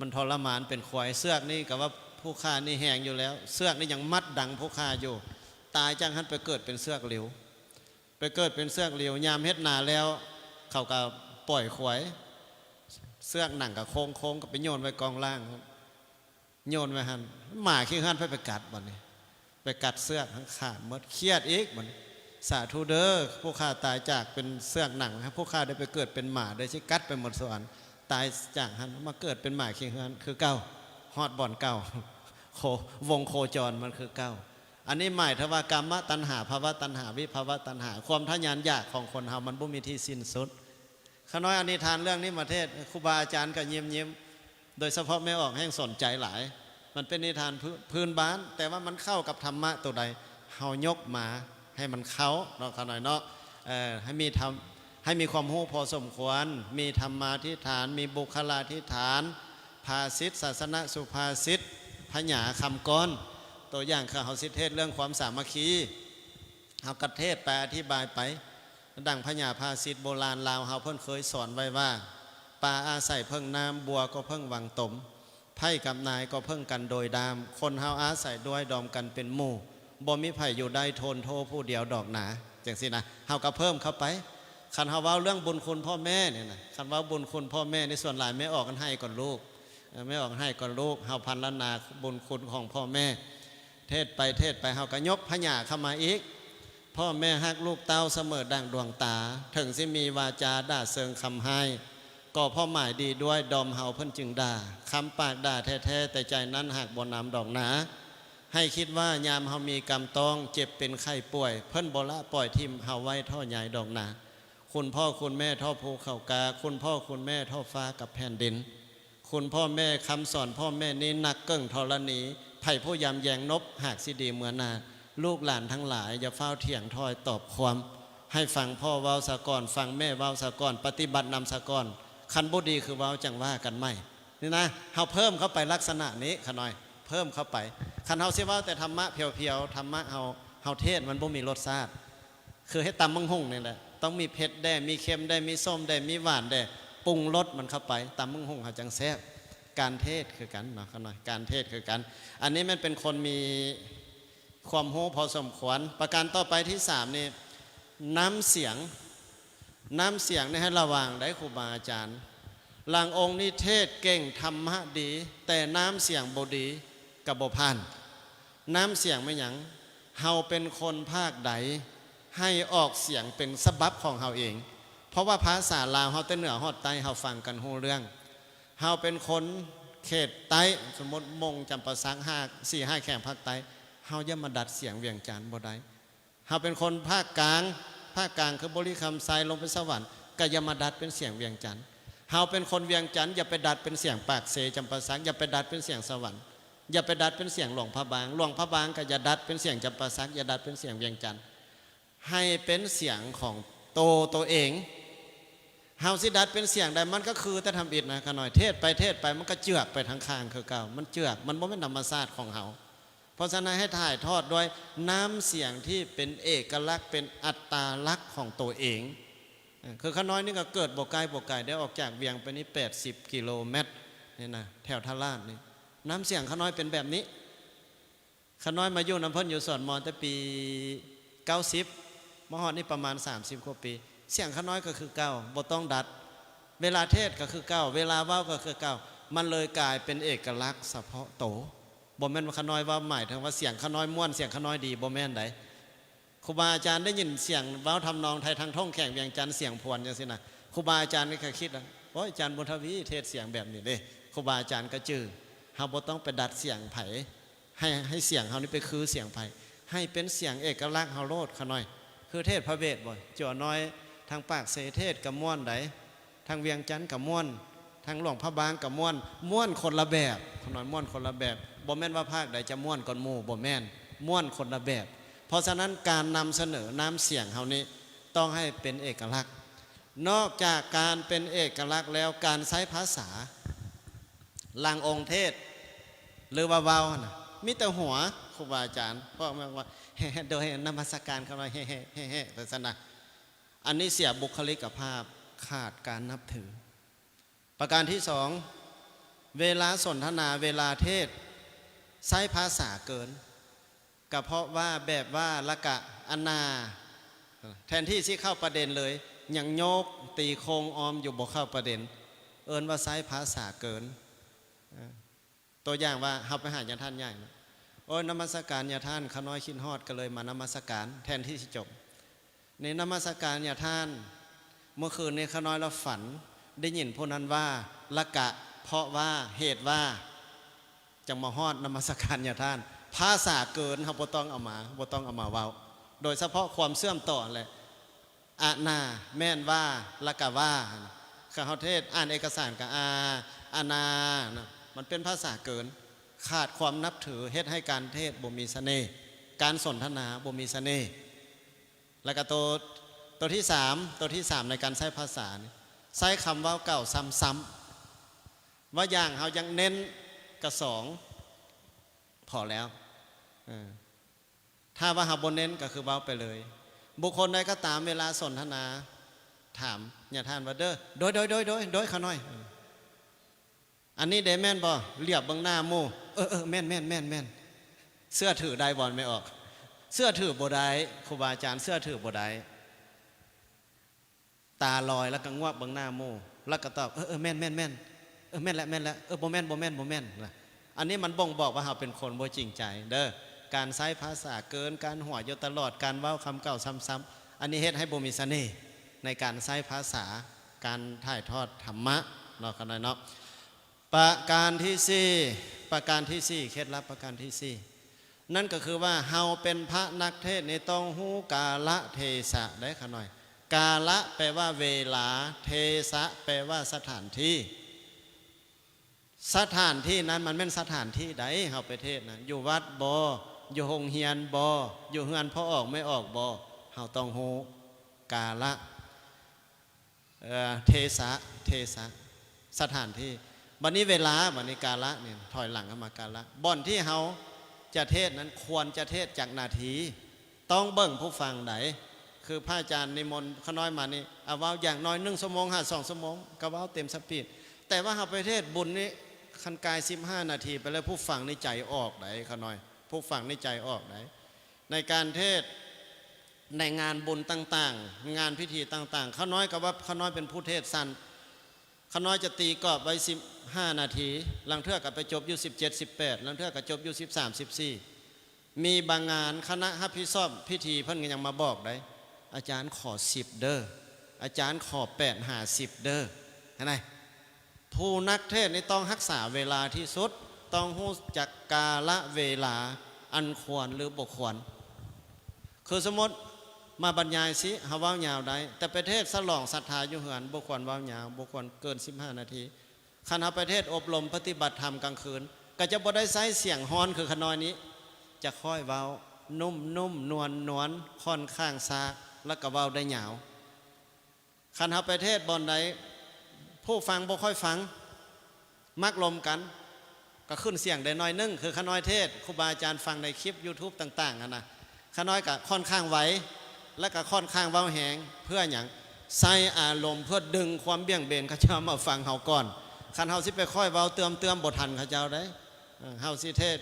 ມັນທໍລະມານເປັນຄວາຍ. ເຊືອກນີ້ກໍວ່າຜູ້ຂ້ານີ້ແຮງຢູ່ແລ້ວ, ເຊືອກນີ້ຍັງມັດດັງຜູ້ຂ້າຢູ່, ຕາຍຈາກຫັ້ນໄປເກີດເປັນເຊືອກລິ້ວ. ໄປເກີດເປັນເຊືອກລິ້ວ, ຍາມເຮັດນາແລ້ວ ເຂົາກໍປ່ອຍຄວາຍ, ເຊືອກໜັງກໍໂຄ້ງໆ ກໍໄປໂຍນໄວ້ກອງລ່າງ. ໂຍນໄວ້ຫັ້ນ, ໝາຂີ້ເຫືອນໄປ ໄປກັດບັດນີ້, ໄປກັດເຊືອກຫັ້ນຂາດໝົດ, ຄຽດອີກບັດນີ້. ສາທຸເດີ, ພວກຂ້າຕາຍຈາກເປັນເຊືອກໜັງ, ໃຫ້ພວກຂ້າໄດ້ໄປເກີດເປັນໝາເດີ, ຊິກັດໄປໝົດສວນ. ຕາຍຈາກຫັ້ນມາເກີດເປັນໝາຂີ້ເຫືອນຄືເກົ່າ, ຮອດບ່ອນເກົ່າ, ໂຄ ວົງໂຄຈອນມັນຄືເກົ່າ. ອັນນີ້ໝາຍເຖິງວ່າ ກາມະຕັນຫາ, ພະວະຕັນຫາ, ວິພະວະຕັນຫາ, ຄວາມທະຍານຢາກຂອງຄົນເຮົາມັນບໍ່ມີທີ່ສິ້ນສຸດ. ຂ້ານ້ອຍເອົານິທານເລື່ອງນີ້ມາເທດ, ຄູບາອາຈານກໍຍິ້ມໆ, ໂດຍສະເພາະແມ່ອອກແຮ່ງສົນໃຈຫຼາຍ. ມັນເປັນນິທານພື້ນ ພື້ນບ້ານ, ແຕ່ວ່າມັນເຂົ້າກັບທຳມະໂຕໃດ ເຮົາຍົກມາໃຫ້ມັນເຂົ້າເນາະ ຂ້ານ້ອຍເນາະ. ເອີ ໃຫ້ມີທຳ ໃຫ້ມີຄວາມຮູ້ພໍສົມຄວນ, ມີທຳມາທິຖານ, ມີບຸກຄະລາທິຖານ, ພາສິດ, ສາສະນະ, ສຸພາສິດ, ພະຍາຄຳກອນ. ຕົວຢ່າງຄືເຮົາຊິເທດເລື່ອງຄວາມສາມັກຄີ, ເຮົາກໍເທດໄປ ອະທິບາຍໄປ. ດັ່ງພະຍາພາສິດໂບລານລາວເຮົາເພິ່ນເຄີຍສອນໄວ້ວ່າ ປາອາໄສເພິ່ງນ້ຳ, ບົວກໍເພິ່ງວັງຕົມ, ໄພ້ກັບນາຍກໍເພິ່ງກັນໂດຍດ້າມ, ຄົນເຮົາອາໄສດ້ວຍດອມກັນເປັນໝູ່, ບໍ່ມີໃຜຢູ່ໄດ້ໂທນໂທຜູ້ດຽວດອກໜາ. ຈັ່ງຊີ້ນະ, ເຮົາກໍເພີ່ມເຂົ້າໄປ. ຄັນເຮົາເວົ້າເລື່ອງບຸນຄຸນພໍ່ແມ່ນີ້ນະ, ຄັນເວົ້າບຸນຄຸນພໍ່ແມ່ນີ້ ສ່ວນຫຼາຍແມ່ອອກຫັ້ນໄຫ້ກ່ອນລູກ, ເອີ ແມ່ອອກຫັ້ນໄຫ້ກ່ອນລູກ. ເຮົາພັນລະນາບຸນຄຸນຂອງພໍ່ແມ່. ເທດໄປເທດໄປ ເຮົາກໍຍົກພະຍາເຂົ້າມາອີກ. ພໍ່ແມ່ຮັກລູກເຕົ້າສະເໝີດັ່ງດວງຕາ, ເຖິງຊິມີວາຈາດ່າເຊີງຄຳຮ້າຍ, ກໍເພາະໝາຍດີດ້ວຍ ດອມເຮົາເພິ່ນຈຶ່ງດ່າ. ຄຳປາກດ່າແທ້ໆ ແຕ່ໃຈນັ້ນຫາກບໍ່ນຳດອກນາ. ໃຫ້ຄິດວ່າຍາມເຮົາມີກຳຕ້ອງ, ເຈັບເປັນໄຂ້ປ່ວຍ, ເພິ່ນບໍ່ລະປ່ອຍຖິ້ມເຮົາໄວ້ທໍ່ຍາຍດອກນາ. ຄຸນພໍ່ຄຸນແມ່ທໍ່ພູເຂົາກາ, ຄຸນພໍ່ຄຸນແມ່ທໍ່ຟ້າກັບແຜ່ນດິນ. ຄຸນພໍ່ແມ່, ຄຳສອນພໍ່ແມ່ນີ້ໜັກເກິ່ງທໍລະນີ, ໃຜຜູ້ຢຳແຢງນົບຫາກຊິດີເມືອໜ້າ. ລູກຫຼານທັງຫຼາຍ ຢ່າຟ້າວຖຽງຖອຍຕອບຄວາມ, ໃຫ້ຟັງພໍ່ເວົ້າສາກ່ອນ, ຟັງແມ່ເວົ້າສາກ່ອນ, ປະຕິບັດນຳສາກ່ອນ. ຄັນບໍ່ດີຄືເວົ້າ ຈັ່ງວ່າກັນໃໝ່. ນີ້ນະ, ເຮົາເພີ່ມເຂົ້າໄປລັກສະນະນີ້ ຂະນ້ອຍ, ເພີ່ມເຂົ້າໄປ. ຄັນເຮົາຊິເວົ້າແຕ່ທຳມະພຽວໆ, ທຳມະເຮົາ, ເຮົາເທດມັນບໍ່ມີລົດຊາດ. ຄືເຮັດຕຳບັກຫຸ່ງນີ້ແຫຼະ, ຕ້ອງມີເຜັດແດ່, ມີເຄັມແດ່, ມີສົ້ມແດ່, ມີຫວານແດ່, ປຸງລົດມັນເຂົ້າໄປ, ຕຳບັກຫຸ່ງເຮົາຈັ່ງແຊບ. ການເທດຄືກັນເນາະ ຂ້ານ້ອຍ, ການເທດຄືກັນ. ອັນນີ້ແມ່ນເປັນຄົນມີ ຄວາມຮູ້ພໍສົມຄວນ. ປະການຕໍ່ໄປທີສາມນີ້ ນ້ຳສຽງ. ນ້ຳສຽງນີ້ໃຫ້ລະວັງໄດ໋ ຄູບາອາຈານ. ລາງອົງນີ້ເທດເກັ່ງ ທຳມະດີ ແຕ່ນ້ຳສຽງບໍ່ດີກໍບໍ່ຜ່ານ. ນ້ຳສຽງແມ່ນຫຍັງ? ເຮົາເປັນຄົນພາກໃດ ໃຫ້ອອກສຽງເປັນສະບັບຂອງເຮົາເອງ. ເພາະວ່າພາສາລາວເຮົາແຕ່ເໜືອຮອດໃຕ້ ເຮົາຟັງກັນຮູ້ເລື່ອງ. ເຮົາເປັນຄົນເຂດໃຕ້ ສົມມຸດມົ້ງ ຈຳປາສັກ ຫ້າ ສີ່ຫ້າແຂວງພາກໃຕ້ ເຮົາຢ່າມາດັດສຽງວຽງຈັນບໍ່ໄດ້. ເຮົາເປັນຄົນພາກກາງ ພາກກາງຄືບໍລິຄຳໄຊ ລົງໄປສະຫວັນ ກໍຢ່າມາດັດເປັນສຽງວຽງຈັນ. ເຮົາເປັນຄົນວຽງຈັນ ຢ່າໄປດັດເປັນສຽງປາກເຊ ຈຳປາສັກ ຢ່າໄປດັດເປັນສຽງສະຫວັນ ຢ່າໄປດັດເປັນສຽງຫຼວງພະບາງ ຫຼວງພະບາງກໍຢ່າດັດເປັນສຽງຈຳປາສັກ ຢ່າດັດເປັນສຽງວຽງຈັນ. ໃຫ້ເປັນສຽງຂອງໂຕໂຕເອງ. ເຮົາຊິດັດເປັນສຽງໃດ ມັນກໍຄືແຕ່ທຳອິດນະ ຂະນ້ອຍ. ເທດໄປເທດໄປ ມັນກໍເຈືອກໄປທາງຂ້າງຄືເກົ່າ. ມັນເຈືອກ ມັນບໍ່ແມ່ນທຳມະຊາດຂອງເຮົາ. ເພາະສະນັ້ນ ໃຫ້ຖ່າຍທອດດ້ວຍນ້ຳສຽງທີ່ເປັນເອກະລັກ ເປັນອັດຕາລັກຂອງໂຕເອງ. ເອີ ຄືຂະນ້ອຍນີ້ກໍເກີດບໍ່ໄກບໍ່ໄກ ໄດ້ອອກຈາກວຽງໄປນີ້ແປດສິບກິໂລແມັດນີ້ນະ ແຖວທ່າລາດນີ້. ນ້ຳສຽງຂະນ້ອຍເປັນແບບນີ້. ຂະນ້ອຍມາຢູ່ນຳເພິ່ນຢູ່ສວນມອນແຕ່ປີເກົ້າສິບ ມາຮອດນີ້ປະມານສາມສິບກວ່າປີ. ສຽງຂະນ້ອຍກໍຄືເກົ່າ ບໍ່ຕ້ອງດັດ. ເວລາເທດກໍຄືເກົ່າ ເວລາເວົ້າກໍຄືເກົ່າ. ມັນເລີຍກາຍເປັນເອກະລັກສະເພາະໂຕ. ບໍ່ແມ່ນວ່າຂະນ້ອຍເວົ້າໝາຍເຖິງວ່າສຽງຂະນ້ອຍມ່ວນ ສຽງຂະນ້ອຍດີ ບໍ່ແມ່ນໃດ. ຄູບາອາຈານໄດ້ຍິນສຽງເວົ້າທຳນອງໄທທາງທົ່ງແຂວງວຽງຈັນ ສຽງພວນຈັ່ງຊີ້ນະ ຄູບາອາຈານກໍຄິດວ່າ ໂອ້ຍ ອາຈານບຸນທະວີເທດສຽງແບບນີ້ເດ້. ຄູບາອາຈານກໍຈື່ ເຮົາບໍ່ຕ້ອງໄປດັດສຽງໃຜ ໃຫ້ ໃຫ້ສຽງເຮົານີ້ໄປຄືສຽງໃຜ ໃຫ້ເປັນສຽງເອກະລັກເຮົາໂລດຂະນ້ອຍ. ຄືເທດພະເວດບໍ ຈົວນ້ອຍ ທາງປາກເຊເທດກໍມ່ວນໃດ໋ ທາງວຽງຈັນກໍມ່ວນ ທາງຫຼວງພະບາງກໍມ່ວນ. ມ່ວນຄົນລະແບບ ຂະນ້ອຍມ່ວນຄົນລະແບບ. ບໍ່ແມ່ນວ່າພາກໃດຈະມ່ວນກ່ອນໝູ່ ບໍ່ແມ່ນ ມ່ວນຄົນລະແບບ. ເພາະສະນັ້ນ ການນຳສະເໜີນ້ຳສຽງເຮົານີ້ຕ້ອງໃຫ້ເປັນເອກະລັກ. ນອກຈາກການເປັນເອກະລັກແລ້ວ ການໃຊ້ພາສາ ລາງອົງເທດ ຫຼືວ່າເວົ້າຫັ້ນນະ ມີແຕ່ຫົວ ຄູບາອາຈານ ເພາະວ່າ ໂດຍນະມັດສະການຂະນ້ອຍ ແຮະໆ ແຮະໆ ໄປຊັ້ນນະ. ອັນນີ້ເສຍບຸກຄະລິກະພາບ ຂາດການນັບຖື. ປະການທີສອງ ເວລາສົນທະນາ ເວລາເທດ ໃຊ້ພາສາເກີນ ກະເພາະວ່າ ແບບວ່າ ລະກະ ອັນນ່າ ແທນທີ່ຊິເຂົ້າປະເດັນເລີຍ ຍັງໂຍກຕີໂຄ້ງອ້ອມຢູ່ ບໍ່ເຂົ້າປະເດັນ ເອີ້ນວ່າໃຊ້ພາສາເກີນ. ເອີ ຕົວຢ່າງວ່າ ເຮົາໄປຫາຍາທ່ານໃຫຍ່ເນາະ ໂອ້ຍ ນະມັດສະການຍາທ່ານ ຂ້ານ້ອຍຄິດຮອດ ກໍເລີຍມານະມັດສະການ ແທນທີ່ຊິຈົບ. ນີ້ນະມັດສະການຍາທ່ານ ເມື່ອຄືນນີ້ຂ້ານ້ອຍລະຝັນ ໄດ້ຍິນຜູ້ນັ້ນວ່າ ລະກະ ເພາະວ່າ ເຫດວ່າ ຈັ່ງມາຮອດນະມັດສະການຍາທ່ານ. ພາສາເກີນ ເຮົາບໍ່ຕ້ອງເອົາມາ ບໍ່ຕ້ອງເອົາມາເວົ້າ. ໂດຍສະເພາະຄວາມເຊື່ອມຕໍ່ຫັ້ນແຫຼະ ອະນາ ແມ່ນວ່າ ລະກະວ່າ ຄັນເຮົາເທດ ອ່ານເອກະສານກະ ອາ ອານານະ ມັນເປັນພາສາເກີນ ຂາດຄວາມນັບຖື ເຮັດໃຫ້ການເທດບໍ່ມີສະເໜ່ ການສົນທະນາບໍ່ມີສະເໜ່. ແລ້ວກະໂຕ ໂຕທີສາມ ໂຕທີສາມໃນການໃຊ້ພາສານີ້ ໃຊ້ຄຳເວົ້າເກົ່າຊ້ຳໆ ວ່າຢ່າງເຮົາຢາກເນັ້ນກະສອງ ພໍແລ້ວ ເອີ ຖ້າວ່າເຮົາບໍ່ເນັ້ນກໍຄືເວົ້າໄປເລີຍ. ບຸກຄົນໃດກໍຕາມ ເວລາສົນທະນາ ຖາມຍາທ່ານວ່າ ເດີ ໂດຍ ໂດຍ ໂດຍ ໂດຍ ໂດຍ ຂ້ານ້ອຍ ອັນນີ້ເດແມ່ນບໍ່? ຫຼຽບເບິ່ງໜ້າໝູ່ ເອີ ເອີ ແມ່ນ ແມ່ນ ແມ່ນ ແມ່ນ. ເຊື່ອຖືໄດ້ບໍ່ແມ່ອອກ? ເຊື່ອຖືບໍ່ໄດ້ ຄູບາອາຈານເຊື່ອຖືບໍ່ໄດ້. ຕາລອຍ ແລ້ວກໍງວບເບິ່ງໜ້າໝູ່ ແລ້ວກໍຕອບ ເອີ ເອີ ແມ່ນ ແມ່ນ ແມ່ນ ເອີ ແມ່ນແຫຼະ ແມ່ນແຫຼະ ເອີ ບໍ່ແມ່ນ ບໍ່ແມ່ນ ບໍ່ແມ່ນ ນະ. ອັນນີ້ມັນບົ່ງບອກວ່າເຮົາເປັນຄົນບໍ່ຈິງໃຈເດີ. ການໃຊ້ພາສາເກີນ ການຫົວຢູ່ຕະຫຼອດ ການເວົ້າຄຳເກົ່າຊ້ຳໆ ອັນນີ້ເຮັດໃຫ້ບໍ່ມີສະເໜ່ໃນການໃຊ້ພາສາ ການຖ່າຍທອດທຳມະເນາະ ຂະນ້ອຍເນາະ. ປະການທີສີ່ ປະການທີສີ່ ເຄັດລັບປະການທີສີ່ ນັ້ນກໍຄືວ່າ ເຮົາເປັນພະນັກເທດນີ້ຕ້ອງຮູ້ກາລະເທສະໄດ໋ ຂະນ້ອຍ. ກາລະແປວ່າເວລາ ເທສະແປວ່າສະຖານທີ່. ສະຖານທີ່ນັ້ນມັນແມ່ນສະຖານທີ່ໃດ ເຮົາໄປເທດນະ ຢູ່ວັດບໍ ຢູ່ໂຮງຮຽນບໍ ຢູ່ເຮືອນພໍ່ອອກແມ່ອອກບໍ ເຮົາຕ້ອງຮູ້ກາລະ. ເອີ ເທສະ ເທສະ ສະຖານທີ່. ບັດນີ້ເວລາ ບັດນີ້ກາລະນີ້ ຖອຍຫຼັງເຂົ້າມາກາລະ. ບ່ອນທີ່ເຮົາຈະເທດນັ້ນ ຄວນຈະເທດຈັກນາທີ ຕ້ອງເບິ່ງຜູ້ຟັງໃດ໋. ຄືພະອາຈານນິມົນຂ້ານ້ອຍມານີ້ ເອົາເວົ້າຢ່າງໜ້ອຍໜຶ່ງຊົ່ວໂມງຫາສອງຊົ່ວໂມງ ກໍເວົ້າເຕັມສະປີດ. ແຕ່ວ່າເຮົາໄປເທດບຸນນີ້ ຄັນກາຍສິບຫ້ານາທີໄປແລ້ວ ຜູ້ຟັງນີ້ໃຈອອກໃດ໋ ຂ້ານ້ອຍ ຜູ້ຟັງນີ້ໃຈອອກໃດ໋. ໃນການເທດໃນງານບຸນຕ່າງໆ ງານພິທີຕ່າງໆ ຂ້ານ້ອຍກໍວ່າຂ້ານ້ອຍເປັນຜູ້ເທດສັ້ນ. ຂ້ານ້ອຍຈະຕີກອບໄວ້ສິບຫ້ານາທີ, ລາງເທື່ອກໍໄປຈົບຢູ່ສິບເຈັດ ສິບແປດ, ລາງເທື່ອກໍຈົບຢູ່ສິບສາມ ສິບສີ່. ມີບາງງານຄະນະຮັບຜິດຊອບພິທີເພິ່ນກໍຍັງມາບອກໄດ໋, ອາຈານຂໍສິບເດີ, ອາຈານຂໍແປດຫາສິບເດີ, ຫັ້ນນະ. ຜູ້ນັກເທດນີ້ຕ້ອງຮັກສາເວລາທີ່ສຸດ, ຕ້ອງຮູ້ຈັກກາລະເວລາອັນຄວນຫຼືບໍ່ຄວນ. ຄືສົມມຸດມາບັນຍາຍຊິ ເຮົາເວົ້າຍາວໄດ້, ແຕ່ໄປເທດສະຫຼອງສັດທາຢູ່ເຮືອນ ບໍ່ຄວນເວົ້າຍາວ, ບໍ່ຄວນເກີນສິບຫ້ານາທີ. ຄັນເຮົາໄປເທດອົບຮົມປະຕິບັດທຳກາງຄືນ ກໍຈະບໍ່ໄດ້ໃຊ້ສຽງຮ້ອນຄືຂະນ້ອຍນີ້, ຈະຄ່ອຍເວົ້ານຸ້ມໆ ນວນໆ ຂ້ອນຂ້າງຊ້າ ແລ້ວກໍເວົ້າໄດ້ຍາວ. ຄັນເຮົາໄປເທດບ່ອນໃດ ຜູ້ຟັງບໍ່ຄ່ອຍຟັງ, ມັກລົມກັນ, ກໍຂຶ້ນສຽງໄດ້ໜ້ອຍໜຶ່ງ ຄືຂະນ້ອຍເທດ. ຄູບາອາຈານຟັງໃນຄລິບ YouTube ຕ່າງໆ ຫັ້ນນະ, ຂະນ້ອຍກໍຄ່ອນຂ້າງໄວ ແລ້ວກໍຄ່ອນຂ້າງເວົ້າແຮງ. ເພື່ອຫຍັງ? ໃຊ້ອາລົມເພື່ອດຶງຄວາມບຽງເບນເຂົາເຈົ້າມາຟັງເຮົາກ່ອນ. ຄັນເຮົາຊິໄປຄ່ອຍເວົ້າເຕີມໆ ບໍ່ທັນເຂົາເຈົ້າເດ້. ເອີ ເຮົາຊິເທດ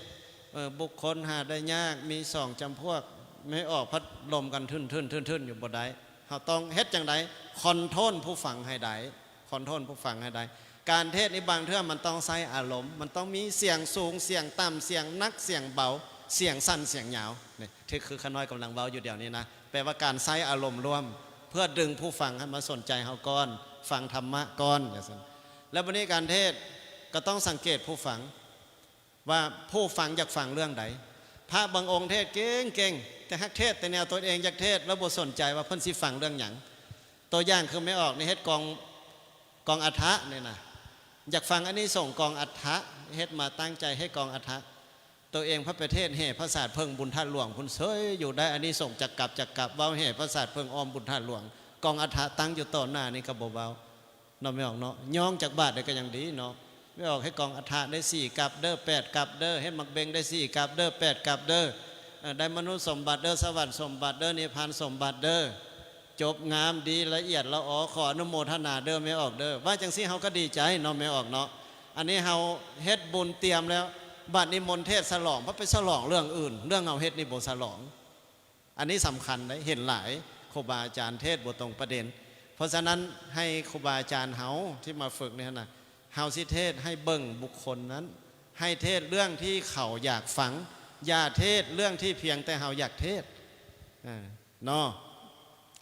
ເອີ ບຸກຄົນຫາໄດ້ຍາກ ມີສອງຈຳພວກ, ແມ່ອອກພັດລົມກັນທຶນໆໆໆ ຢູ່ບໍ່ໄດ້. ເຮົາຕ້ອງເຮັດຈັ່ງໃດ? ຄອນໂທນຜູ້ຟັງໃຫ້ໄດ້, ຄອນໂທນຜູ້ຟັງໃຫ້ໄດ້. ການເທດນີ້ບາງເທື່ອມັນຕ້ອງໃຊ້ອາລົມ, ມັນຕ້ອງມີສຽງສູງ ສຽງຕ່ຳ ສຽງໜັກ ສຽງເບົາ ສຽງສັ້ນ ສຽງຍາວ. ນີ້ຄື ຄືຂະນ້ອຍກຳລັງເວົ້າຢູ່ດຽວນີ້ນະ, ແປວ່າການໃຊ້ອາລົມຮ່ວມ ເພື່ອດຶງຜູ້ຟັງໃຫ້ມາສົນໃຈເຮົາກ່ອນ, ຟັງທຳມະກ່ອນ ຈັ່ງຊັ້ນ. ແລ້ວບັດນີ້ການເທດກໍຕ້ອງສັງເກດຜູ້ຟັງ ວ່າຜູ້ຟັງຢາກຟັງເລື່ອງໃດ. ພະບາງອົງເທດເກັ່ງໆ ແຕ່ຫາກເທດແຕ່ແນວຕົນເອງຢາກເທດ ແລ້ວບໍ່ສົນໃຈວ່າເພິ່ນຊິຟັງເລື່ອງຫຍັງ. ຕົວຢ່າງຄືແມ່ອອກນີ້ເຮັດກອງ ກອງອັດຖະນີ້ນະ, ຢາກຟັງອານິສົງກອງອັດຖະ, ເຮັດມາຕັ້ງໃຈເຮັດກອງອັດຖະ. ຕົວເອງພັດໄປເທດແຫ່ພະສາດເຜິ້ງບຸນທາດຫຼວງພຸ້ນເສີຍຢູ່, ໄດ້ອານິສົງຈັກກັບຈັກກັບ, ເວົ້າແຫ່ພະສາດເຜິ້ງອ້ອມບຸນທາດຫຼວງ, ກອງອັດຖະຕັ້ງຢູ່ຕໍ່ໜ້ານີ້ກໍບໍ່ເວົ້າ. ເນາະ ແມ່ອອກເນາະ, ຍ່ອງຈັກບາດໃດກໍຍັງດີເນາະ. ແມ່ອອກເຮັດກອງອັດຖະໄດ້ສີ່ກັບເດີ ແປດກັບເດີ, ເຮັດໝາກເບັງໄດ້ສີ່ກັບເດີ ແປດກັບເດີ, ເອີ ໄດ້ມະນຸດສົມບັດເດີ ສະຫວັນສົມບັດເດີ ນິບພານສົມບັດເດີ, ຈົບງາມດີ ລະອຽດລະອໍ, ຂໍອະນຸໂມທະນາເດີແມ່ອອກເດີ. ວ່າຈັ່ງຊີ້ເຮົາກໍດີໃຈເນາະ ແມ່ອອກເນາະ. ອັນນີ້ເຮົາເຮັດບຸນຕຽມແລ້ວ, ບັດນິມົນເທດສະຫຼອງ, ພັດໄປສະຫຼອງເລື່ອງອື່ນ, ເລື່ອງເຮົາເຮັດນີ້ບໍ່ສະຫຼອງ. ອັນນີ້ສຳຄັນເດ້, ເຫັນຫຼາຍຄູບາອາຈານເທດບໍ່ຕົງປະເດັນ. ເພາະສະນັ້ນ ໃຫ້ຄູບາອາຈານເຮົາທີ່ມາຝຶກນີ້ນະ, ເຮົາຊິເທດໃຫ້ເບິ່ງບຸກຄົນນັ້ນ, ໃຫ້ເທດເລື່ອງທີ່ເຂົາຢາກຟັງ, ຢ່າເທດເລື່ອງທີ່ພຽງແຕ່ເຮົາຢາກເທດ ເນາະ.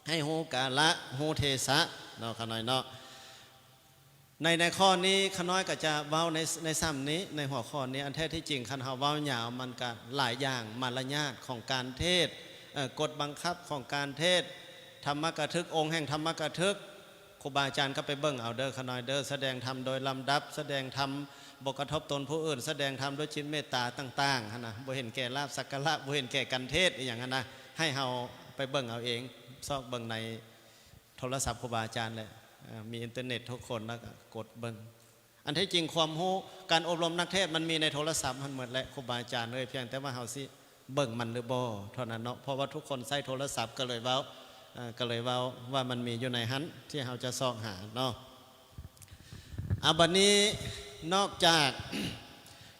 ໃຫ້ຮູ້ກາລະ ຮູ້ເທສະເນາະ ຂະນ້ອຍເນາະ. ໃນ ໃນຂໍ້ນີ້ ຂະນ້ອຍກໍຈະເວົ້າໃນ ໃນຊ່ຳນີ້ ໃນຫົວຂໍ້ນີ້. ອັນແທ້ທີ່ຈິງ ຄັນເຮົາເວົ້າຍາວ ມັນກະຫຼາຍຢ່າງ, ມາລະຍາດຂອງການເທດ, ເອີ ກົດບັງຄັບຂອງການເທດ, ທຳມະກະທຶກ, ອົງແຫ່ງທຳມະກະທຶກ, ຄູບາອາຈານກໍໄປເບິ່ງເອົາເດີ ຂະນ້ອຍເດີ, ສະແດງທຳໂດຍລຳດັບ, ສະແດງທຳບໍ່ກະທົບຕົນຜູ້ອື່ນ, ສະແດງທຳດ້ວຍຈິດເມດຕາຕ່າງໆ ຫັ້ນນະ, ບໍ່ເຫັນແກ່ລາບສັກກາລະ, ບໍ່ເຫັນແກ່ການເທດອີ່ຫຍັງຫັ້ນນະ, ໃຫ້ເຮົາໄປເບິ່ງເອົາເອງ, ຊອກເບິ່ງໃນ ໂທລະສັບຄູບາອາຈານແຫຼະ, ເອີ ມີອິນເຕີເນັດທຸກຄົນ ແລ້ວກໍກົດເບິ່ງ. ອັນແທ້ຈິງຄວາມຮູ້ການອົບຮົມນັກເທດມັນມີໃນໂທລະສັບຫັ້ນໝົດແຫຼະ ຄູບາອາຈານເອີຍ, ພຽງແຕ່ວ່າເຮົາຊິເບິ່ງມັນຫຼືບໍ່ເທົ່ານັ້ນເນາະ, ເພາະວ່າທຸກຄົນໃຊ້ໂທລະສັບ ກໍເລີຍເວົ້າ ເອີ ກໍເລີຍເວົ້າວ່າມັນມີຢູ່ໃນຫັ້ນທີ່ເຮົາຈະຊອກຫາເນາະ. ອາ ບັດນີ້ນອກຈາກ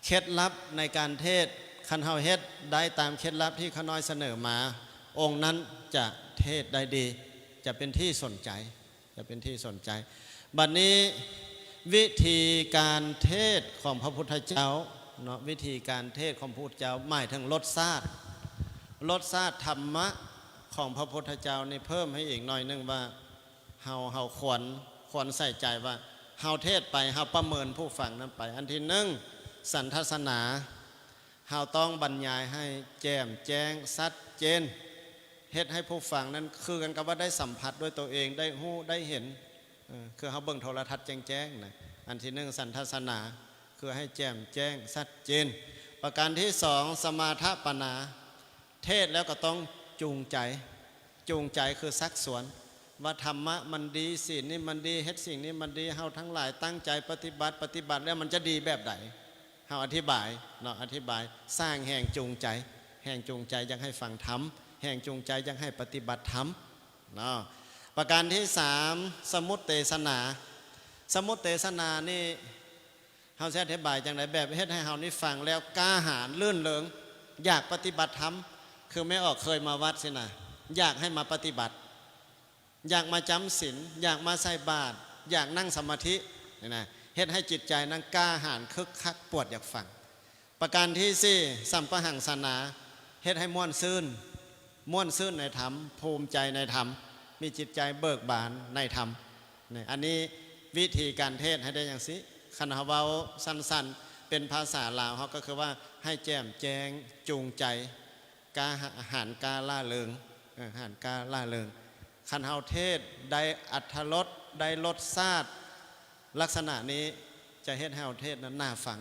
ເຄັດລັບໃນການເທດ, ຄັນເຮົາເຮັດໄດ້ຕາມເຄັດລັບທີ່ຂ້ານ້ອຍສະເໜີມາ, ອົງນັ້ນຈະເທດໄດ້ດີ, ຈະເປັນທີ່ສົນໃຈ. ຈະເປັນທີ່ສົນໃຈ. ບັດນີ້ ວິທີການເທດຂອງພະພຸດທະເຈົ້າເນາະ, ວິທີການເທດຂອງພະພຸດທະເຈົ້າ ໝາຍເຖິງລົດຊາດ, ລົດຊາດທຳມະຂອງພະພຸດທະເຈົ້ານີ້ ເພີ່ມໃຫ້ອີກໜ້ອຍໜຶ່ງວ່າ ເຮົາ ເຮົາຄວນ ຄວນໃສ່ໃຈວ່າ ເຮົາເທດໄປ ເຮົາປະເມີນຜູ້ຟັງນັ້ນໄປ. ອັນທີໜຶ່ງ ສັນທັດສະໜາ. ເຮົາຕ້ອງບັນຍາຍໃຫ້ແຈ່ມແຈ້ງຊັດເຈນ, ເຮັດໃຫ້ຜູ້ຟັງນັ້ນຄືກັນກັບວ່າໄດ້ສຳຜັດດ້ວຍຕົວເອງ, ໄດ້ຮູ້ໄດ້ເຫັນ, ເອີ ຄືເຮົາເບິ່ງໂທລະທັດແຈ້ງໆນະ. ອັນທີໜຶ່ງ ສັນທັດສະໜາ, ຄືໃຫ້ແຈ່ມແຈ້ງຊັດເຈນ. ປະການທີສອງ ສະມາທະປະນາ, ເທດແລ້ວກໍຕ້ອງຈູງໃຈ, ຈູງໃຈຄືຊັກຊວນວ່າທຳມະມັນດີ, ສິນນີ້ມັນດີ, ເຮັດສິ່ງນີ້ມັນດີ, ເຮົາທັງຫຼາຍຕັ້ງໃຈປະຕິບັດ, ປະຕິບັດແລ້ວມັນຈະດີແບບໃດ? ເຮົາອະທິບາຍເນາະ, ອະທິບາຍ ສ້າງແຮງຈູງໃຈ, ແຮງຈູງໃຈຢາກໃຫ້ຟັງທຳ, ແຮງຈູງໃຈຢາກໃຫ້ປະຕິບັດທຳເນາະ. ປະການທີສາມ ສະມຸດເຕສະໜາ. ສະມຸດເຕສະໜານີ້ ເຮົາຊິອະທິບາຍຈັ່ງໃດ? ແບບເຮັດໃຫ້ເຮົານີ້ຟັງແລ້ວກ້າຫານ, ລື່ນເລີງ, ຢາກປະຕິບັດທຳ, ຄືແມ່ອອກເຄີຍມາວັດຊີ້ນະ ຢາກໃຫ້ມາປະຕິບັດ ຢາກມາຈຳສິນ ຢາກມາໃສ່ບາດ ຢາກນັ່ງສະມາທິນີ້ນະ ເຮັດໃຫ້ຈິດໃຈນັ້ນກ້າຫານ ຄຶກຄັກ ປວດຢາກຟັງ. ປະການທີສີ່ ສຳປະຫັງສະນາ ເຮັດໃຫ້ມ່ວນຊື່ນ ມ່ວນຊື່ນໃນທຳ ພູມໃຈໃນທຳ ມີຈິດໃຈເບີກບານໃນທຳ. ນີ້ ອັນນີ້ວິທີການເທດໃຫ້ໄດ້ຈັ່ງຊີ້ ຄັນເຮົາເວົ້າສັ້ນໆ ເປັນພາສາລາວເຮົາກໍຄືວ່າ ໃຫ້ແຈ່ມແຈ້ງ ຈູງໃຈ ກ້າຫານ ກ້າລ່າເລີງ ເອີ ຫານກ້າລ່າເລີງ. ຄັນເຮົາເທດໄດ້ອັດຖະລົດ ໄດ້ລົດຊາດ ລັກສະນະນີ້ຈະເຮັດໃຫ້ເຮົາເທດນັ້ນໜ້າຟັງ.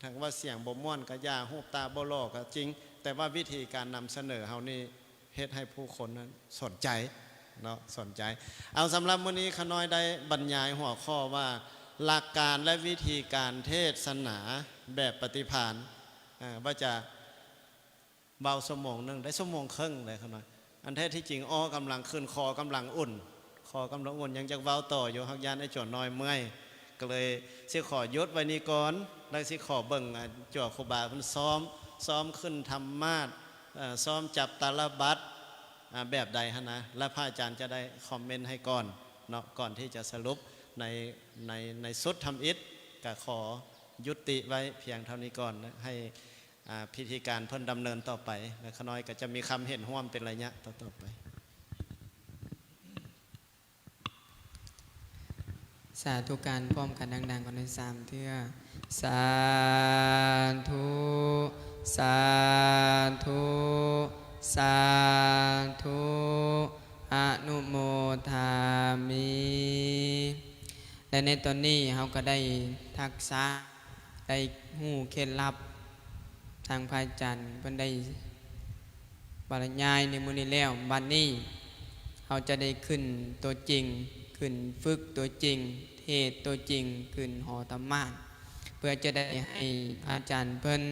ເຖິງວ່າສຽງບໍ່ມ່ວນກໍຢ່າ ຮູບຕາບໍ່ຫຼໍ່ກໍຈິງ ແຕ່ວ່າວິທີການນຳສະເໜີເຮົານີ້ ເຮັດໃຫ້ຜູ້ຄົນນັ້ນສົນໃຈເນາະ ສົນໃຈ. ເອົາ ສຳລັບມື້ນີ້ຂ້ານ້ອຍໄດ້ບັນຍາຍຫົວຂໍ້ວ່າ ຫຼັກການ ແລະ ວິທີການເທດສະໜາແບບປະຕິພານ ເອີ ວ່າຈະເວົ້າຊົ່ວໂມງໜຶ່ງ ໄດ້ຊົ່ວໂມງເຄິ່ງເລີຍຂ້ານ້ອຍ. ອັນແທ້ທີ່ຈິງ ອໍ ກຳລັງຂຶ້ນ ຄໍກຳລັງອຸ່ນ ຄໍກຳລັງອຸ່ນ ຍັງຢາກເວົ້າຕໍ່ຢູ່ ຫາກຢ້ານໄອ້ໂຈນນ້ອຍເມື່ອຍ ກໍເລີຍຊິຂໍຢຸດໄວ້ນີ້ກ່ອນ ແລ້ວຊິຂໍເບິ່ງ ອາ ຕົວຄູບາເພິ່ນຊ້ອມ ຊ້ອມຂຶ້ນທຳມາດ ເອີ ຊ້ອມຈັບຕາລະບັດ ອາ ແບບໃດຫັ້ນນະ ແລ້ວພະອາຈານຈະໄດ້ຄອມເມັນໃຫ້ກ່ອນເນາະ ກ່ອນທີ່ຈະສະຫຼຸບໃນ ໃນ ໃນຊຸດທຳອິດ. ກະຂໍຍຸຕິໄວ້ພຽງເທົ່ານີ້ກ່ອນ ໃຫ້ ອາ ພິທີການເພິ່ນດຳເນີນຕໍ່ໄປ ແລະ ຂ້ານ້ອຍກໍຈະມີຄຳເຫັນຮ່ວມເປັນໄລຍະຕໍ່ໆໄປ. ສາທຸການ ພ້ອມກັນດັງໆກ່ອນເລີຍ ສາມເທື່ອ. ສາທຸ ສາທຸ ສາທຸ ອະນຸໂມທາມິ. ແລະ ໃນຕອນນີ້ເຮົາກໍໄດ້ທັກສະ ໄດ້ຮູ້ເຄັດລັບ ທາງພະອາຈານເພິ່ນໄດ້ບັນລະຍາຍໃນມື້ນີ້ແລ້ວ. ບັດນີ້ເຮົາຈະໄດ້ຂຶ້ນຕົວຈິງ ຂຶ້ນຝຶກຕົວຈິງ ເທດຕົວຈິງ ຂຶ້ນຫໍທຳມາດ ເພື່ອຈະໄດ້ໃຫ້ພະອາຈານເພິ່ນ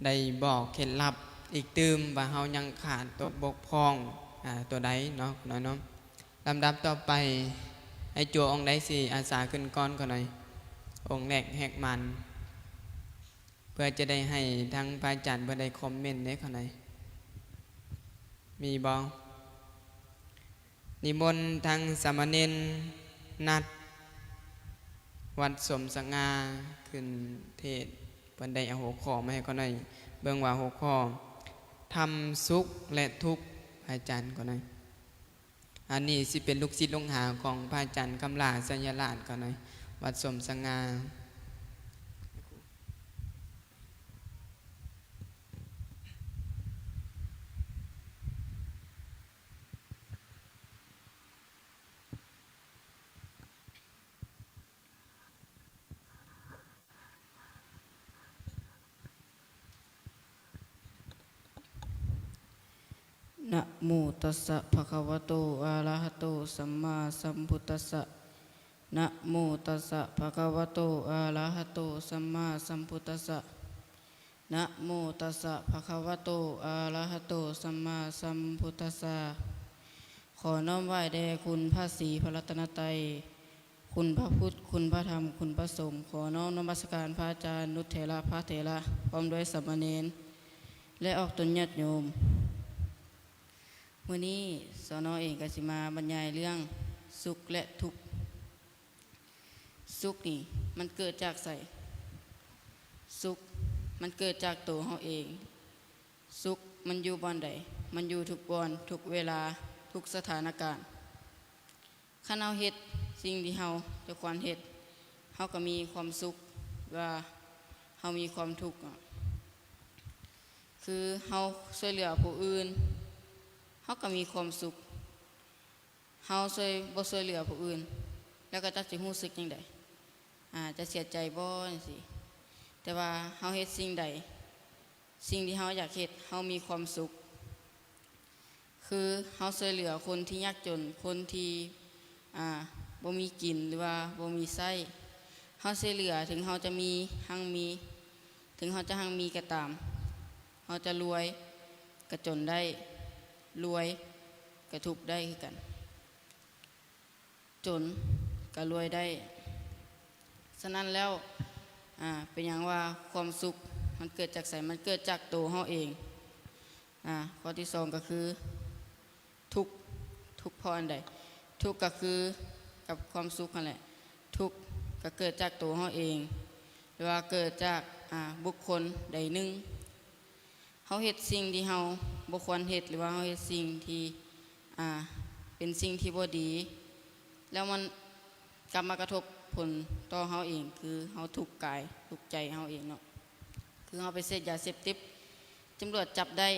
ໄດ້ບອກເຄັດລັບອີກຕື່ມວ່າເຮົາຍັງຂາດຕົກບົກຜ່ອງ ອາ ຕົວໃດເນາະ ເນາະ. ລຳດັບຕໍ່ໄປ ອ້າຍຈົວອົງໃດຊິອາສາຂຶ້ນກ່ອນຂະໜ້ອຍ ອົງແລກແຮກມັນ ເພື່ອຈະໄດ້ໃຫ້ທາງພະອາຈານເພິ່ນໄດ້ຄອມເມັນເດ້ຂະໜ້ອຍ ມີບໍ່? ນິມົນທັງສາມະເນນນັດ ວັດສົມສະຫງ່າ ຂຶ້ນເທດ. ເພິ່ນໄດ້ເອົາຫົວຂໍ້ມາໃຫ້ຂ້ານ້ອຍເບິ່ງວ່າຫົວຂໍ້ ທຳສຸກ ແລະ ທຸກ ພະອາຈານຂ້ານ້ອຍ. ອັນນີ້ຊິເປັນລູກສິດລູກຫາຂອງພະອາຈານຄຳຫຼ້າ ໄຊຍະລາດ ຂ້ານ້ອຍ ວັດສົມສະຫງ່າ. ນະໂມຕັດສະ ພະຄະວະໂຕ ອະລະຫະໂຕ ສຳມາສຳພຸດທັດສະ. ນະໂມຕັດສະ ພະຄະວະໂຕ ອະລະຫະໂຕ ສຳມາສຳພຸດທັດສະ. ນະໂມຕັດສະ ພະຄະວະໂຕ ອະລະຫະໂຕ ສຳມາສຳພຸດທັດສະ. ຂໍນ້ອມໄຫວ້ແດ່ຄຸນພະສີພະລັດຕະນະໄຕ, ຄຸນພະພຸດ, ຄຸນພະທຳ, ຄຸນພະສົງ. ຂໍນ້ອມນະມັດສະການພະອາຈານ, ນຸດເຖລະ, ພະເຖລະ, ພ້ອມດ້ວຍສາມະເນນ ແລະ ອອກຕົນຍາດໂຍມ. ມື້ນີ້ ສນ ເອງກໍຊິມາບັນຍາຍເລື່ອງສຸກ ແລະ ທຸກ. ສຸກນີ້ມັນເກີດຈາກໃສ? ສຸກມັນເກີດຈາກໂຕເຮົາເອງ. ສຸກມັນຢູ່ບ່ອນໃດ? ມັນຢູ່ທຸກບ່ອນ, ທຸກເວລາ, ທຸກສະຖານະການ. ຄັນເຮົາເຮັດສິ່ງທີ່ເຮົາຈະຄວນເຮັດ, ເຮົາກໍມີຄວາມສຸກ ຫຼືວ່າເຮົາມີຄວາມທຸກ. ຄືເຮົາຊ່ວຍເຫຼືອຜູ້ອື່ນ, ເຮົາກໍມີຄວາມສຸກ. ເຮົາຊ່ວຍ ບໍ່ຊ່ວຍເຫຼືອຜູ້ອື່ນ ແລ້ວກໍຈັກຊິຮູ້ສຶກຈັ່ງໃດ? ອາ ຈະເສຍໃຈບໍ່? ຈັ່ງຊີ້. ແຕ່ວ່າເຮົາເຮັດສິ່ງໃດ, ສິ່ງທີ່ເຮົາຢາກເຮັດ, ເຮົາມີຄວາມສຸກ. ຄືເຮົາຊ່ວຍເຫຼືອຄົນທີ່ຍາກຈົນ, ຄົນທີ່ ອາ ບໍ່ມີກິນ ຫຼືວ່າບໍ່ມີໃຊ້. ເຮົາຊ່ວຍເຫຼືອ ເຖິງເຮົາຈະມີຮັ່ງມີ, ເຖິງເຮົາຈະຮັ່ງມີກໍຕາມ, ເຮົາຈະລວຍກໍຈົນໄດ້, ລວຍກໍທຸກໄດ້ຄືກັນ. ຈົນກໍລວຍໄດ້, ເສ ສະນັ້ນແລ້ວ ອາ ເປັນຫຍັງວ່າຄວາມສຸກມັນເກີດຈາກໃສ? ມັນເກີດຈາກໂຕເຮົາເອງ. ອາ ຂໍ້ທີສອງກໍຄື ທຸກ ທຸກເພາະອັນໃດ? ທຸກກໍຄືກັບຄວາມສຸກຫັ້ນແຫຼະ. ທຸກກໍເກີດຈາກໂຕເຮົາເອງ ຫຼືວ່າເກີດຈາກ ອາ ບຸກຄົນໃດໜຶ່ງ. ເຮົາເຮັດສິ່ງທີ່ເຮົາບໍ່ຄວນເຮັດ ຫຼືວ່າເຮົາເຮັດສິ່ງທີ່ ອາ ເປັນສິ່ງທີ່ບໍ່ດີ ແລ້ວມັນກັບມາກະທົບຜົນຕໍ່ເຮົາເອງ ຄືເຮົາທຸກກາຍທຸກໃຈເຮົາເອງເນາະ. ຄືເຮົາໄປເສບຢາເສບຕິດ ຕຳຫຼວດຈັບໄດ້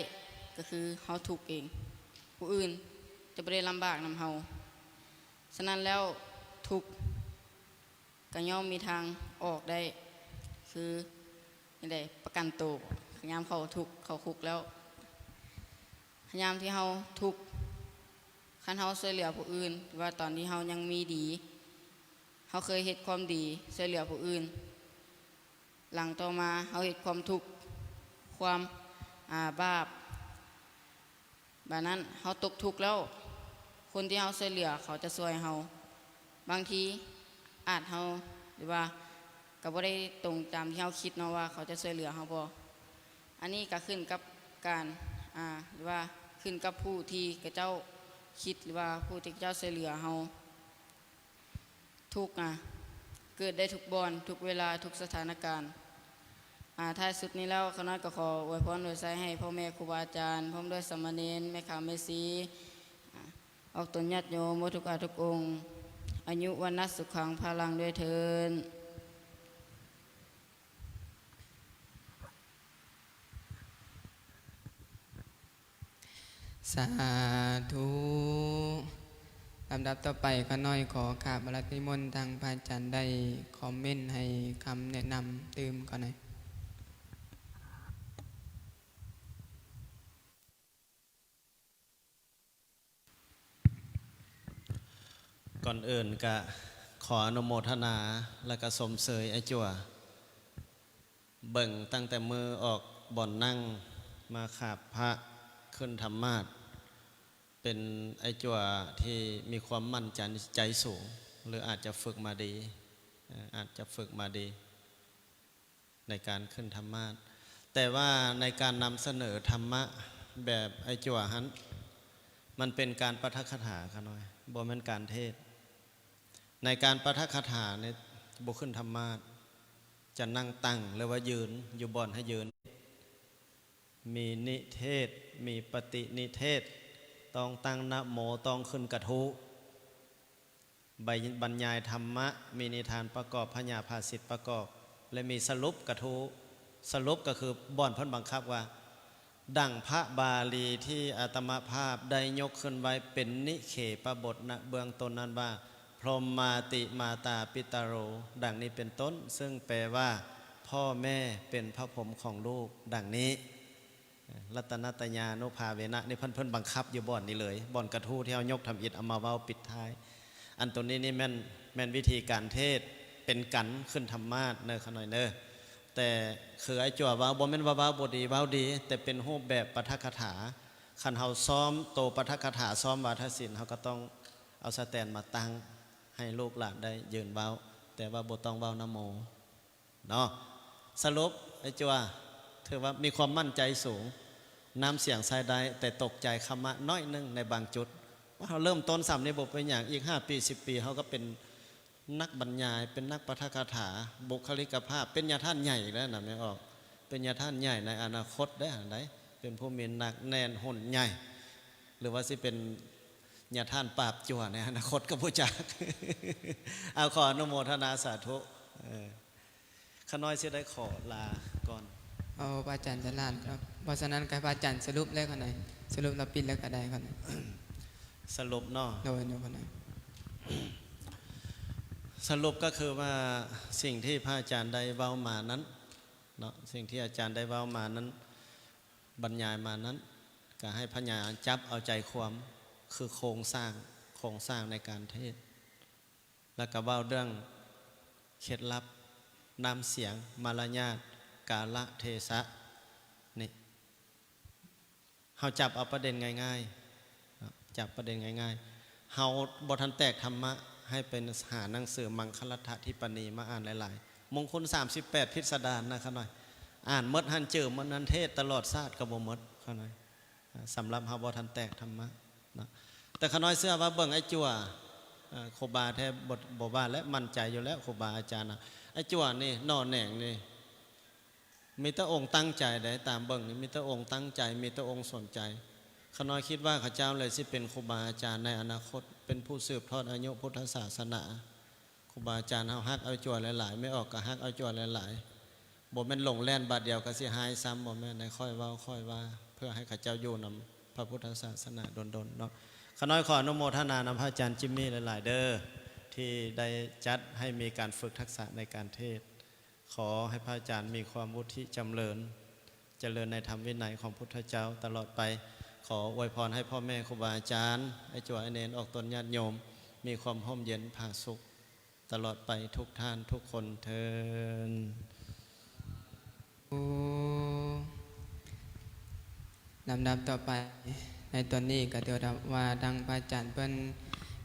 ກໍຄືເຮົາທຸກເອງ ຜູ້ອື່ນຈະບໍ່ໄດ້ລຳບາກນຳເຮົາ. ສະນັ້ນແລ້ວ ທຸກ ກໍຍ່ອມມີທາງອອກໄດ້ ຄືຈັ່ງໃດ? ປະກັນໂຕ ຍາມເຂົາທຸກ ເຂົາຄຸກແລ້ວ. ຍາມທີ່ເຮົາທຸກ ຄັນເຮົາຊ່ວຍເຫຼືອຜູ້ອື່ນ ຫຼືວ່າຕອນທີ່ເຮົາຍັງມີດີ ເຮົາເຄີຍເຮັດຄວາມດີຊ່ວຍເຫຼືອຜູ້ອື່ນ ຫຼັງຕໍ່ມາເຮົາເຮັດຄວາມທຸກ ຄວາມ ອາ ບາບ ບາດນັ້ນເຮົາຕົກທຸກແລ້ວ ຄົນທີ່ເຮົາຊ່ວຍເຫຼືອເຂົາຈະຊ່ວຍເຮົາ ບາງທີອາດເຮົາ ຫຼືວ່າກໍບໍ່ໄດ້ຕົງຕາມທີ່ເຮົາຄິດເນາະວ່າເຂົາຈະຊ່ວຍເຫຼືອເຮົາບໍ່. ອັນນີ້ກໍຂຶ້ນກັບການ ອາ ຫຼືວ່າຂຶ້ນກັບຜູ້ທີ່ເຂົາເຈົ້າຄິດ ຫຼືວ່າຜູ້ທີ່ເຂົາເຈົ້າຊ່ວຍເຫຼືອເຮົາ. ທຸກນະ ເກີດໄດ້ທຸກບ່ອນ ທຸກເວລາ ທຸກສະຖານະການ. ອາ ທ້າຍສຸດນີ້ແລ້ວ ຂ້ານ້ອຍກໍຂໍອວຍພອນອວຍໄຊໃຫ້ພໍ່ແມ່ຄູບາອາຈານ ພ້ອມດ້ວຍສາມະເນນ ແມ່ຂາວແມ່ຊີ ອາ ອອກຕົນຍາດໂຍມໝົດທຸກອາທຸກອົງ ອາຍຸ ວັນນະ ສຸຂັງ ພະລັງ ດ້ວຍເທີ້ນ. ສາທຸ. ລຳດັບຕໍ່ໄປ ຂ້ານ້ອຍຂໍກາບອາລາທິມົນທາງພະອາຈານໄດ້ຄອມເມັນໃຫ້ຄຳແນະນຳຕື່ມກ່ອນ. ກ່ອນອື່ນກະຂໍອະນຸໂມທະນາ ແລະກະຊົມເຊີຍອ້າຍຈົວ ເບິ່ງຕັ້ງແຕ່ມື້ອອກບ່ອນນັ່ງມາຂາບພະ ຂຶ້ນທຳມາດ ເປັນອ້າຍຈົວທີ່ມີຄວາມໝັ້ນໃຈ ໃຈສູງ ຫຼືອາດຈະຝຶກມາດີ ເອີ ອາດຈະຝຶກມາດີ ໃນການຂຶ້ນທຳມາດ. ແຕ່ວ່າໃນການນຳສະເໜີທຳມະແບບອ້າຍຈົວຫັ້ນ ມັນເປັນການປາຖະກະຖາຂ້ານ້ອຍ ບໍ່ແມ່ນການເທດ. ໃນການປາຖະກະຖານີ້ບໍ່ຂຶ້ນທຳມາດ ຈະນັ່ງຕັ້ງ ຫຼືວ່າຢືນຢູ່ບ່ອນໃຫ້ຢືນ ມີນິເທດ ມີປະຕິນິເທດ ຕ້ອງຕັ້ງນະໂມ ຕ້ອງຂຶ້ນກະທູ ໃບບັນຍາຍທຳມະ ມີນິທານປະກອບ ພະຍາພາສິດປະກອບ ແລະ ມີສະຫຼຸບກະທູ. ສະຫຼຸບກໍຄືບ່ອນເພິ່ນບັງຄັບວ່າ ດັ່ງພະບາລີທີ່ອາດຕະມະພາບໄດ້ຍົກຂຶ້ນໄວ້ເປັນນິເຂປະບົດນະເບື້ອງຕົ້ນນັ້ນວ່າ ພົມມາຕິມາຕາປິຕາໂຣ ດັ່ງນີ້ເປັນຕົ້ນ, ເຊິ່ງແປວ່າ ພໍ່ແມ່ເປັນພະພົມຂອງລູກ, ດັ່ງນີ້. ລັດຕະນະຕະຍານຸພາເວນະ ນີ້ເພິ່ນ ເພິ່ນບັງຄັບຢູ່ບ່ອນນີ້ເລີຍ, ບ່ອນກະທູທີ່ເຮົາຍົກທຳອິດເອົາມາເວົ້າປິດທ້າຍ. ອັນໂຕນີ້ນີ້ແມ່ນ ແມ່ນວິທີການເທດເປັນກັນຂຶ້ນທຳມາດເນີ ຂະນ້ອຍເນີ. ແຕ່ຄືອ້າຍຈົວເວົ້າ ບໍ່ແມ່ນວ່າເວົ້າບໍ່ດີ, ເວົ້າດີ, ແຕ່ເປັນຮູບແບບປາຖະກະຖາ. ຄັນເຮົາຊ້ອມໂຕປາຖະກະຖາ, ຊ້ອມວາທະສິນ, ເຮົາກໍຕ້ອງເອົາສະແຕນມາຕັ້ງໃຫ້ລູກຫຼານໄດ້ຢືນເວົ້າ, ແຕ່ວ່າບໍ່ຕ້ອງເວົ້ານະໂມ. ເນາະ ສະຫຼຸບ ອ້າຍຈົວ ຖືວ່າມີຄວາມໝັ້ນໃຈສູງ, ນ້ຳສຽງໃຊ້ໄດ້, ແຕ່ຕົກໃຈຄຳມະໜ້ອຍໜຶ່ງໃນບາງຈຸດ. ວ່າເຮົາເລີ່ມຕົ້ນສ່ຳນີ້ບໍ່ເປັນຫຍັງ, ອີກຫ້າປີ ສິບປີ ເຮົາກໍເປັນນັກບັນຍາຍ, ເປັນນັກປາຖະກະຖາ, ບຸກຄະລິກະພາບ ເປັນຍາທ່ານໃຫຍ່ແລ້ວນະ ແມ່ອອກ, ເປັນຍາທ່ານໃຫຍ່ໃນອະນາຄົດເດ້ ຫັ້ນໃດ, ເປັນຜູ້ມີໜັກແໜ້ນຮຸ່ນໃຫຍ່ ຫຼືວ່າຊິເປັນຍາທ່ານປາບຈົວໃນອະນາຄົດກໍບໍ່ຈັກ. ເອົາ ຂໍອະນຸໂມທະນາສາທຸ. ເອີ ຂ້ານ້ອຍຊິໄດ້ຂໍລາກ່ອນ. ເອົາ ພະອາຈານຈະລານເນາະ, ເພາະສະນັ້ນກໍໃຫ້ພະອາຈານສະຫຼຸບເລີຍຂ້ານ້ອຍ, ສະຫຼຸບແລ້ວປິດເລີຍກໍໄດ້ຂ້ານ້ອຍ. ສະຫຼຸບເນາະ. ໂດຍ ໂດຍ ຂ້ານ້ອຍ. ສະຫຼຸບກໍຄືວ່າ ສິ່ງທີ່ພະອາຈານໄດ້ເວົ້າມານັ້ນເນາະ, ສິ່ງທີ່ອາຈານໄດ້ເວົ້າມານັ້ນ, ບັນຍາຍມານັ້ນ, ກໍໃຫ້ພະຍາຈັບເອົາໃຈຄວາມ ຄືໂຄງສ້າງ, ໂຄງສ້າງໃນການເທດ. ແລ້ວກໍເວົ້າເລື່ອງເຄັດລັບ, ນ້ຳສຽງ, ມາລະຍາດ, ກາລະເທສະ ນີ້ ເຮົາຈັບເອົາປະເດັນງ່າຍໆ, ຈັບປະເດັນງ່າຍໆ. ເຮົາບໍ່ທັນແຕກທຳມະ, ໃຫ້ໄປຫາໜັງສືມັງຄະລັດຖະທິປະນີມາອ່ານຫຼາຍໆ ມົງຄຸນສາມສິບແປດພິດສະດານນະຂ້ານ້ອຍ ອ່ານໝົດຫັ້ນ ຈື່ໝົດນັ້ນ ເທດຕະຫຼອດຊາດກໍບໍ່ໝົດຂ້ານ້ອຍ ສຳລັບເຮົາບໍ່ທັນແຕກທຳມະເນາະ ແຕ່ຂ້ານ້ອຍເຊື່ອວ່າເບິ່ງອ້າຍຈົວ ເອີ ຄູບາແທ້ ບໍ່ ບໍ່ວ່າແຫຼະ ໝັ້ນໃຈຢູ່ແລ້ວ ຄູບາອາຈານນະ ອ້າຍຈົວນີ້ໜໍ່ແໜງນີ້ ມີແຕ່ອົງຕັ້ງໃຈເດ້ ຕາມເບິ່ງນີ້ມີແຕ່ອົງຕັ້ງໃຈ ມີແຕ່ອົງສົນໃຈ ຂ້ານ້ອຍຄິດວ່າເຂົາເຈົ້າແຫຼະຊິເປັນຄູບາອາຈານໃນອະນາຄົດ ເປັນຜູ້ສືບທອດອາຍຸພຸດທະສາສະໜາ ຄູບາອາຈານເຮົາຮັກອ້າຍຈົວຫຼາຍໆ ແມ່ອອກກໍຮັກອ້າຍຈົວຫຼາຍໆ ບໍ່ແມ່ນຫຼົງແລ່ນບາດດຽວກໍຊິຮ້າຍຊ້ຳ ບໍ່ແມ່ນໃດ ຄ່ອຍເວົ້າຄ່ອຍວ່າ ເພື່ອໃຫ້ເຂົາເຈົ້າຢູ່ນຳພະພຸດທະສາສະໜາດົນໆເນາະ ຂ້ານ້ອຍຂໍອະນຸໂມທະນານຳພະອາຈານຈິມມີຫຼາຍໆເດີ້ ທີ່ໄດ້ຈັດໃຫ້ມີການຝຶກທັກສະໃນການເທດ ຂໍໃຫ້ພະອາຈານມີຄວາມວຸດທິຈຳເລີນ ຈະເລີນໃນທຳວິໄນຂອງພຸດທະເຈົ້າຕະຫຼອດໄປ. ຂໍອວຍພອນໃຫ້ພໍ່ແມ່ຄູບາອາຈານ, ອ້າຍຈົວອ້າຍເນນ, ອອກຕົນຍາດໂຍມ ມີຄວາມຮົ່ມເຢັນຜາສຸກຕະຫຼອດໄປທຸກທ່ານທຸກຄົນເທີ້ນ. ລຳດັບຕໍ່ໄປ ໃນຕອນນີ້ກໍຖືວ່າທາງພະອາຈານເພິ່ນ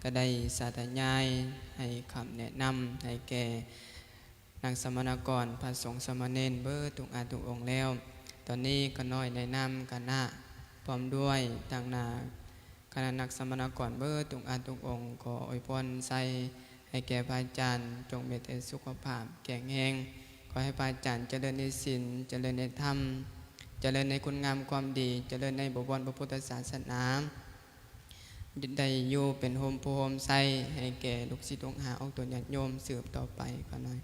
ກໍໄດ້ສາທະຍາຍໃຫ້ຄຳແນະນຳໃຫ້ແກ່ ນັກສະມະນະກອນ ພະສົງສາມະເນນເບີດທຸກອາດທຸກອົງແລ້ວ. ຕອນນີ້ຂ້ານ້ອຍໃນນາມຄະນະ ພ້ອມດ້ວຍທາງໜ້າຄະນະນັກສະມະນະກອນເບີດທຸກອາດທຸກອົງ ຂໍອວຍພອນໄຊໃຫ້ແກ່ພະອາຈານ ຈົ່ງມີແຕ່ສຸຂະພາບແຂງແຮງ. ຂໍໃຫ້ພະອາຈານຈະເລີນໃນສິນ, ຈະເລີນໃນທຳ, ຈະເລີນໃນຄຸນງາມຄວາມດີ, ຈະເລີນໃນບໍວອນພະພຸດທະສາສະໜາ. ໄດ້ຢູ່ເປັນຮົ່ມໂພຮົ່ມໄຊໃຫ້ແກ່ລູກສິດລູກຫາອອກຕົນຍາດໂຍມສືບຕໍ່ໄປຂ້ານ້ອຍ.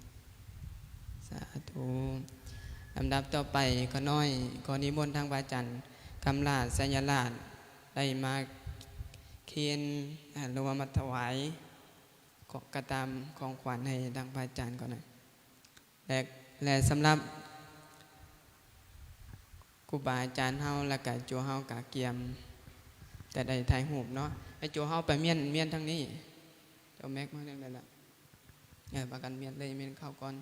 ສາທຸ. ລຳດັບຕໍ່ໄປຂ້ານ້ອຍ ຂໍນິມົນທາງພະອາຈານຄຳຫຼ້າ ໄຊຍະລາດ ໄດ້ມາເຄນ ອາ ຫຼືວ່າມາຖວາຍເຄາະກະຕາມຂອງຂວັນໃຫ້ທາງພະອາຈານກ່ອນນະ. ແລະ ແລະ ສຳລັບຄູບາອາຈານເຮົາ ແລະກະໂຈເຮົາກະກຽມແຕ່ໄດ້ຖ່າຍຮູບເນາະ. ໃຫ້ໂຈເຮົາໄປມ້ຽນ ມ້ຽນທາງນີ້ ເຈົ້າແມັກມາທາງໃດລະ? ເອີ ພາກັນມ້ຽນເລີຍ ມ້ຽນເຂົ້າກ່ອນ.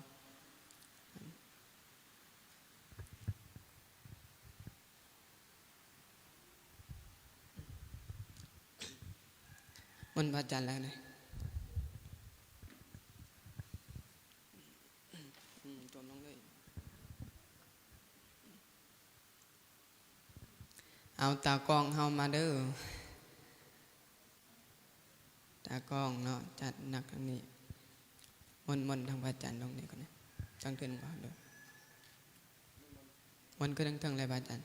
ມົນພະອາຈານແລ້ວນະ. ອືມ ໂຈມລົງເລີຍ. ເອົາ ຕາກ້ອງເຮົາມາເດີ້. ຕາກ້ອງເນາະ ຈັດໜັກທາງນີ້. ມົນ ມົນທາງພະອາຈານລົງນີ້ກ່ອນນະ. ທາງເທິງບໍ່ເດີ້. ມັນຄືເທິງໆ ແຫຼະພະອາຈານ.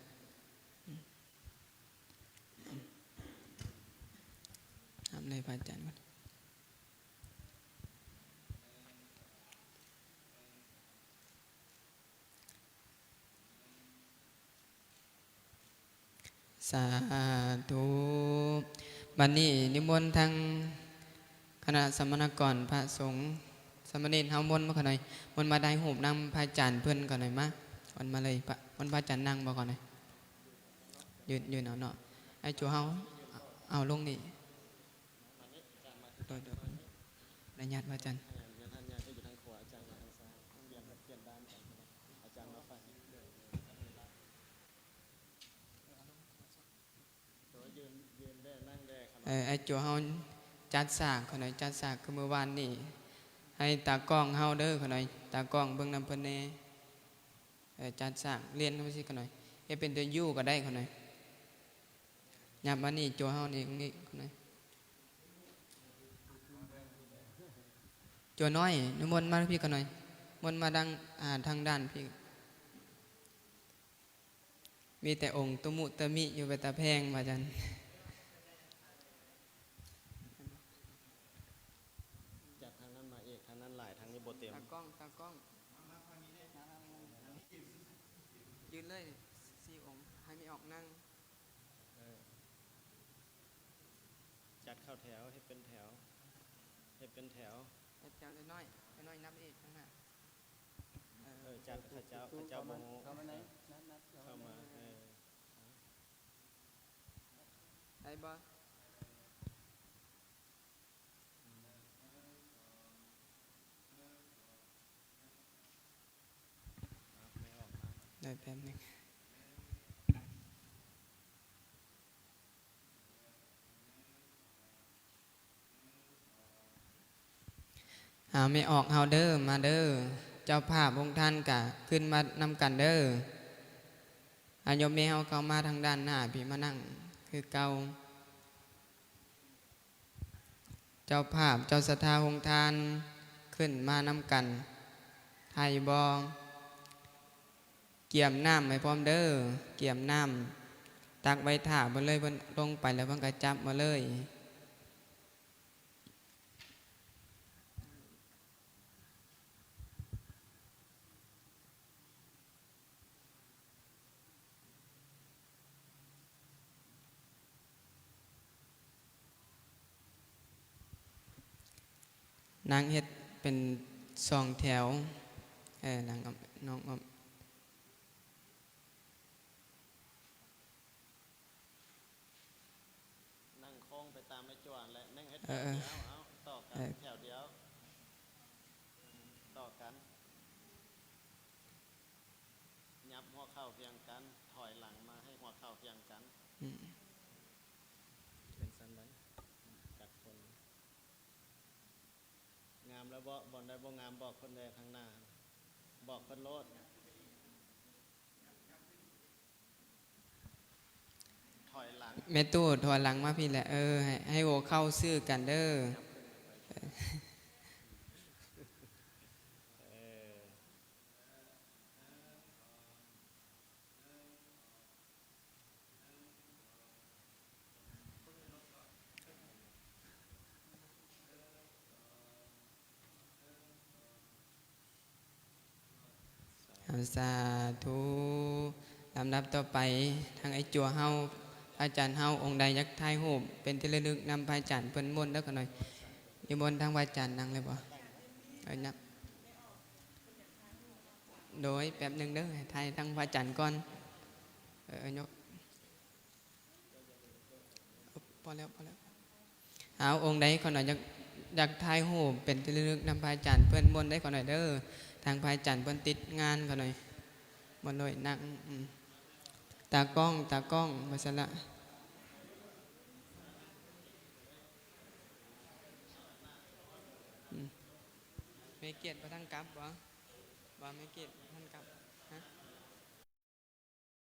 ອືມ ນຳເລີຍພະອາຈານກ່ອນ. ສາທຸ. ບັດນີ້ນິມົນທາງຄະນະສຳມະນາກອນ ພະສົງ ສາມະເນນເຮົາມົນມາຂ້ານ້ອຍ ມົນມາຖ່າຍຮູບນຳພະອາຈານເພິ່ນກ່ອນໜ້ອຍມາ. ມັນມາເລີຍ ມັນພະອາຈານນັ່ງບໍ່ກ່ອນໜ້ອຍ. ຢືນ ຢືນເອົາເນາະ. ໄອ້ໂຈເຮົາເອົາລົງນີ້. ໂດຍ ໂດຍ ໄດ້ຍາດພະອາຈານ. ເອີ ໄອ້ໂຈເຮົາຈັດສາກຂ້ານ້ອຍ ຈັດສາກຄືມື້ວານນີ້ ໃຫ້ຕາກ້ອງເຮົາເດີ້ຂ້ານ້ອຍ ຕາກ້ອງເບິ່ງນຳເພິ່ນແດ່. ເອີ ຈັດສາກລຽນນຳຊິຂ້ານ້ອຍ ເຮັດເປັນຕົວຢູກໍໄດ້ຂ້ານ້ອຍ. ຫຍັບມານີ້ ໂຈເຮົານີ້ ນີ້ຂ້ານ້ອຍ ໂຈນ້ອຍ ນິມົນມາພີ້ຂ້ານ້ອຍ ມົນມາທາງ ອ່າ ທາງດ້ານພີ້. ມີແຕ່ອົງຕຸມຸຕະມິຢູ່ ເປັນຕາແພງວ່າຊັ້ນ. ຈັດທາງນັ້ນມາອີກ ທາງນັ້ນຫຼາຍ ທາງນີ້ບໍ່ເຕັມ. ຕາກ້ອງ ຕາກ້ອງ ຢືນເລີຍ ສີ່ອົງ ໃຫ້ແມ່ອອກນັ່ງ. ເອີ ຈັດເຂົ້າແຖວ ເຮັດເປັນແຖວ ເຮັດເປັນແຖວ ເຮັດແຖວນ້ອຍໆ ນ້ອຍໆ ນັບອີກທາງໜ້າ. ເອີ ເອີ ຈັດ ເຂົາເຈົ້າ ເຂົາເຈົ້າບໍ່ຮູ້ ເຂົ້າມາ ເອີ ເຂົ້າມາ ເອີ ໄດ້ບໍ່? ໄດ້ແປັບໜຶ່ງ. ເອົາແມ່ອອກເຮົາເດີ ມາເດີ ເຈົ້າພາບອົງທ່ານກະຂຶ້ນມານຳກັນເດີ. ອາ ໂຍມແມ່ເຮົາເຂົ້າມາທາງດ້ານໜ້າພີ້ ມານັ່ງຄືເກົ່າ. ເຈົ້າພາບ ເຈົ້າສັດທາອົງທ່ານ ຂຶ້ນມານຳກັນ ໄດ້ບໍ່? ກຽມນ້ຳໃຫ້ພ້ອມເດີ ກຽມນ້ຳ ຕັກໄວ້ຖ້າເພິ່ນເລີຍ ເພິ່ນລົງໄປແລ້ວເພິ່ນກະຈັບມາເລີຍ. ນັ່ງເຮັດເປັນສອງແຖວ ເອີ ນັ່ງ ນ້ອງອ້ອມ. ນັ່ງໂຄ້ງໄປຕາມໄອ້ຈົວຫັ້ນແຫຼະ ນັ່ງເຮັດແຖວດຽວ ເອົາ ຕໍ່ກັນ ເອີ ແຖວດຽວ ຕໍ່ກັນ ຫຍັບຫົວເຂົ່າພຽງກັນ ຖອຍຫຼັງມາໃຫ້ຫົວເຂົ່າພຽງກັນ. ອືມ ເປັນຊັ້ນໃດ ຈັກຄົນ ງາມແລ້ວເບາະ ບ່ອນໃດບໍ່ງາມບອກເພິ່ນແດ່ ທາງໜ້າ ບອກເພິ່ນໂລດ. ຖອຍຫຼັງ ແມ່ຕູ້ຖອຍຫຼັງມາພີ້ແຫຼະ ເອີ ໃຫ້ ໃຫ້ຫົວເຂົ່າຊື່ກັນເດີ. ເອີ ເອົາ ສາທຸ ລຳດັບຕໍ່ໄປ ທາງໄອ້ຈົວເຮົາ ພະອາຈານເຮົາ ອົງໃດຢາກຖ່າຍຮູບເປັນທີ່ລະລຶກນຳພະອາຈານເພິ່ນ ມົນເດີຂ້ານ້ອຍ ນິມົນທາງພະອາຈານນັ່ງເລີຍບໍ່? ເອີ ນັ່ງ ໂດຍ ແປັບໜຶ່ງເດີ ໃຫ້ຖ່າຍທາງພະອາຈານກ່ອນ ເອີ ຍົກ ພໍແລ້ວ ພໍແລ້ວ. ເອົາ ອົງໃດຂ້ານ້ອຍຢາກ ຢາກຖ່າຍຮູບເປັນທີ່ລະນຶກນຳພະອາຈານເພິ່ນ ມົນໄດ້ຂ້ານ້ອຍເດີ ທາງພະອາຈານເພິ່ນຕິດງານຂ້ານ້ອຍ ມົນໂດຍນັ່ງ ອືມ ຕາກ້ອງ ຕາກ້ອງ ວ່າຊັ້ນລະ ອືມ ແມ່ກຽດບໍ່ທັນກັບບໍ່? ບໍ່ ແມ່ກຽດບໍ່ທັນກັບ ຮະ?